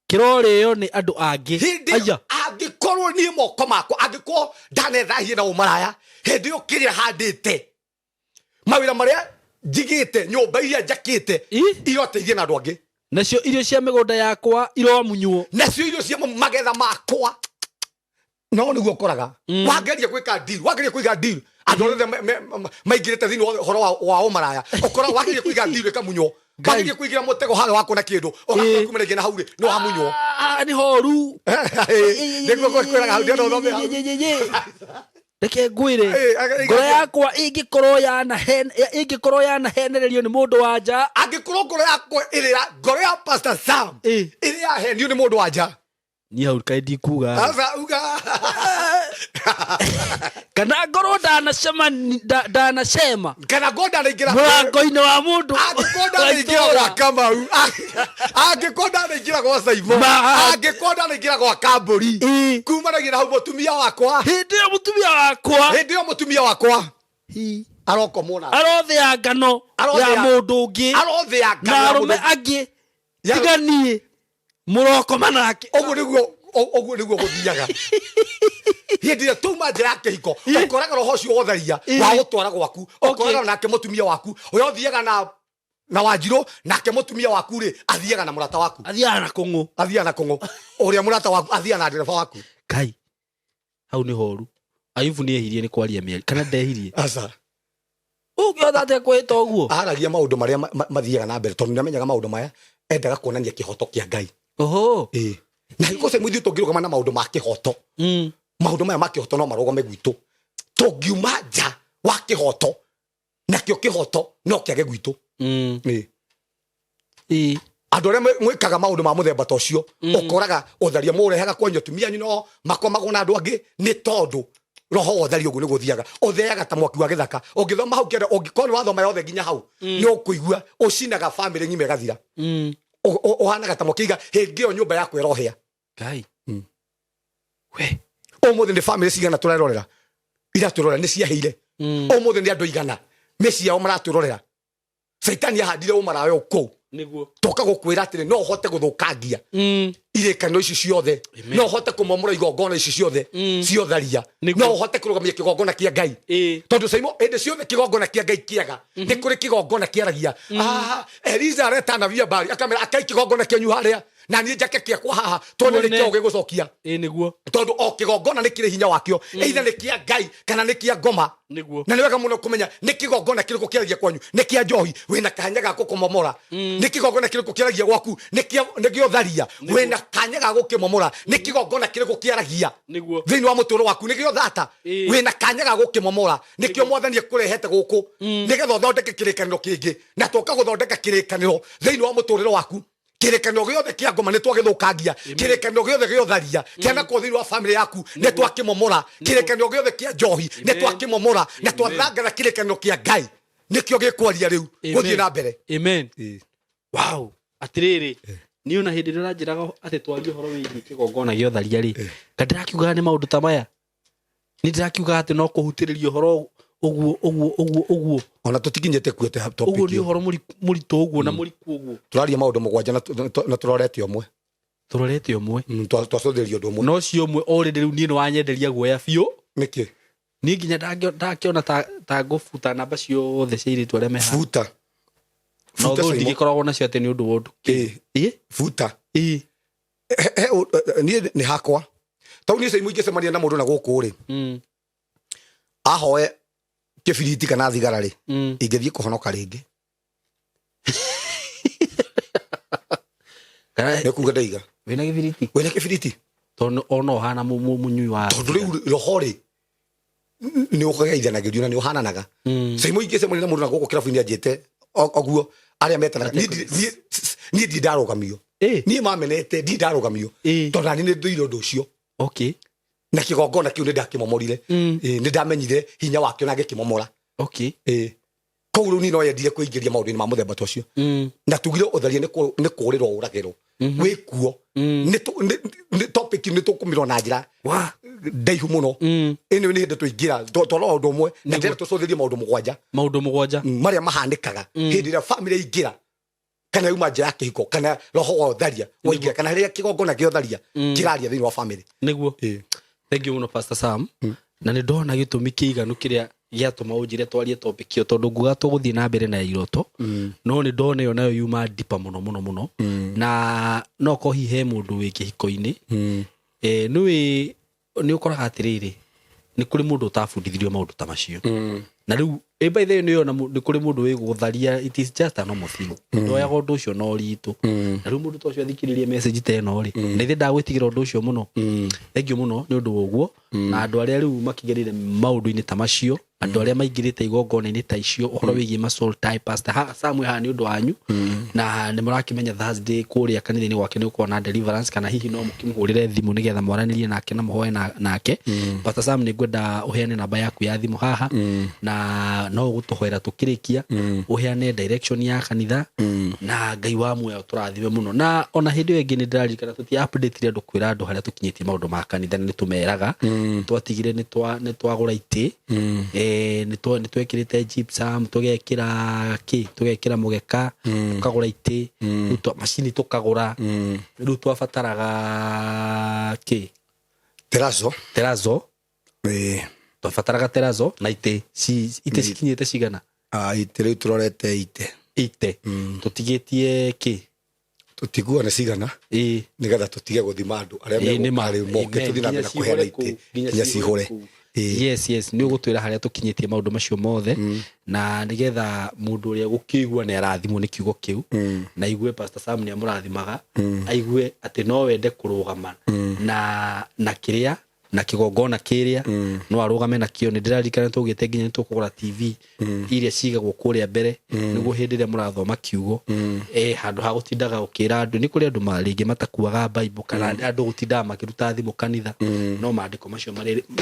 kĩrorĩo nĩ andũ angĩ. Hĩndĩ Aya. Angĩkorwo niĩ moko makwa, angĩkorwo ndanethahie na ũmaraya, hĩndĩ ĩyo kĩrĩa handĩte, mawĩra marĩa njigĩte, nyũmba iria njakĩte, iroteithie na andũ angĩ. Nacio irio cia mĩgũnda yakwa iromunywo. Nacio irio cia magetha makwa. No nĩguo ũkoraga wageria gwĩka deal, wageria kũiga deal, andũ othe maingĩrĩte thĩinĩ wa ũhoro wa ũmaraya, ũkora wageria kũiga deal ĩkamunywo. Ngai. Wageria kũigĩra mũtego harĩa wakona kĩndũ, ũgakora kuma rĩngĩ na hau rĩ nĩ wamunywo. Ah, nĩ horu. Nĩguo kwĩraga hau, ndĩrenda ũthome hau. Reke ngwĩre, ngoro yakwa ĩngĩkorwo yanahenererio nĩ mũndũ wa nja. Angĩkorwo ngoro yakwa ĩrĩa, ngoro ya Pastor Sam ĩrĩa yahenio nĩ mũndũ wa nja. Niĩ hau kaĩ ndikuga. Aca, uga. Kana ngorwo ndanacema Kana ngorwo ndanaingĩra mũrango-inĩ wa mũndũ angĩkorwo ndanaingĩra wa gwa itũũra. Kamau, angĩkorwo ndanaingĩra gwa Saimo, angĩkorwo ndanaingĩra gwa Kambũri, kumanagia na hau mũtumia wakwa, Hĩndĩ ĩyo mũtumia wakwa, hĩndĩ ĩyo mũtumia wakwa arokomwo na arothĩa ngano ya mũndũ ũngĩ arothĩa ngano na ya arũme mũndũ angĩ tiga niĩ mũrokoma nake. Ũguo nĩguo gũthiaga. Hĩndĩ ĩrĩa twauma nja ya kĩhiko, ũkoraga roho ũcio wotharia wa gũtwara gwaku, ũkoraga nake mũtumia waku ũrĩa ũthiaga na Wanjirũ, nake mũtumia waku rĩ, athiaga na mũrata waku. Athiaga na kũng'ũ. Athiaga na kũng'ũ ũrĩa mũrata waku athiaga na ndereba waku. Ngai, hau nĩ horu. Ayubu nĩ ehirie nĩ kwaria mĩario kana ndehirie? Aca. Ũngĩhota atĩa kwĩhĩta ũguo? Aragia maũndũ marĩa mathiaga na mbere tondũ nĩamenyaga maũndũ maya, endaga kuonania kĩhoto kĩa Ngai. Ĩĩ. Na hingo cio ithuĩ tũngĩrũgama na maũndũ ma kĩhoto, maũndũ maya ma kĩhoto no marũgame gwitũ. Tũngiuma nja wa kĩhoto, nakĩo kĩhoto no kĩage gwitũ. Ĩĩ. Andũ arĩa mwĩkaga maũndũ ma mũthemba ta ũcio, ũkoraga ũtharia mũrehaga kwanyu, atumia anyu no makomagwo na andũ angĩ nĩ tondũ roho wa ũtharia ũguo nĩguo ũthiaga ũtheaga ta mwaki wa gĩthaka. Ũngĩthoma hau kĩanda, ũngĩkorwo nĩ wathoma yothe nginya hau, nĩ ũkũigua ũcinaga famĩlĩ ng'ima ĩgathira. Ũhanaga ta mwaki iga hĩndĩ ĩyo nyũmba yaku ĩrohĩa. Ngai. We. Ũmũthĩ nĩ famĩlĩ cigana tũrerorera iratwĩrorera nĩ ciahĩire? Ũmũthĩ nĩ andũ igana mĩciĩ yao maratwĩrorera Caitani ahandire ũmarawe kũu? Toka gũkwĩra atĩrĩ, no ũhote gũthũkangia irĩkanĩro ici ciothe, no ũhote kũmomora igongona ici ciothe ciotharia, no ũhote kũrũgamia kĩgongona kĩa Ngai, tondũ Caimo hĩndĩ ciothe kĩgongona kĩa Ngai kĩega nĩ kũrĩ kĩgongona kĩaragia. Ah, Eliza areta anabii a Baali akamera, akai kĩgongona kĩanyu harĩa na niĩ njake kĩakwa haha, tuone nĩ Tuone. kĩo gĩgũcokia. Ĩĩ nĩguo. Tondũ o kĩgongona nĩ kĩrĩ hinya wakĩo, either nĩ kĩa Ngai kana nĩ kĩa ngoma. Na nĩ wega mũno kũmenya nĩ kĩgongona kĩrĩkũ kĩaragia kwanyu. Nĩ kĩa njohi, wĩna kanya ga gũkũmomora. Nĩ kĩgongona kĩrĩkũ kĩaragia gwaku? Nĩ kĩa ũtharia, wĩna kanya ga gũkĩmomora. Nĩ kĩgongona kĩrĩkũ kĩaragia thĩinĩ wa mũtũrĩre waku? Nĩ gĩa thata, wĩna kanya ga gũkĩmomora. Nĩkĩo Mwathani ekũrehete gũkũ nĩgetha ũthondeke kĩrĩkanĩro kĩngĩ, na toka gũthondeka kĩrĩkanĩro thĩinĩ wa mũtũrĩre waku. Kĩrĩkanĩro gĩothe kĩa ngoma nĩ twagĩthũkangia. Kĩrĩkanĩro gĩothe gĩa ũtharia kĩanakorwo thĩinĩ wa famĩlĩ yaku nĩ twakĩmomora. Kĩrĩkanĩro gĩothe kĩa njohi nĩ twakĩmomora na twathangatha kĩrĩkanĩro kĩa Ngai nĩkĩo gĩkwaria rĩu gũthiĩ na mbere. Amen. Wow, atĩrĩrĩ, niĩ ona hĩndĩ ĩrĩa ũranjĩraga atĩ twarie ũhoro wĩgiĩ kĩgongona gĩa ũtharia rĩ, ka ndĩrakiugaga nĩ maũndũ ta maya, nĩ ndĩrakiugaga atĩ no kũhutĩrĩria ũhoro ũguo ũguo ũguo ũguo. Ona tũtikinyĩte kuo topic Ũguo nĩ ĩyo. Ũhoro mũritũ ũguo na mũriku ũguo. Tũraria maũndũ 7 na tũrorete ũmwe. Tũrorete ũmwe. Twacũthĩrĩria ũndũ ũmwe. Na ũcio ũmwe already rĩu niĩ nĩ wanyenderia guoya biũ. Nĩkĩ? Niĩ nginya ndakĩona ta ngũbuta namba ciothe cia airĩtu arĩa me haha. Buta. Na Buta, ũthũ Simon. ndigĩkoragwo nacio atĩ nĩ ũndũ wa ũndũ. Ĩĩ. Ĩĩ? Buta. Ĩĩ. Niĩ nĩ hakwa tau niĩ caimu ingĩcemania na mũndũ na gũkũ rĩ, ahoe kĩbiriti kana thigara rĩ, ingĩthiĩ kũhonoka rĩngĩ. Kana Nĩ kuga ndaiga wĩna gĩbiriti? Wĩna kĩbiriti. Tondũ ona ũhana mũnyui wa Tondũ rĩu roho rĩ nĩ ũgeithanagĩrio na nĩ ũhananaga. Caimu ingĩcemania na mũndũ na gũkũ kĩrabu-inĩ anjĩte oguo arĩa metanaga, niĩ ndirĩ ndarũgamio. Niĩ mamenete ndirĩ ndarũgamio, tondũ nani nĩ ndũire ũndũ ũcio. Na kĩgongona kĩu nĩ ndakĩmomorire. Nĩ ndamenyire hinya wakĩo na ngĩkĩmomora. Koguo rĩu niĩ no yendire kwĩingĩria maũndũ-inĩ ma mũthemba ta ũcio. Na tugire ũtharia nĩ kũũrĩrwo ũragĩrwo wĩ kuo. Nĩ topic nĩ tũkũmĩrwo na njĩra ndaihu mũno. Ĩno nĩ hĩndĩ tũingĩra twarora ũndũ ũmwe na ndĩrenda tũcũthĩrie maũndũ 7. Maũndũ 7. Marĩa mahanĩkaga hĩndĩ ĩrĩa family yaingĩra kana yuma nja ya kĩhiko kana roho wa ũtharia waingĩra kana rĩrĩa kĩgongona kĩa ũtharia kĩraria thĩinĩ wa family. Nĩguo. Thank you mũno, Pastor Sam. Na nĩ ndona gĩtũmi kĩiganu kĩrĩa gĩatũma ũnjĩre twarie topic ĩyo, tondũ nguga tũgũthiĩ na mbere na iroto, no nĩ ndona ĩyo nayo yuma deeper mũno mũno mũno. Na no ko hihi he mũndũ wĩ kĩhiko-inĩ, nĩwĩ nĩ ũkoraga atĩrĩrĩ, nĩ kũrĩ mũndũ ũtabundithirio maũndũ ta macio. Na rĩu by the way, nĩ ona nĩ kũrĩ mũndũ wĩ gũtharia, it is just a normal thing. Ndoyaga ũndũ ũcio na ũritũ. Na rĩu mũndũ ta ũcio athikĩrĩrie message ta ĩno rĩ, na ithe ndagwĩtigĩra ũndũ ũcio mũno. Thank you mũno nĩ ũndũ wa ũguo. Na andũ arĩa rĩu makigerire maũndũ-inĩ ta macio, andũ arĩa maingĩrĩte igongona-inĩ ta icio, ũhoro wĩgiĩ ma soul tie, Pastor Samuel haha nĩ ũndũ wanyu. Na nĩ mũrakĩmenya Thursday kũrĩa kanitha-inĩ gwake nĩ gũkorwo na deliverance, kana hihi no mũkĩmũhũrĩre thimũ nĩgetha mwaranĩrie nake na mũhoe nake. Pastor Sam, nĩ ngwenda ũheane namba yaku ya thimũ haha, na no ũgũtũhoera tũkĩrĩkia, ũheane direction ya kanitha, na Ngai wa muoyo tũrathime mũno. Na ona hĩndĩ ĩyo ĩngĩ nĩ ndĩraririkana tũtia update andũ kwĩra andũ harĩa tũkinyĩtie maũndũ ma kanitha, nĩ tũmeraga twatigire nĩ twagũra itĩ, nĩ twekĩrĩte gypsum, tũgekĩra kĩ, tũgekĩra mũgeka, tũkagũra itĩ, rĩu macini tũkagũra, rĩu twabataraga kĩ? Terazo. Terazo. Twabataraga terazo na itĩ. Itĩ cikinyĩte cigana? Itĩ rĩu tũrorete itĩ. Itĩ. Tũtigĩtie kĩ? Tũtigua nĩ cigana, nĩgetha tũtige gũthima andũ arĩa Nĩ ma. megũka rĩu moke Amen. tũthiĩ na mbere Nginya na kũheana cihũre itĩ kũu, nginya nginya cihũre cihũre. kũu. Yes, nĩ ũgũtwĩra harĩa tũkinyĩtie maũndũ macio mothe, na nĩgetha mũndũ ũrĩa gũkĩigua nĩ arathimwo nĩ kiugo kĩu, na aigue Pastor Sam nĩ amũrathimaga, aigue atĩ no wende kũrũgama na kĩrĩa na kĩgongona kĩrĩa no arũgame nakĩo. Nĩ ndĩraririkana tũgĩte nginya nĩ tũkũgũra TV iria cigagwo kũrĩa mbere, nĩguo hĩndĩ ĩrĩa mũrathoma kiugo, handũ ha gũtindaga ũkĩra andũ, nĩ kũrĩ andũ rĩngĩ matakuaga Bible, kana andũ gũtindaga makĩruta thimũ kanitha, no maandĩko macio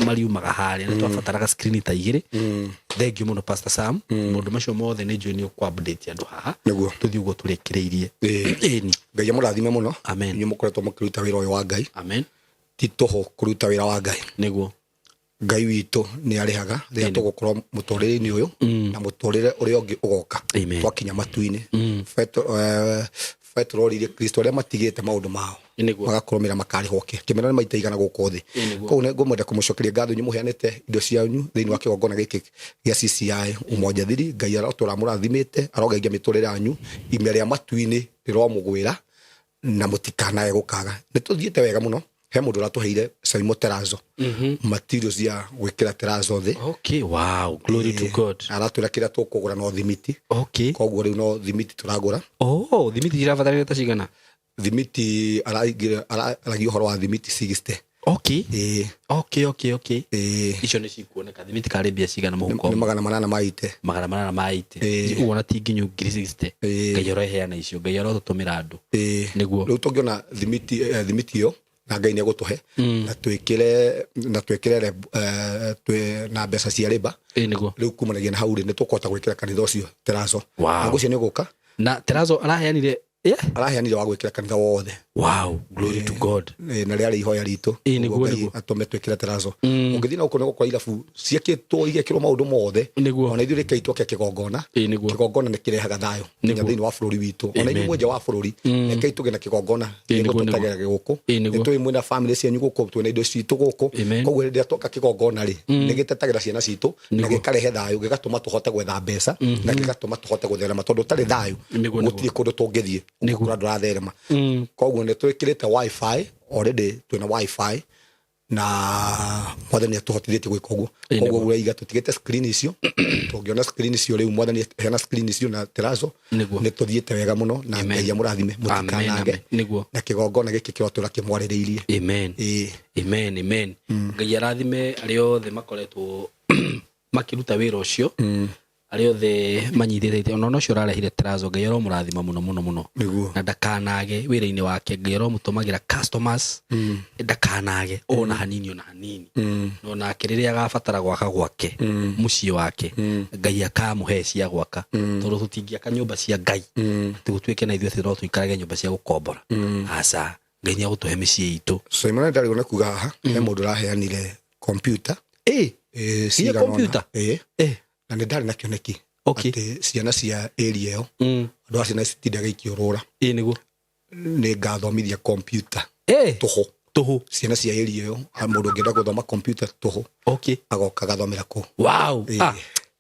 mariumaga harĩa. Nĩ twabataraga screen ta 2. Thank you mũno, Pastor Sam. Maũndũ macio mothe nĩ njũĩ nĩ ũkũ update andũ haha. Nĩguo. Tũthiĩ ũguo tũrĩkĩrĩirie. Ĩni. Ngai amũrathime mũno. Amen. Inyuĩ mũkoretwo mũkĩruta wĩra ũyũ wa Ngai. Amen. Ti tũhũ kũruta wĩra wa Ngai. Nĩguo. Ngai witũ nĩ arĩhaga rĩrĩa tũgũkorwo mũtũrĩre-inĩ ũyũ na mũtũrĩre ũrĩa ũngĩ ũgoka. Amen. Twakinya matu-inĩ. Petero oririe Kristo arĩa matigĩte maũndũ mao Nĩguo. magakũrũmĩrĩra makarĩhwo kĩ? Kĩmera nĩ maita igana gũkũ thĩ. Nĩguo. Koguo nĩ ngũmwenda kũmũcokeria ngatho inyuĩ mũheanĩte indo cianyu thĩinĩ wa kĩgongona gĩkĩ gĩa CCI Umoja Thiri. Ngai arotũra amũrathimĩte, arogengia mĩtũrĩre yanyu, ime rĩa matu-inĩ rĩromũgwĩra na mũtikanae gũkaga. Nĩ tũthiĩte wega mũno. He mũndũ ũratũheire Saimo terazo, materials cia gwĩkĩra terazo thĩ. Okay, wow, glory to God. Aratwĩra kĩrĩa tũkũgũra no thimiti. Koguo rĩu no thimiti tũragũra. Oh, thimiti irabatarĩka ta cigana? Thimiti aragia ũhoro wa thimiti 60. Okay, okay, okay. Icio nĩ cikuoneka. Thimiti karĩ mbia cigana mũhuko? Nĩ 800 ma ite. 800 ma ite. Ũguo na ti nginyu ngiri 60. Ngai aroheana icio, Ngai arotũtũmĩra andũ. Nĩguo. Rĩu tũngĩona thimiti ĩyo na Ngai nĩ egũtũhe, na twĩkĩre, na twĩkĩre, twĩ na mbeca cia rĩba. Nĩguo. Rĩu kumanagia na hau rĩ, nĩ tũkũhota gwĩkĩra kanitha ũcio terazo. Wow. Na ngũcio nĩ gũka. Na terazo araheanire? Araheanire wa gwĩkĩra kanitha wothe. Wow, glory to God. Na rĩarĩ ihoya ritũ. Nĩguo, Ũguo Ngai nĩguo. atũme twĩkĩre terazo. Ũngĩthiĩ na gũkũ nĩ gũkora irabu ciakĩtwo igekĩrwo maũndũ mothe. Nĩguo. Ona ithuĩ rekei twake kĩgongona. Nĩguo. Kĩgongona nĩ kĩrehaga thayũ nginya Nĩguo. thĩinĩ wa bũrũri witũ. Ona ithuĩ Amen. mwenja wa bũrũri, rekei tũgĩe na kĩgongona Nĩguo, gĩgũtũtegera nĩguo. gũkũ. Nĩguo. Nĩ tũĩ mwĩna family cianyu gũkũ, twĩna indo citũ gũkũ. Amen. Koguo rĩrĩa twoka kĩgongona rĩ, nĩ gĩtetagĩra ciana citũ, na Nĩguo. gĩkarehe thayũ, gĩgatũma tũhote gwetha mbeca, na gĩgatũma tũhote gũtherema, tondũ ũtarĩ thayũ, Nĩguo, nĩguo. gũtirĩ kũndũ tũngĩthiĩ. Ũgakora ndũratherema. Koguo nĩ twĩkĩrĩte wifi already, twĩna wifi na Mwathani atũhotithĩtie gwĩka ũguo. Koguo ũraiga tũtigĩte screen icio, tũngĩona screen icio rĩu, Mwathani heana screen icio na terazo. Nĩ tũthiĩte wega mũno na Ngai amũrathime, mũtikanange na kĩgongona gĩkĩ kĩrotũra kĩmwarĩrĩirie. Amen. Amen, amen. Ngai arathime arĩa othe makoretwo makĩruta wĩra ũcio, arĩa othe manyitĩte, ona ũcio ũrarehire terazo, Ngai aromũrathima mũno mũno mũno. Na ndakanage wĩra-inĩ wake, Ngai aromũtũmagĩra customers, ndakanage ona hanini, ona hanini. No nake rĩrĩa agabatara gwaka gwake mũciĩ wake, Ngai akamũhe cia gwaka, tondũ tũtingĩaka nyũmba cia Ngai atĩ gũtuĩke na ithuĩ atĩ no tũikarage nyũmba cia gũkombora. Aca, Ngai nĩ agũtũhe mĩciĩ itũ. Simon, ndarĩ na kuga haha he mũndũ ũraheanire computer. Nginya cigana ũna. Computer? Na nĩ ndarĩ na kĩoneki atĩ ciana cia area ĩyo, andũ a ciana citindaga ikĩũrũra, Ĩ nĩguo nĩ ngathomithia computer tũhũ. Tũhũ. Ciana cia area ĩyo, mũndũ ũngĩenda gũthoma computer tũhũ, agoka agathomera kũu. Ah,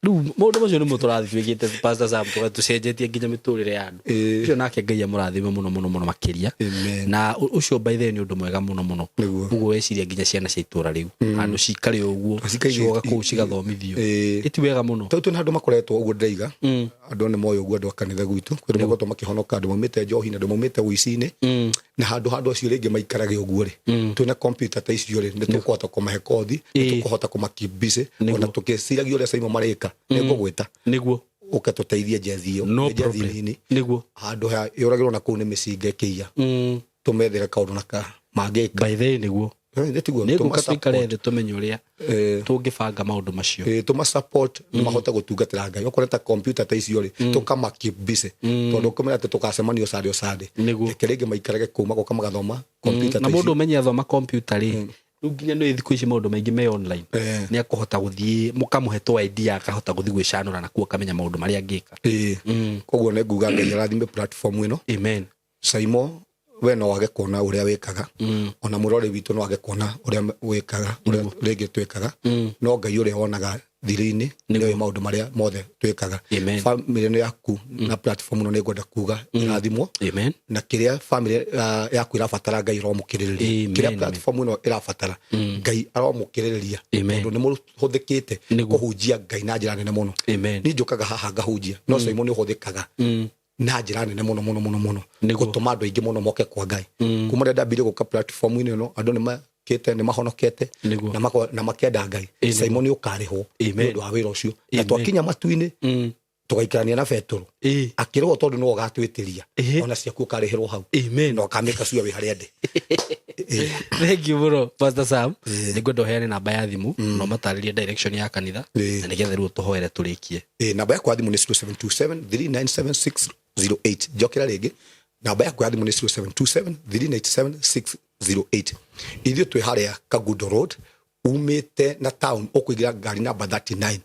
rĩu maũndũ macio nĩmo tũrathiĩ twĩkĩte, Pastor Sam, tũcenjetie nginya mĩtũrĩre ya andũ. Ũcio nake Ngai amũrathime mũno mũno mũno makĩria. Amen. Na ũcio by the way nĩ ũndũ mwega mũno mũno. Ũguo weciria nginya ciana cia itũra rĩu, handũ cikare ũguo, cigoka kũu cigathomithio, ĩti wega mũno. Tondũ twĩna andũ makoretwo ũguo ndĩraiga, andũ nĩ moĩ ũguo, andũ a kanitha gwitũ kwĩ andũ makoretwo makĩhonoka, andũ maumĩte njohi na andũ maumĩte ũici-inĩ, na handũ handũ acio rĩngĩ maikarage ũguo rĩ, twĩna computer ta icio rĩ, nĩ tũkũhota kũmahe kothi, nĩ tũkũhota kũma keep busy. Ona tũkĩciragia ũrĩa Simon marĩka, nĩ ngũgwĩta ũke tũteithie njethi ĩyo. No Nĩ njethi problem. nini handũ ha yũragĩrwo na kũu nĩ mĩcinga ĩkĩiya, tũmethere kaũndũ na ka mangĩka. By the way nĩguo. Nĩ tiguo? Nĩ ngũka tũma tũikare support. Thĩ tũmenye ũrĩa tũngĩbanga maũndũ macio. Tũma support mahote gũtungatĩra Ngai, okorwo ta computer ta icio rĩ, tũkama keep busy, tondũ ũkũmenya atĩ tũgacemanio Sunday o Sunday. Reke rĩngĩ maikarage kũu, magoka magathoma computer Na ta mũndũ icio. ũmenye athoma computer rĩ, rĩu nginya nĩ thikũ ici maũndũ maingĩ me online. Nĩ akũhota gũthiĩ, mũkamũhe tũ idea, akahota gũthiĩ gwĩcanũra nakuo, akamenya maũndũ marĩa angĩka. Koguo nĩ nguga Ngai arathime platform ĩno. Amen. Saimo, we no wage kuona ũrĩa wĩkaga, ona mũrori witũ no wage kuona ũrĩa wĩkaga, ũrĩa rĩngĩ twĩkaga, no Ngai ũrĩa wonaga thiri-inĩ nĩoĩ maũndũ marĩa mothe twĩkaga. Amen. Family ĩno yaku na platform ĩno nĩ ngwenda kuga ĩrathimwo. Amen. Na kĩrĩa family yaku ĩrabatara, Ngai aromũkĩrĩrĩria. Amen. Kĩrĩa platform ĩno ĩrabatara, Ngai aromũkĩrĩrĩria, Amen. tondũ nĩ mũhũthĩkĩte kũhunjia Ngai na njĩra nene mũno. Amen. Niĩ njũkaga haha ngahunjia, no Simon nĩ ũhũthĩkaga na njĩra nene mũno mũno mũno mũno gũtũma andũ aingĩ mũno moke kwa Ngai. Kuma rĩrĩa ndambirie gũka platform-inĩ ĩno, andũ nĩ makĩte, nĩ mahonokete na makenda Ngai. Simon, ũkarĩhwo nĩ ũndũ wa wĩra ũcio, na twakinya matu-inĩ tũgaikarania na Betũrũ akĩrĩhwo, tondũ nĩwe ũgatwĩtĩria. Ona ciaku ũkarĩhĩrwo hau. Amen. Na ũkamĩka sure wĩ harĩa ndĩ. Thank you mũno, Pastor Sam. Nĩ ngwenda ũheane namba ya thimũ na ũmatarĩrie direction ya kanitha, na nĩgetha rĩu ũtũhoere tũrĩkie. Namba yakwa ya thimũ nĩ 0727 397608. Njokera rĩngĩ, namba yakwa ya thimũ nĩ 0727 397608. Ithuĩ twĩ harĩa Kagundo Road, umĩte na town ũkũingĩra ngari namba 39,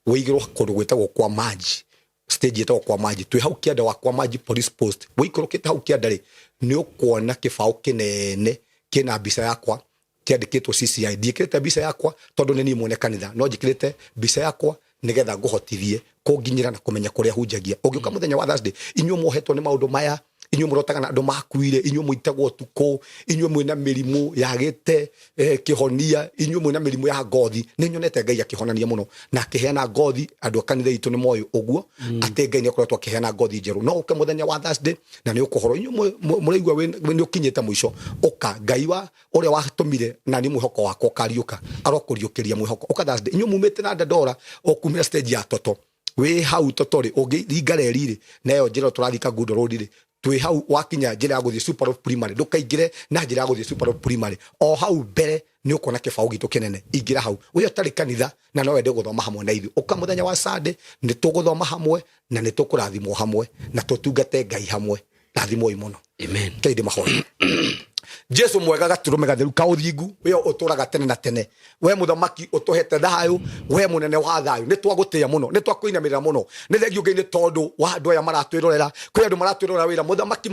wĩigĩrwo kũndũ gwĩtagwo kwa maji, stage ĩtagwo kwa maji. Twĩ hau kĩanda wa kwa maji police post. Wĩikũrũkĩte hau kĩanda rĩ, nĩ ũkuona kĩbaũ kĩnene kĩna mbica yakwa kĩandĩkĩtwo CCI. Ndiĩkĩrĩte mbica yakwa tondũ nĩ niĩ mwene kanitha, no njĩkĩrĩte mbica yakwa nĩgetha ngũhotithie kũnginyĩra na kũmenya kũrĩa hunjagia. Ũngĩũka mũthenya wa Thursday, inyuĩ mwohetwo nĩ maũndũ maya, inyuĩ mũrotaga na andũ makuire, inyuĩ mũitagwo ũtukũ, inyuĩ mwĩna mĩrimũ yagĩte kĩhonia, inyuĩ mwĩna mĩrimũ ya ngothi, nĩ nyonete Ngai akĩhonania mũno na akĩheana ngothi. Andũ a kanitha itũ nĩ moĩ ũguo atĩ Ngai nĩ akoretwo akĩheana ngothi njerũ. No ũke mũthenya wa Thursday na nĩ ũkũhorwo. Inyuĩ mũraigua nĩ ũkinyĩte mũico, ũka. Ngai wa ũrĩa watũmire na nĩ mwĩhoko wakwa ũkariũka, arokũriũkĩria mwĩhoko. Ũka Thursday. Inyuĩ mumĩte na Dandora, ũkumĩra stage ya Toto, wĩ hau Toto rĩ, ũngĩringa reri rĩ, nayo njĩra tũrathiĩ Kangundo Road rĩ, twĩ hau. Wakinya njĩra ya gũthiĩ Super Loaf Primary, ndũkaingĩre na njĩra ya gũthiĩ Super Loaf Primary, o hau mbere nĩ ũkuona kĩbaũ gitũ kĩnene, ingĩra hau. Ũyũ ũtarĩ kanitha na no wende gũthoma hamwe na ithuĩ, ũka mũthenya wa Sunday, nĩ tũgũthoma hamwe na nĩ tũkũrathimwo hamwe na tũtungate Ngai hamwe. Rathimwoi mũno. Amen. Kei ndĩ mahoya. Jesu mwega gatũrũme gatheru ka ũthingu, we ũtũraga tene na tene, we mũthamaki ũtũhete thayũ, we mũnene wa thayũ, nĩ twagũtĩĩa mũno, nĩ twakũinamĩrĩra mũno. Nĩ thengio Ngai nĩ tondũ wa andũ aya maratwĩrorera. Kwĩ andũ maratwĩrorera wĩra mũthamaki,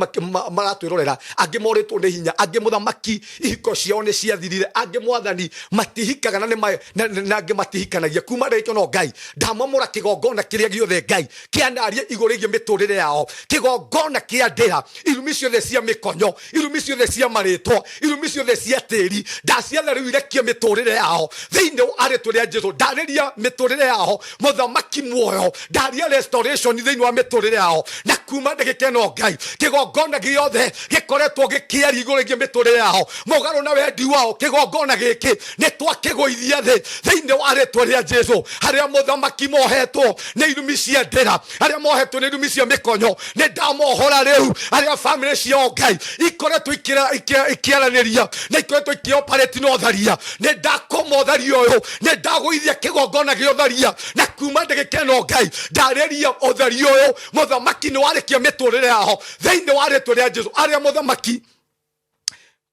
maratwĩrorera, angĩ morĩtwo nĩ hinya, angĩ mũthamaki ihiko ciao nĩ ciathirire, angĩ mwathani matihikaga na nĩ na angĩ matihikanagia kuma ndagĩka no Ngai ndamomora kĩgongona kĩrĩa gĩothe Ngai kĩanaria igũrũ rĩgiĩ mĩtũrĩre yao, kĩgongona kĩa ndĩra, irumi ciothe cia mĩkonyo, irumi ciothe cia marĩtwa, irumi ciothe cia tĩri, ndaciatha rĩu irekie mĩtũrĩre yao thĩinĩ wa rĩtwa rĩa Jesu. Ndarĩria mĩtũrĩre yao mũthamaki muoyo, ndaria restoration thĩinĩ wa mĩtũrĩre yao, na kuma ndagĩka ĩno Ngai kĩgongona gĩothe gĩkoretwo gĩkĩaria igũrũ rĩgiĩ mĩtũrĩre yao mũgarũ na wendi wao, kĩgongona gĩkĩ nĩ twakĩgũithia thĩ thĩinĩ wa rĩtwa rĩa Jesu. Harĩa mũthamaki mohetwo nĩ irumi cia ndĩra, arĩa mohetwo nĩ irumi cia mĩkonyo, nĩ ndamohora rĩu. Arĩa bamĩrĩ ciao Ngai ikoretwo ikĩaranĩria na ikoretwo ikĩoparĩti na ũtharia, nĩ ndakũma ũtharia ũyũ, nĩ ndagũithia kĩgongona gĩa ũtharia, na kuma ndagĩka ĩno Ngai ndarĩria ũtharia ũyũ mũthamaki nĩ warĩkia mĩtũrĩre yao thĩinĩ wa rĩtwa rĩa Jesu. Arĩa mũthamaki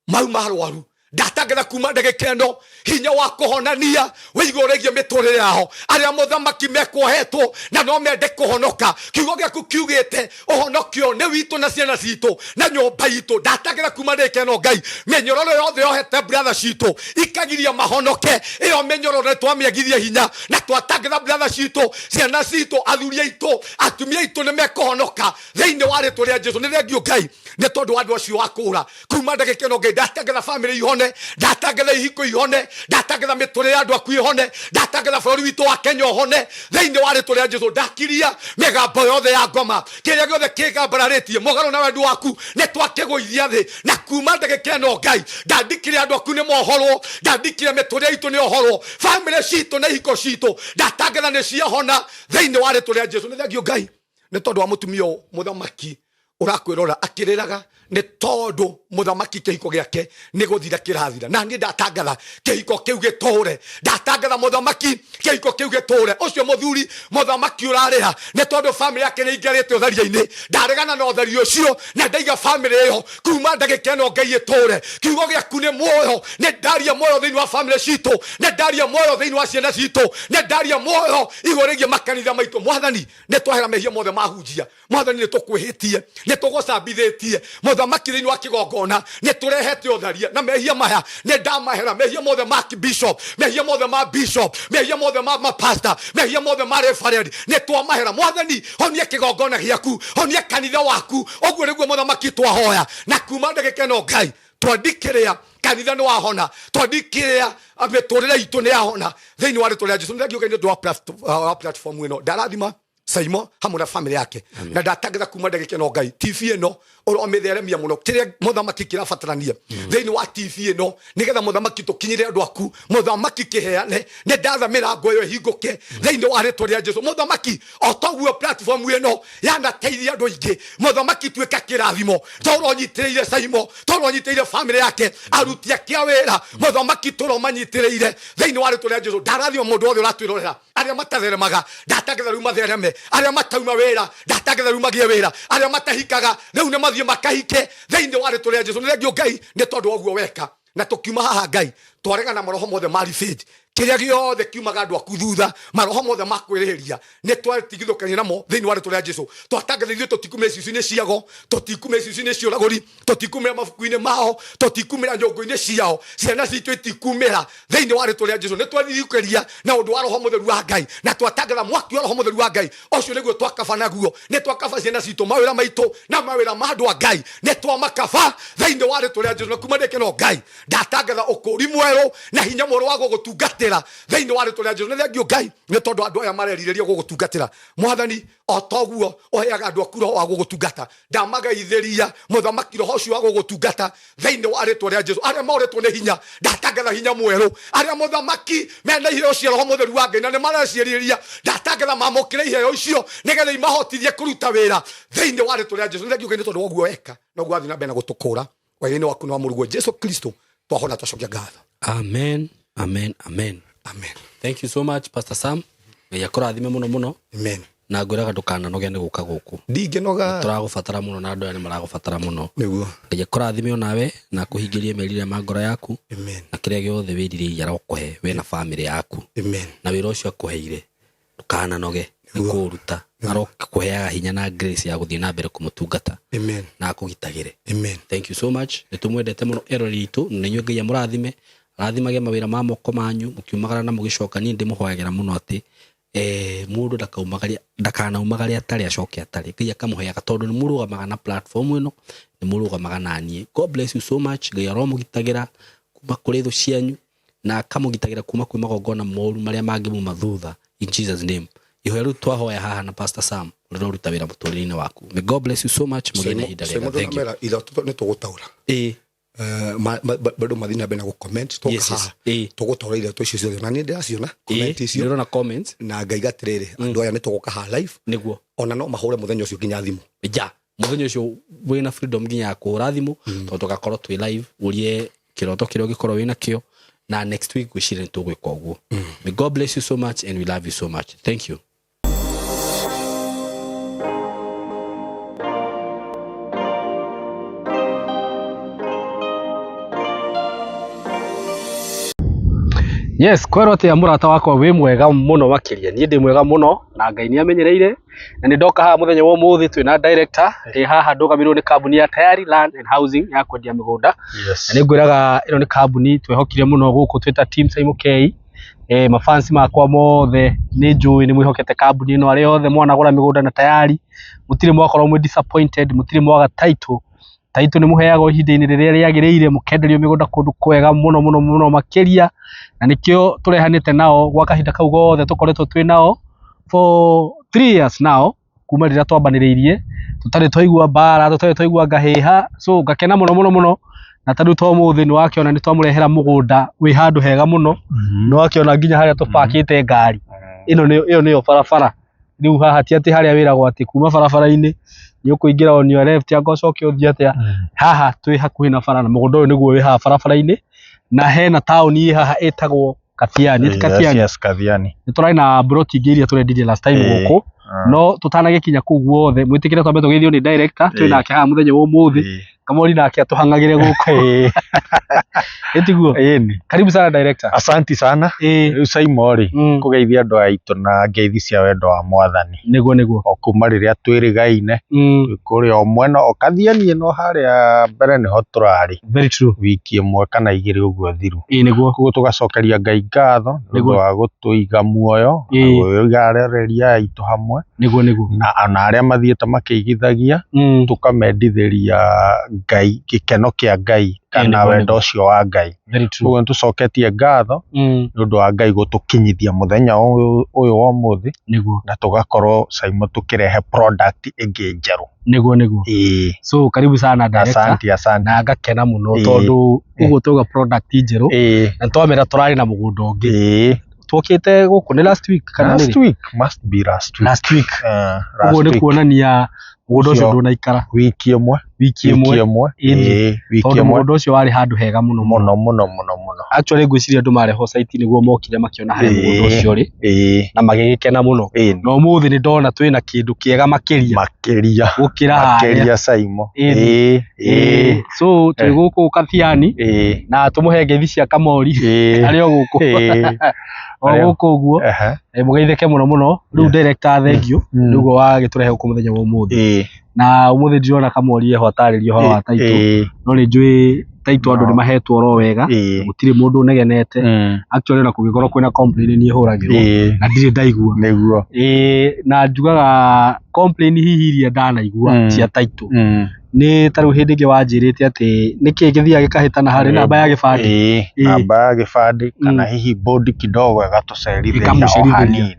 mau marwaru, ndatangatha kuma ndagĩka ĩno hinya wa kũhonania wĩigũ rĩgiĩ mĩtũrĩre yao. Arĩa mũthamaki mekuohetwo na no mende kũhonoka, kiugo gĩaku kiugĩte ũhonokio nĩ witũ na ciana citũ na nyũmba itũ. Ndatangatha kuma ndagĩka ĩno Ngai mĩnyororo yothe yohete brother citũ ikagiria mahonoke, ĩyo mĩnyororo nĩ twamĩagithia hinya na twatangatha brother citũ, ciana citũ, athuri aitũ, atumia aitũ nĩ mekũhonoka thĩinĩ wa rĩtwa rĩa Jesu. Nĩ thengio Ngai nĩ tondũ wa andũ acio wa kũũra kuma ndagĩka ĩno Ngai ndatangatha bamĩrĩ ihone, ndatangatha ihiko ihone, ndatangatha mĩtũrĩre ya andũ aku ihone, ndatangatha bũrũri witũ wa Kenya ũhone thĩinĩ wa rĩtwa rĩa Jesu. Ndakiria mĩgambo yothe ya ngoma, kĩrĩa gĩothe kĩgambararĩtie mũgarũ na wendi waku nĩ twakĩgũithia thĩ, na kuma ndagĩka ĩno Ngai ndandikire andũ aku nĩ mohorwo, ndandikire mĩtũrĩre itũ nĩ ohorwo, bamĩrĩ citũ na ihiko citũ ndatangatha nĩ ciahona thĩinĩ wa rĩtwa rĩa Jesu. Nĩ thengio Ngai nĩ tondũ wa mũtumia ũyũ mũthamaki ũrakwĩrora akĩrĩraga nĩ tondũ mũthamaki kĩhiko gĩake nĩ gũthira kĩrathira, na niĩ ndatangatha kĩhiko kĩu gĩtũre, ndatangatha mũthamaki kĩhiko kĩu gĩtũre. Ũcio mũthuri mũthamaki ũrarĩra nĩ tondũ bamĩrĩ yake nĩ ingĩrĩte ũtharia-inĩ, ndaregana na ũtharia ũcio na ndaiga bamĩrĩ ĩyo kuma ndagĩka ĩno Ngai ĩtũre. Kiugo gĩaku nĩ muoyo, nĩ ndaria muoyo thĩinĩ wa bamĩrĩ citũ, nĩ ndaria muoyo thĩinĩ wa ciana citũ, nĩ ndaria muoyo igũrũ rĩgiĩ makanitha maitũ. Mwathani nĩ twahera mehia mothe mahunjia, mwathani nĩ tũkwĩhĩtie, nĩ tũgũcambithĩtie mũthamaki thĩinĩ wa kĩgongona, nĩ tũrehete ũtharia na mehia maya nĩ ndamahera, mehia mothe ma bishop, mehia mothe ma bishop, mehia mothe ma mapasta, mehia mothe ma reverend nĩ twamahera. Mwathani honia kĩgongona gĩaku, honia kanitha waku, ũguo nĩguo mũthamaki twahoya, na kuma ndagĩka ĩno Ngai twandikĩrĩa kanitha nĩ wahona, twandikĩrĩa mĩtũrĩre itũ nĩ yahona thĩinĩ wa rĩtwa rĩa Jesu. Nĩ thengio Ngai nĩ ũndũ wa platform ĩno, ndarathima Saimo hamwe na family yake, na ndatangatha kuma ndagĩka ĩno Ngai TV ĩno ũromĩtheremia mũno, kĩrĩa mũthamaki kĩrabatarania thĩinĩ wa TV ĩno nĩgetha mũthamaki tũkinyĩre andũ aku, mũthamaki kĩheane, nĩ ndatha mĩrango ĩyo ĩhingũke thĩinĩ wa rĩtwa rĩa Jesu. Mũthamaki o toguo platform ĩno yanateithia andũ aingĩ, mũthamaki tuĩka kĩrathimo, tũronyitĩrĩire Saimo, tũronyitĩrĩire family yake, aruti ake a wĩra, mũthamaki tũromanyitĩrĩire thĩinĩ wa rĩtwa rĩa Jesu. Ndarathima mũndũ wothe ũratwĩrorera, arĩa matatheremaga ndatangatha rĩu mathereme, arĩa matauma wĩra ndatangatha rĩu magĩe wĩra, arĩa matahikaga rĩu nĩ mathiĩ makahike thĩinĩ wa rĩtwa rĩa Jesu. Nĩ thengio Ngai nĩ tondũ wa ũguo weka, na tũkiuma haha Ngai twaregana maroho mothe ma revenge, kĩrĩa gĩothe kiumaga andũ aku thutha, maroho mothe ma kwĩrĩhĩria nĩ twatigithũkania namo thĩinĩ wa rĩtwa rĩa Jesu. Twatangatha ithuĩ tũtikumĩra icicio-inĩ ciago, tũtikumĩra icicio-inĩ cia ũragũri, tũtikumĩra mabuku-inĩ mao, tũtikumĩra nyũngũ-inĩ ciao, ciana citũ itikumĩra thĩinĩ wa rĩtwa rĩa Jesu. Nĩ twathithũkĩria na ũndũ wa roho mũtheru wa Ngai, na twatangatha mwaki wa roho mũtheru wa Ngai ũcio nĩguo twakaba naguo. Nĩ twakaba ciana citũ, mawĩra maitũ na mawĩra ma andũ a Ngai nĩ twamakaba thĩinĩ wa rĩtwa rĩa Jesu. Na kuma ndĩke no Ngai ndatangatha ũkũũri mwerũ na hinya mwerũ wa gũgũtungatĩra thĩinĩ wa rĩtwa rĩa Jesu. Nĩ thengio Ngai nĩ tondũ andũ aya marerirĩria gũgũtungatĩra. Mwathani o toguo ũheaga andũ aku roho wa gũgũtungata, ndamagaithĩria mũthamaki roho ũcio wa gũgũtungata thĩinĩ wa rĩtwa rĩa Jesu. Arĩa morĩtwo nĩ hinya ndatangatha hinya mwerũ, arĩa mũthamaki mena iheo cia roho mũtheru wa Ngai na nĩ mareciĩrĩria, ndatangatha mamũkĩre iheo icio nĩgetha imahotithie kũruta wĩra thĩinĩ wa rĩtwa rĩa Jesu. Nĩ thengio Ngai nĩ tondũ wa ũguo weka na ũguo wathiĩ na mbere na gũtũkũra wega-inĩ waku na wa mũrũguo Jesu Kristo, twahona twacokia ngatho. Amen, amen, amen. Amen. Thank you so much, Pastor Sam. Ngai akũrathime mũno mũno. Amen. Na ngwĩraga ndũkananoge nĩ gũka gũkũ. Ndingĩnoga. Tũragũbatara mũno na andũ aya nĩ maragũbatara mũno. Nĩguo. Ngai akũrathime onawe na akũhingĩrie merirĩria ma ngoro yaku. Amen. Na kĩrĩa gĩothe wĩrirĩirie arokũhe we na bamĩrĩ yaku. Amen. Na wĩra ũcio akũheire ndũkananoge nĩ kũũruta. Arokũheaga hinya na grace ya gũthiĩ na mbere kũmũtungata. Amen. Na akũgitagĩre. Amen. Thank you so much. Nĩ tũmwendete mũno eroreri itũ na inyuĩ Ngai amũrathime. Arathimage mawĩra ma moko manyu mũkiumagara na mũgĩcoka. Niĩ ndĩmũhoyagĩra mũno atĩ mũndũ ndakanaumagare atarĩ acoke atarĩ. Ngai akamũheaga tondũ nĩ mũrũgamaga na platform ĩno, nĩ mũrũgamaga na niĩ. God bless you so much. Ngai aromũgitagĩra kuma kũrĩ thũ cianyu na akamũgitagĩra kuma kwĩ magongona moru marĩa mangĩmuma thutha in Jesus name. Ihoya rĩu twahoya haha na Pastor Sam rĩroruta wĩra mũtũrĩre-inĩ waku. May God bless you so much. Mũgĩe na ihinda rĩega. Thank you. Ithatũ nĩ tũgũtaũra. Bado mathi na mbere na gũ-comment, twoka haha, tũgũtaũra iratũ icio ciothe na niĩ ndĩraciona comment icio. Nĩũrona comments. Na ngaiga atĩrĩrĩ, andũ aya nĩ tũgũka haha live. Nĩguo. Ona no mahũre mũthenya ũcio nginya thimũ. Ja, mũthenya ũcio wĩna freedom nginya ya kũhũra thimũ, tondũ tũgakorwo twĩ live, ũrie kĩroto kĩrĩa ũngĩkorwo wĩna kĩo, na next week ngwĩciria nĩ tũgwĩka ũguo. May God bless you so much and we love you so much. Thank you. Yes, kwero atia mũrata wakwa wĩ mwega mũno makĩria. Niĩ ndĩ mwega mũno na Ngai nĩ amenyereire na nĩ ndoka haha mũthenya wa ũmũthĩ twĩna director ndĩ haha ndũgamĩrĩirwo nĩ kambuni ya Tayari Land and Housing ya kwendia mĩgũnda. Yes. Na nĩ ngwĩraga ĩno nĩ kambuni twehokire mũno gũkũ twĩta team Simon K. Mafansi makwa mothe nĩ njũĩ nĩ mwĩhokete kambuni ĩno, arĩa othe mwanagũra mĩgũnda na Tayari mũtirĩ mwakorwo mwĩ disappointed, mũtirĩ mwaga title. Title nĩ mũheagwo ihinda-inĩ rĩrĩa rĩagĩrĩire, mũkenderio mĩgũnda kũndũ kwega mũno mũno mũno makĩria, na nĩkĩo tũrehanĩte nao gwa kahinda kau gothe tũkoretwo twĩ nao for 3 years now, kuma rĩrĩa twambanĩrĩirie, tũtarĩ twaigua mbara, tũtarĩ twaigua ngahĩha, so ngakena mũno mũno mũno. Na ta rĩu ta ũmũthĩ nĩ wakĩona nĩ twamũrehera mũgũnda wĩ handũ hega mũno, nĩ wakĩona nginya harĩa tũbakĩte ngari. Ĩno nĩyo, ĩyo nĩyo barabara. Rĩu haha ti atĩ harĩa wĩragwo atĩ kuma barabara-inĩ nĩ ũkũingĩra on your left anga ũcoke ũthiĩ atĩa. Haha twĩ hakuhĩ na bara na mũgũnda ũyũ nĩguo wĩ haha barabara-inĩ, na hena taũni ĩ haha ĩtagwo Kathiani. Ti Kathiani? Yes, Kathiani. Nĩ tũrarĩ na broti ingĩ iria tũrendirie last time gũkũ. No tũtanagĩkinya kũu guothe, mwĩtĩkĩre twambe tũgeithio nĩ director, twĩ nake haha mũthenya wa ũmũthĩ. Kamori nake atũhang'agĩre gũkũ. Ĩtiguo? Ĩni. Karibu sana director. Asanti sana. Rĩu Simon rĩ, kũgeithia andũ aitũ na ngeithi cia wendo wa Mwathani. Nĩguo, nĩguo. O kuma rĩrĩa twĩrĩgaine, twĩ kũrĩa o mwena o Kathiani ĩno harĩa mbere nĩho tũrarĩ. Very true. Wiki ĩmwe kana igĩrĩ ũguo thiru. Ĩĩ, nĩguo. Koguo tũgacokeria Ngai ngatho nĩ ũndũ wa gũtũiga muoyo, na gũtũiga arereria aitũ hamwe. Nĩguo, nĩguo. Na ona arĩa mathiĩte makĩigithagia, tũkamendithĩria Ngai, gĩkeno kĩa Ngai kana wendo ũcio wa Ngai. Very true. Koguo nĩtũcoketie ngatho nĩ ũndũ wa Ngai gũtũkinyithia mũthenya ũyũ wa ũmũthĩ. Nĩguo. Na tũgakorwo Simon tũkĩrehe product ĩngĩ njerũ. Nĩguo, nĩguo. So karibu sana director. Asante, asante. Na ngakena mũno tondũ ũguo twauga product njerũ. Na twamera tũrarĩ na mũgũnda ũngĩ. Twokĩte gũkũ nĩ last week kana Last nĩ rĩ? week, must be last week. Last week. Last Ũguo nĩ week. kuonania mũgũnda ũcio Ũcio. ndũnaikara. Wiki ĩmwe. Wiki ĩmwe. Wiki ĩmwe. Wiki Tondũ ĩmwe. mũgũnda ũcio warĩ handũ hega mũno mũno. Mũno, mũno, mũno, mũno. Actually ngwĩciria andũ marehwo site nĩguo mokire makĩona harĩa mũgũnda ũcio ũrĩ. Na magĩgĩkena mũno. Na ũmũthĩ nĩ ndona twĩna kĩndũ kĩega makĩria. Makĩria. Gũkĩra harĩa. Makĩria Simon. So twĩ gũkũ Kathiani. Na tũmũhe ngeithi cia Kamori. Arĩ o gũkũ. O gũkũ ũguo. Mũgeithĩke mũno mũno. Rĩu director thank you. Nĩguo wagĩtũrehe gũkũ mũthenya wa ũmũthĩ. Na ũmũthĩ ndirona Kamori eho atarĩrie ũhoro wa title. No nĩ njũĩ title andũ nĩ mahetwo oro wega. Gũtirĩ mũndũ ũnegenete. Actually ona kũngĩkorwo kwĩna complain niĩ hũragĩrwo. Na ndirĩ ndaigua. Nĩguo. Na njugaga complain hihi iria ndanaigua cia title. Nĩ ta rĩu hĩndĩ ĩngĩ wanjĩrĩte atĩ nĩkĩ gĩthiaga gĩkahĩtana harĩ namba ya gĩbandĩ. Namba ya gĩbandĩ kana hihi board kidogo ĩgatũcerithĩria o Ĩkamũcerithĩria. hanini.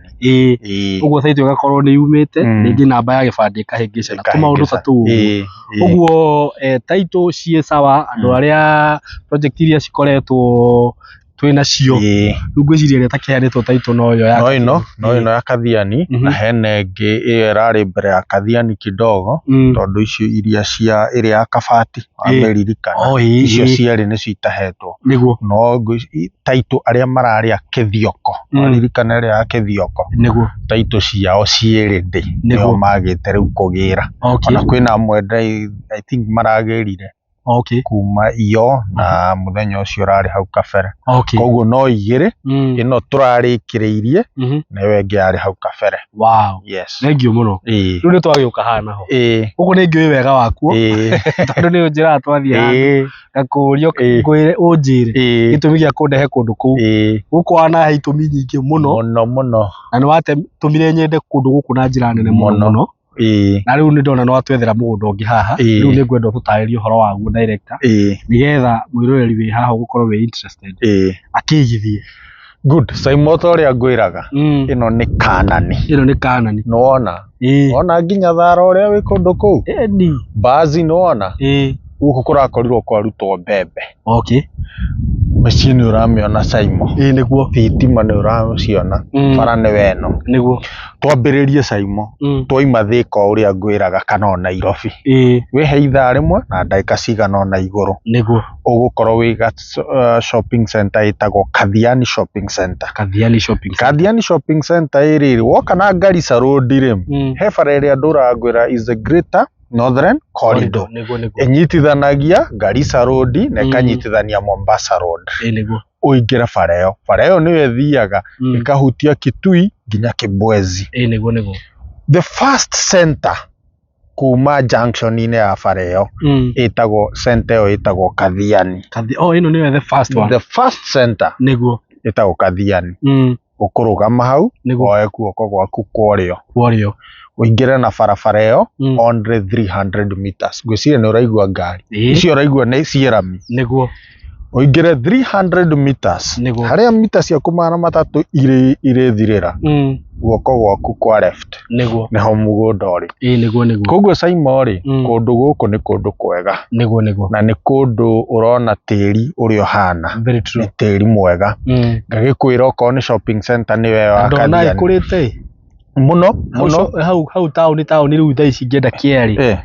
Ũguo title ĩgakorwo nĩ yumĩte, rĩngĩ namba ya gĩbandĩ ĩkahĩngĩcana. Tũmaũndũ ta tũu ũguo. Ũguo title ciĩ sawa, andũ arĩa project iria cikoretwo Twĩ nacio. Rĩu ngwĩciria ĩrĩa ĩtakĩheanĩtwo taitũ no ĩyo ya No ĩno no ĩno ya Kathiani na hena ĩngĩ ĩyo ĩrarĩ mbere ya Kathiani kidogo tondũ icio iria cia ĩrĩa ya Kabati wamĩririkana Oh, ĩĩ, icio ĩĩ. cierĩ nĩcio itahetwo Nĩguo. No taitũ arĩa mararĩ a Kĩthioko waririkana ĩrĩa ya Kĩthioko Nĩguo. Taitũ ciao ciĩrĩ ndĩ nĩo magĩte rĩu kũgĩra ona kwĩna amwe I think maragĩrire kuma iyo na mũthenya ũcio ũrarĩ hau kabere koguo no igĩrĩ ĩno tũrarĩkĩrĩirie na ĩyo ĩngĩ yarĩ hau kabere. Wow. Yes. Thengiũ mũno. Rĩu nĩ twagĩũka haha naho. Gũkũ nĩ ngĩũĩ wega wakuo tondũ nĩ ũnjĩraga twathiĩ handũ ngakũria ngwĩre ũnjĩre gĩtũmi gĩa kũndehe kũndũ kũu. Gũkũ wanahe itũmi nyingĩ mũno Mũno mũno. Na nĩ watũmire nyende kũndũ gũkũ na njĩra nene mũno mũno. Na rĩu nĩ ndona nĩ watwethera mũgũnda ũngĩ haha. Rĩu nĩ ngwenda ũtũtarĩrie ũhoro waguo director nĩgetha mwĩroreri wĩ haha ũgũkorwo wĩ interested akĩigithie. Good. Saimo ta ũrĩa ngwĩraga ĩno nĩ Kanani. Ĩno nĩ Kanani. Nĩwona wona nginya thara ũrĩa wĩ kũndũ kũu Ĩni. Mbazi nĩwona gũkũ kũrakorirwo kwarutwo mbembe. Mĩciĩ nĩ ũramĩona Saimo. Ĩĩ nĩguo. Thitima nĩ ũraciona. Bara nĩwe ĩno. Nĩguo. Twambĩrĩrie Saimo twaima Thĩka o ũrĩa ngwĩraga kana o Nairobi. Wĩhe ithaa rĩmwe na ndagĩka cigana ũna igũrũ. Nĩguo. Ũgũkorwo wĩ shopping center ĩtagwo Kathiani Shopping Center. Kathiani Shopping Center. Kathiani Shopping Center ĩ rĩrĩ, woka na Garissa Road rĩ, he bara ĩrĩa ndũraga ngwĩra is the Greater Northern Corridor. Nĩguo nĩguo. Ĩnyitithanagia Garissa Road na ĩkanyitithania Mombasa Road. Ĩĩ nĩguo. Ũingĩre bara ĩyo. Bara ĩyo nĩyo ĩthiaga ĩkahutia Kitui nginya Kibwezi. Ĩĩ nĩguo nĩguo. The first center kuma junction-inĩ ya bara ĩyo ĩtagwo center ĩyo ĩtagwo Kathiani. Oh, ĩno nĩyo the first one. The first center Nĩguo. ĩtagwo Kathiani. Ũkũrũgama hau woe guoko gwaku kwa ũrĩo Kwa ũrĩo. Ũingĩre na barabara ĩyo only 300 meters. Ngwĩciria nĩ ũraigua ngari icio ũraigua nĩ ciĩ rami. Nĩguo. Ũingĩre 300 meters harĩa mita ciaku 300 irĩthirĩra guoko gwaku kwa left nĩho mũgũnda ũrĩ. Ĩĩ nĩguo nĩguo. Koguo Saimo rĩ, kũndũ gũkũ nĩ kũndũ kwega Nĩguo nĩguo. Na nĩ kũndũ ũrona tĩri ũrĩa ũhana Very true. Nĩ tĩri mwega. Ngagĩkwĩra okorwo nĩ shopping center nĩyo ĩyo ya Ndona Kathiani. ĩkũrĩte Mũno hau mũno. Hau taũni rĩu thaa ici ingĩenda kĩarĩ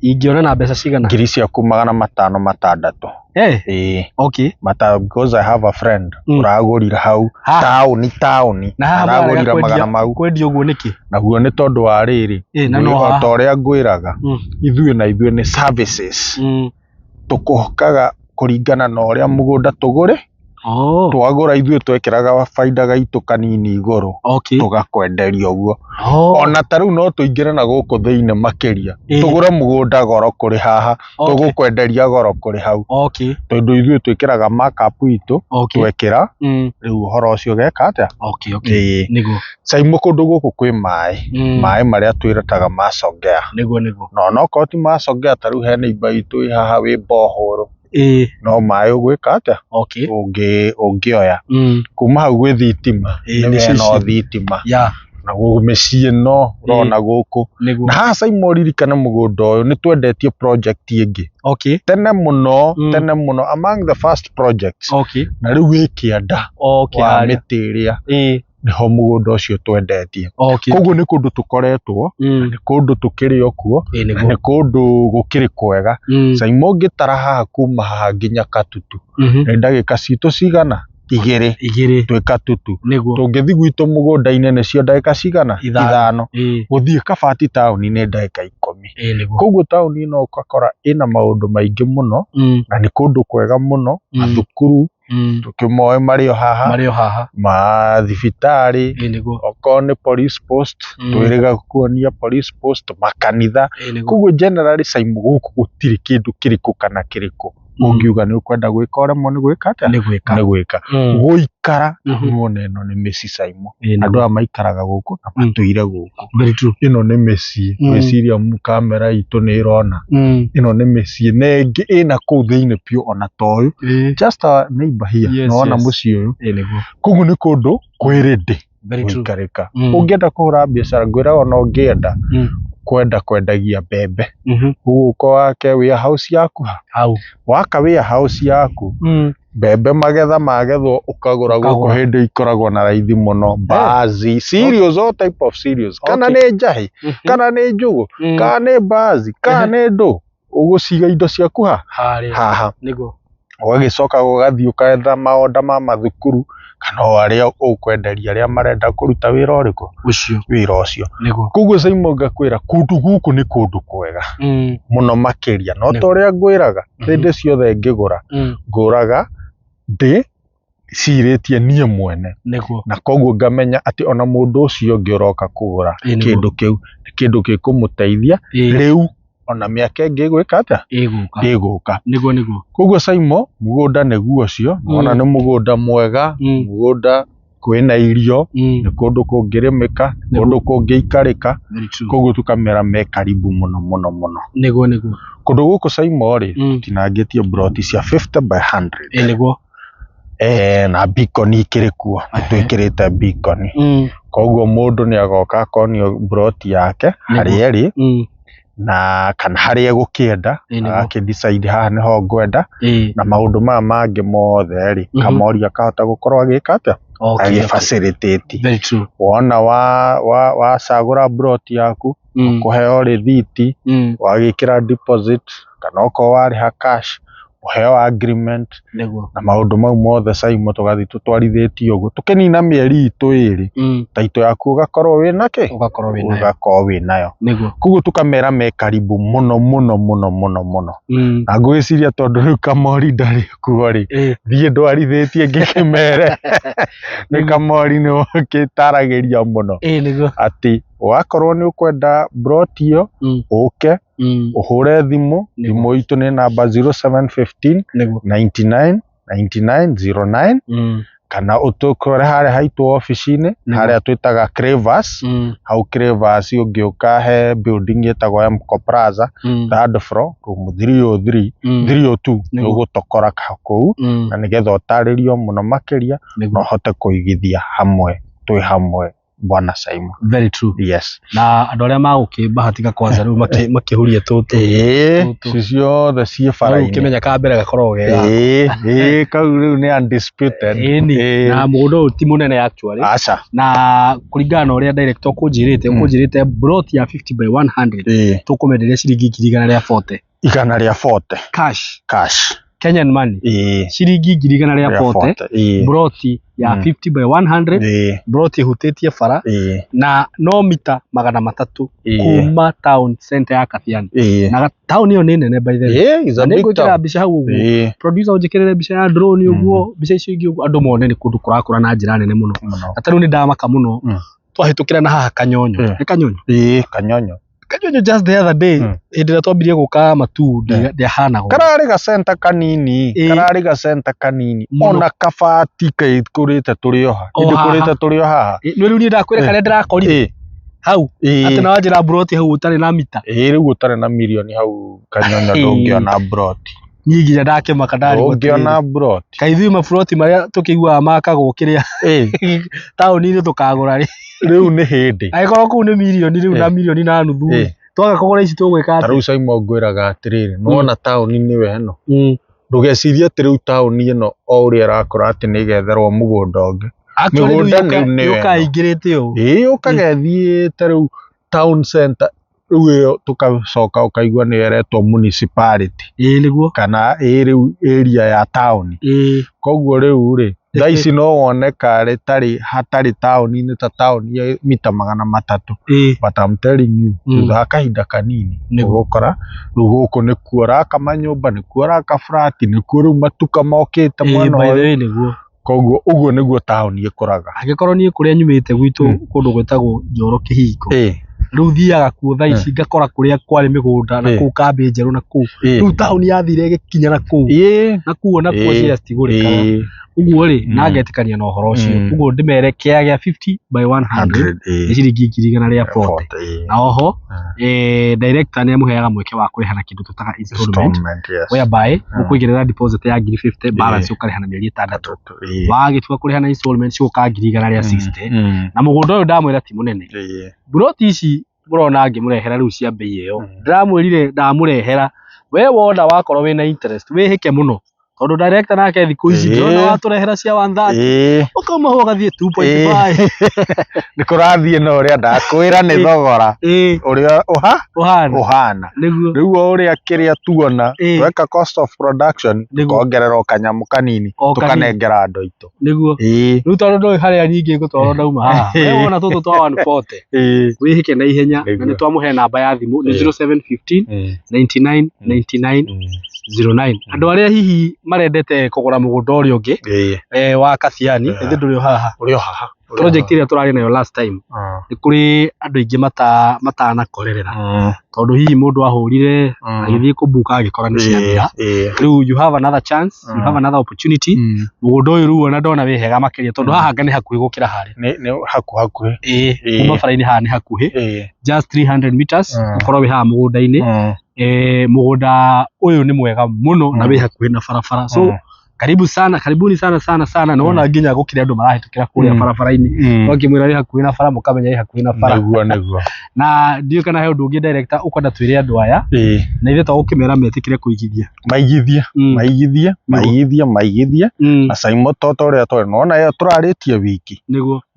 ingĩona na mbeca cigana? Ngiri ciaku 560. Ĩĩ. Mata because I have a friend ũragũrire hau Haha. taũni taũni Na haha aragũrire mararega magana kwendia mau kwendia ũguo nĩkĩ? Naguo nĩ tondũ wa rĩrĩ Na no o haha. ta ũrĩa ngwĩraga ithuĩ na ithuĩ nĩ services tũkũhokaga kũringana na ũrĩa mũgũnda tũgũre twagũra ithuĩ twekĩraga baida gaitũ kanini igũrũ tũgakwenderia ũguo ona ta rĩu no tũingĩre na gũkũ thĩinĩ makĩria tũgũre mũgũnda goro kũrĩ haha tũgũkwenderia goro kũrĩ hau tondũ ithuĩ twĩkĩraga markup itũ twekĩra rĩu ũhoro ũcio ũgeka atĩa? Okay. Ĩĩ. Nĩguo. Caimo kũndũ gũkũ kwĩ maĩ maĩ marĩa twĩrataga ma Songea Nĩguo nĩguo. Na onokorwo ti ma Songea ta rĩu he neighbor itũ ĩ haha wĩ borehole no maĩ ũgwĩka atĩa? Ũngĩ ũngĩoya kuma hau gwĩ thitima Ĩĩ, nĩ nĩcio wena icio. thitima na mĩciĩ ĩno ũrona gũkũ na haha Caimo ũririkane mũgũnda ũyũ nĩ twendetie project ĩngĩ tene mũno tene mũno among the first projects na rĩu wĩ kĩanda wa Harĩa. mĩtĩ ĩrĩa nĩho mũgũnda ũcio twendetie. Koguo nĩ kũndũ tũkoretwo nĩ kũndũ tũkĩrĩ o kuo Ĩĩ na nĩguo. nĩ kũndũ gũkĩrĩ kwega. Caimo ũngĩtara haha kuma haha nginya Katutu nĩ ndagĩka citũ cigana? Igĩrĩ. Igĩrĩ. Twĩ Katutu. Nĩguo. Tũngĩthiĩ gwitũ mũgũnda-inĩ nĩcio ndagĩka cigana? Ithano. Ithano. Gũthiĩ Kabati taũni nĩ ndagĩka 10. Ĩĩ nĩguo. Koguo taũni ĩno ũgakora ĩna maũndũ maingĩ mũno na nĩ kũndũ kwega mũno mathukuru tũkĩmoĩ marĩ o haha Marĩ o haha. Mathibitarĩ Ĩĩ nĩguo. Okorwo nĩ police post twĩrĩga kuonia police post makanitha. Ĩĩ nĩguo. Koguo generally Caimo gũkũ gũtirĩ kĩndũ kĩrĩkũ kana kĩrĩkũ ũngiuga nĩ ũkwenda gwĩka ũremwo nĩ gwĩka atĩa? Nĩ gwĩka. Nĩ gwĩka gũikara nĩwona ĩno nĩ mĩciĩ Caimo andũ aya maikaraga gũkũ na matũire gũkũ. Very true. Ĩno nĩ mĩciĩ ngwĩciria kamera itũ nĩ ĩrona ĩno nĩ mĩciĩ na ĩngĩ ĩna kũu thĩinĩ biũ ona ta ũyũ just our neighbor here nĩwona mũciĩ ũyũ. Ĩĩ nĩguo. Koguo nĩ kũndũ kwĩ ready Very true. gũikarĩka. Ũngĩenda kũhũra biacara ngwĩraga ona ũngĩenda kwenda kwendagia mbembe ũgũka wake warehouse yaku Hau. waka warehouse yaku. Mbembe magetha magethwo ũkagũra gũkũ Ũkagũra. hĩndĩ ikoragwo na raithi mũno. Mbaazi, cereals, all type of cereals. Kana nĩ njahĩ, kana nĩ njũgũ, kana nĩ mbaazi, kana nĩ ndũ. Ũgũciga indo ciaku ha? Harĩa. Haha. Nĩguo. Ũgagĩcoka ũgathiĩ ũketha maonda ma mathukuru kana o arĩa ũkwenderia arĩa marenda kũruta wĩra ũrĩkũ? Ũcio. Wĩra ũcio. Nĩguo. Koguo Simon ngakwĩra kũndũ gũkũ nĩ kũndũ kwega mũno makĩria. No ta ũrĩa ngwĩraga hĩndĩ ciothe ngĩgũra ngũraga ndĩ cirĩtie niĩ mwene. Nĩguo. Na koguo ngamenya atĩ ona mũndũ ũcio ũngĩ ũroka kũgũra Ĩĩ, nĩguo. kĩndũ kĩu nĩ kĩndũ gĩkũmũteithia rĩu ona mĩaka ĩngĩ ĩgwĩka atĩa? Ĩgũka. Ĩgũka. Nĩguo nĩguo. Koguo Simon mũgũnda nĩguo ũcio, wona nĩ mũgũnda mwega, mũgũnda kwĩna irio, nĩ kũndũ kũngĩrĩmĩka, nĩ kũndũ kũngĩikarĩka, Very true. koguo tũkamera me karibu mũno mũno mũno. Nĩguo nĩguo. Kũndũ gũkũ Simon rĩ, tũtinangĩtie mburoti cia 50 by 100. Ĩĩ nĩguo. Na beacon ikĩrĩ kuo, nĩ twĩkĩrĩte beacon. Koguo mũndũ nĩ agoka akonio mburoti yake harĩa ĩrĩ na kana harĩa egũkĩenda, agakĩ decide haha nĩho ngwenda na maũndũ maya mangĩ mothe rĩ, kamori akahota gũkorwo agĩka atĩa? Agĩ facilitate. Very true. Wona wacagũra mburoti yaku, ũkũheo rĩthiti, wagĩkĩra deposit kana okorwo warĩha cash, ũheo agreement Nĩguo. na maũndũ mau mothe Simon tũgathiĩ tũtwarithĩtie ũguo tũkĩnina mĩeri itũ ĩrĩ taito yaku ũgakorwo wĩna kĩ? Ũgakorwo wĩnayo. Ũgakorwo wĩnayo. Nĩguo. Koguo tũkamera me karibu mũno mũno mũno mũno mũno. Na ngwĩciria tondũ rĩu Kamori ndarĩ kuo rĩ, thiĩ ndwarithĩtie ngĩkĩmere nĩ Kamori nĩ ũkĩtaragĩria mũno Ĩĩ nĩguo. atĩ wakorwo nĩ ũkwenda mburoti ĩyo ũke ũhũre thimũ, thimũ itũ nĩ namba 0715 Nĩguo. 99 99 09 kana ũtũkore harĩa haitũ obici-inĩ harĩa twĩtaga Crevas, hau Crevas ũngĩũka he building ĩtagwo Mco Plaza third floor room 303 302 Nĩguo. nĩũgũtũkora kũu na nĩgetha ũtarĩrio mũno makĩria na ũhote kũigithia hamwe twĩ hamwe Bwana Simon. Very true. Yes. Na andũ arĩa magũkĩbahatika kwanza rĩu makĩhurie tũtũ. Ĩĩ, Tũtũ. ci ciothe ciĩ Rĩu bara-inĩ. ũkĩmenya ka mbere gakoragwo ge gaka. Ĩĩ, ĩĩ, kau rĩu nĩ undisputed. Ĩni, Ĩĩ. na mũgũnda ũyũ ti mũnene actually. Aca. Na kũringana na ũrĩa director ũkũnjĩrĩte, ũkũnjĩrĩte plot ya 50 by 100 Ĩĩ. tũkũmenderia ciringi 140,000. 140. Cash. Cash. Kenyan money. Ĩĩ. Ciringi 140,000. Ĩĩ. Broti ya 50 by 100. Ĩĩ. Broti ĩhutĩtie bara Ĩĩ. na no mita 300 Ĩĩ. kuma town center ya Kathiani. Ĩĩ. Na town ĩyo nĩ nene by the way. Ĩĩ, is a Na big nĩngwĩkĩra town. mbica hau ũguo. Ĩĩ. Producer ũnjĩkĩrĩre mbica ya drone ũguo, mbica icio ingĩ ũguo andũ mone nĩ kũndũ kũrakũra na njĩra nene mũno. Mũno. Na ta rĩu nĩ ndamaka mũno twahĩtũkĩra na haha Kanyonyo. Nĩ Kanyonyo? Ĩĩ, Kanyonyo. Kanyonyo just the other day hĩndĩ ĩrĩa twambirie gũka Matuu ndĩahanaga ũguo. Kararĩ gacenta kanini, kararĩ gacenta kanini Mũno. ona kabati kaikũrĩte tũrĩ o ha. O haha. Ndĩkũrĩte tũrĩ o haha. Ĩ, nĩ rĩu niĩ ndakwĩra karĩa ndĩrakorire hau atĩ na wanjĩra mburoti hau ũtarĩ na mita. Ĩĩ, rĩu ũtarĩ na mirioni hau Kanyonyo ndũngĩona mburoti. Niĩ nginya ndakĩmaka ndarigwo Ndũngĩona atĩrĩrĩ. mburoti. Kaĩ ithuĩ maburoti marĩa tũkĩiguaga makagwo kĩrĩa taũni-inĩ tũkagũra rĩ. Rĩu nĩ hĩndĩ. Angĩkorwo kũu nĩ mirioni rĩu na mirioni na nuthu rĩ, twaga kũgũra ici tũgwĩka Ta atĩa? rĩu Simon ngwĩraga atĩrĩrĩ, nĩwona taũni nĩyo ĩno, ndũgecirie atĩ rĩu taũni ĩno o ũrĩa ĩrakũra atĩ nĩ ĩgetherwo mũgũnda ũngĩ. Actually rĩu Mĩgũnda rĩu nĩyo yũkaga ĩno. ĩingĩrĩte ũũ. Ĩĩ yũkaga ĩthiĩte rĩu town center rĩu ĩyo tũgacoka ũkaigua nĩyo ĩretwo municipality. Ĩĩ nĩguo. Kana ĩĩ rĩu area ya taũni. Ĩĩ. Koguo rĩu rĩ, thaa ici no wone karĩ tarĩ hatarĩ taũni-inĩ ta taũni ya mita 300. But I'm telling you, thutha wa kahinda kanini ũgũkora rĩu gũkũ nĩkuo ũraka manyũmba, nĩkuo ũraka flat, nĩkuo rĩu matuka mokĩte mwena By the ũyũ. way nĩguo. Koguo ũguo nĩguo taũni ĩkũraga. Angĩkorwo niĩ kũrĩa nyumĩte gwitũ kũndũ gwĩtagwo Njoro Kĩhingo. Rĩu thiaga kuo thaa ici ngakora kũrĩa kwarĩ mĩgũnda na kũu kambĩ njerũ na kũu. Rĩu taũni yathire ĩgĩkinya na kũu. Na kũu ona kuo shares citigũrĩkaga. Ũguo rĩ, na ngetĩkania na ũhoro ũcio. Ũguo ndĩmere kĩaya gĩa 50 by 100 nĩ ciringi 140,000. Na oho director nĩ amũheaga mweke wa kũrĩha na kĩndũ tũtaga installment, whereby ũkũigĩrĩra deposit ya 50,000 balance ũkarĩha na mĩeri 6. Wagĩtua kũrĩha na installment cigũka 160,000. Na mũgũnda ũyũ ndamwĩra ti mũnene. Mburoti ici mũrona ngĩmũrehera rĩu cia mbei ĩyo, ndĩramwĩrire ndamũrehera, we wona wakorwo wĩna interest wĩhĩke mũno. Tondũ director nake thikũ ici ndĩrona watũrehera cia 130 ũkauma ho ũgathiĩ 2.5. Nĩ kũrathiĩ na ũrĩa ndakwĩra nĩ thogora ũrĩa ũha ũhana ũhana. Nĩguo. Rĩu o ũrĩa kĩrĩa tuona tweka cost of production, tukongerera o kanyamũ kanini, O kanini. tũkanengera andũ aitũ. Nĩguo. Rĩu tondũ ndũĩ harĩa nyingĩ ngũtwarwo ndauma haha, we wona tũtũ twa 140 wĩhĩke na ihenya, na nĩ twamũhe namba ya thimũ nĩ 0715 99 99 09. Andũ arĩa hihi marendete kũgũra mũgũnda ũrĩa ũngĩ wa Kathiani, ĩthĩ ndũrĩ o haha? Ũrĩ o haha. Project ĩrĩa tũrarĩ nayo last time, nĩ kũrĩ andũ aingĩ matanakorerera, tondũ hihi mũndũ ahũrire agĩthiĩ kũbuka agĩkora nĩ ciathira. Rĩu you have another chance, you have another opportunity. Mũgũnda ũyũ rĩu ona ndona wĩ hega makĩria, tondũ haha anga nĩ hakuhĩ gũkĩra harĩa. Nĩ hakuhakuhĩ. Kuma bara-inĩ haha nĩ hakuhĩ, just 300 meters ũkorwo wĩ haha mũgũnda-inĩ. Mũgũnda ũyũ nĩ mwega mũno na wĩ hakuhĩ na barabara, so karibu sana, karibuni sana sana sana. Nĩ wona nginya gũkĩrĩ andũ marahĩtũkĩra kũrĩa barabara-inĩ. Twakĩmwĩra wĩ hakuhĩ na bara, mũkamenya wĩ hakuhĩ na bara. Nĩguo nĩguo. Na ndiũĩ kana he ũndũ ũngĩ director ũkwenda twĩre andũ aya, na ithuĩ twagũkĩmera metĩkĩre kũigithia. Maigithie, maigithie, maigithie, maigithie. Na Simon, to ta ũrĩa tũrĩ nona ĩyo tũrarĩtie wiki,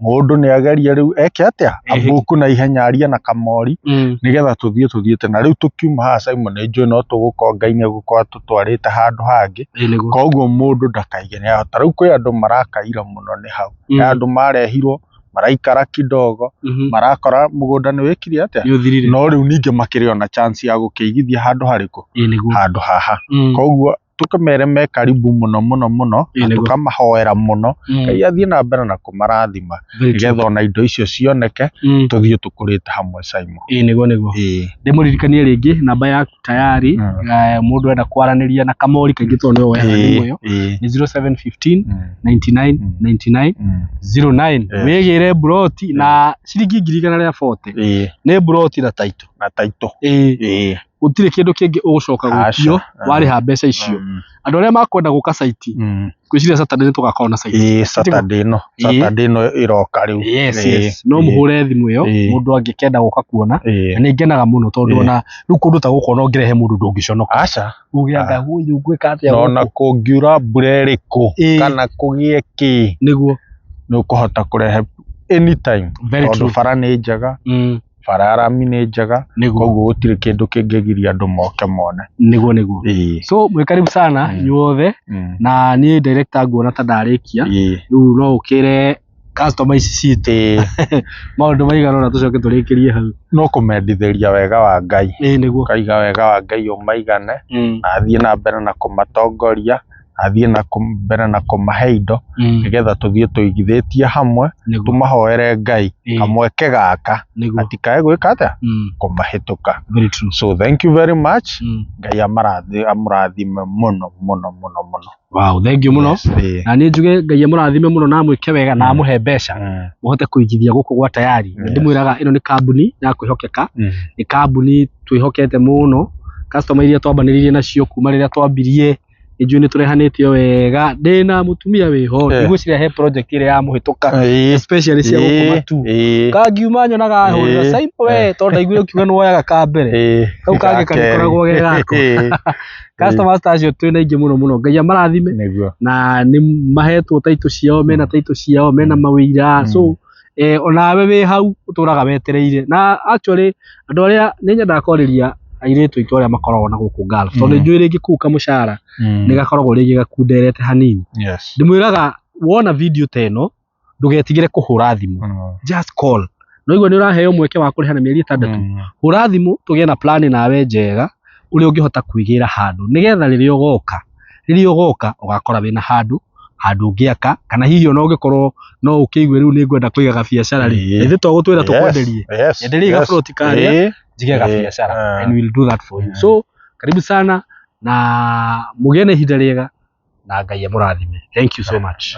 mũndũ nĩ agerie rĩu eke atĩa, abuku na ihenya, arie na kamori, nĩgetha tũthiĩ tũthiĩte. Na rĩu tũkiuma haha, Simon, nĩ njũĩ no tũgũkorwo Ngai nĩ egũkorwo atũtwarĩte handũ hangĩ. Ĩĩ nĩguo. Koguo mũndũ ndakaige nĩ ahota. Rĩu kwĩ andũ marakaira mũno nĩ hau. He andũ marehirwo maraikara kidogo, marakora mũgũnda nĩ wĩkire atĩa, Nĩ ũthirire. no rĩu ningĩ makĩrĩ ona chance ya gũkĩigithia handũ harĩkũ? Ĩĩ nĩguo. Handũ haha. Koguo tũkĩmere me karibu mũno mũno mũno, na tũkamahoera mũno, Ngai athiĩ na mbere na kũmarathima, Very true. nĩgetha ona indo icio cioneke, tũthiĩ tũkũrĩte hamwe, Simon. Ĩĩ nĩguo nĩguo. Ndĩmũririkanie rĩngĩ namba yaku tayari, mũndũ enda kwaranĩria na Kamori kaingĩ, tondũ nĩwe woyaga thimũ ĩyo, nĩ 0715 99 99 09. Wĩgĩre mburoti na ciringi 140,000. Nĩ mburoti na title. Na title. Ĩĩ. Gũtirĩ kĩndũ kĩngĩ ũgũcoka gũtio Aca. warĩha mbeca icio. Andũ arĩa makwenda gũka site, ngwĩciria Saturday nĩ tũgakorwo na site. Ĩĩ, Saturday ĩno. Saturday ĩno ĩroka rĩu. Yes, yes. No mũhũre thimũ ĩyo mũndũ angĩkenda gũka kuona. Na nĩ ngenaga mũno tondũ ona rĩu kũndũ ta gũkũ ona ũngĩrehe mũndũ ndũngĩconoka. Aca. Uge anga ũyũ ngwĩka atĩa Na ona gũkũ? kũngiura mbura ĩrĩkũ kana kũgĩe kĩ, nĩ ũkũhota kũrehe anytime, Very tondũ true. bara nĩ njega, bara ya rami nĩ njega. Koguo gũtirĩ kĩndũ kĩngĩgiria andũ moke mone. Nĩguo nĩguo. So mwĩ karibu sana inyuothe. Na niĩ director nguona ta ndarĩkia. Rĩu no ũkĩre customer ici citũ maũndũ maigana ũna, tũcoke tũrĩkĩrie hau. No kũmendithĩria wega wa Ngai. Ĩĩ nĩguo. Ũkaiga wega wa Ngai ũmaigane, na athiĩ na mbere na kũmatongoria, athiĩ na mbere na kũmahe indo, nĩgetha tũthiĩ tũigithĩtie hamwe. Tũmahoere Ngai kamweke gaka atikae gwĩka atĩa, kũmahĩtũka. Very true. So thank you very much. Ngai amũrathime mũno mũno mũno mũno. Wow, thank you mũno. Yes, ĩĩ. Na niĩ njuge Ngai amũrathime mũno na amwĩke wega na amũhe mbeca mũhote kũigithia gũkũ gwa Tayari. Ndĩmwĩraga ĩno nĩ kambuni ya kwĩhokeka, nĩ kambuni twĩhokete mũno. Customer iria twambanĩrĩirie nacio kuma rĩrĩa twambirie, nĩ njũĩ nĩ tũrehanĩte wega. Ndĩna mũtumia wĩho, ndigwĩciria he project ĩrĩa ya mũhĩtũka, especially cia gũkũ Matu. Kangiuma nyonaga ahũrĩra Simon we, tondũ ndaiguire ũkiuga nĩ woyaga ka mbere, kau kangĩ karĩkoragwo ge gakwa. Customers ta acio twĩna aingĩ mũno mũno, Ngai amarathime. Na nĩ mahetwo title ciao, mena title ciao, mena mawĩra. So onawe wĩ hau ũtũraga wetereire. Na actually andũ arĩa nĩ nyendaga kwarĩria airĩtu aitũ arĩa makoragwo na gũkũ Gulf, tondũ nĩ njũĩ rĩngĩ kũu kamũcara nĩ gakoragwo rĩngĩ gakunderete hanini. Ndĩmwĩraga wona video ta ĩno ndũgetigĩre kũhũra thimũ. Just call. No igua nĩ ũraheo mweke wa kũrĩha na mĩeri 6. Hũra thimũ tũgĩe na plan nawe njega ũrĩa ũngĩhota kwĩgĩra handũ, nĩgetha rĩrĩa ũgoka ũgakora wĩna handũ handũ ũngĩaka, kana hihi ona ũngĩkorwo no ũkĩigue rĩu nĩ ngwenda kũiga gabiacara rĩ, ithuĩ to gũtwĩra tũkwenderie, nyenderie gaburoti karĩa njige gabiacara, and we'll do that for you. So karibu sana na mũgĩe na ihinda rĩega na Ngai amũrathime. Thank you so much.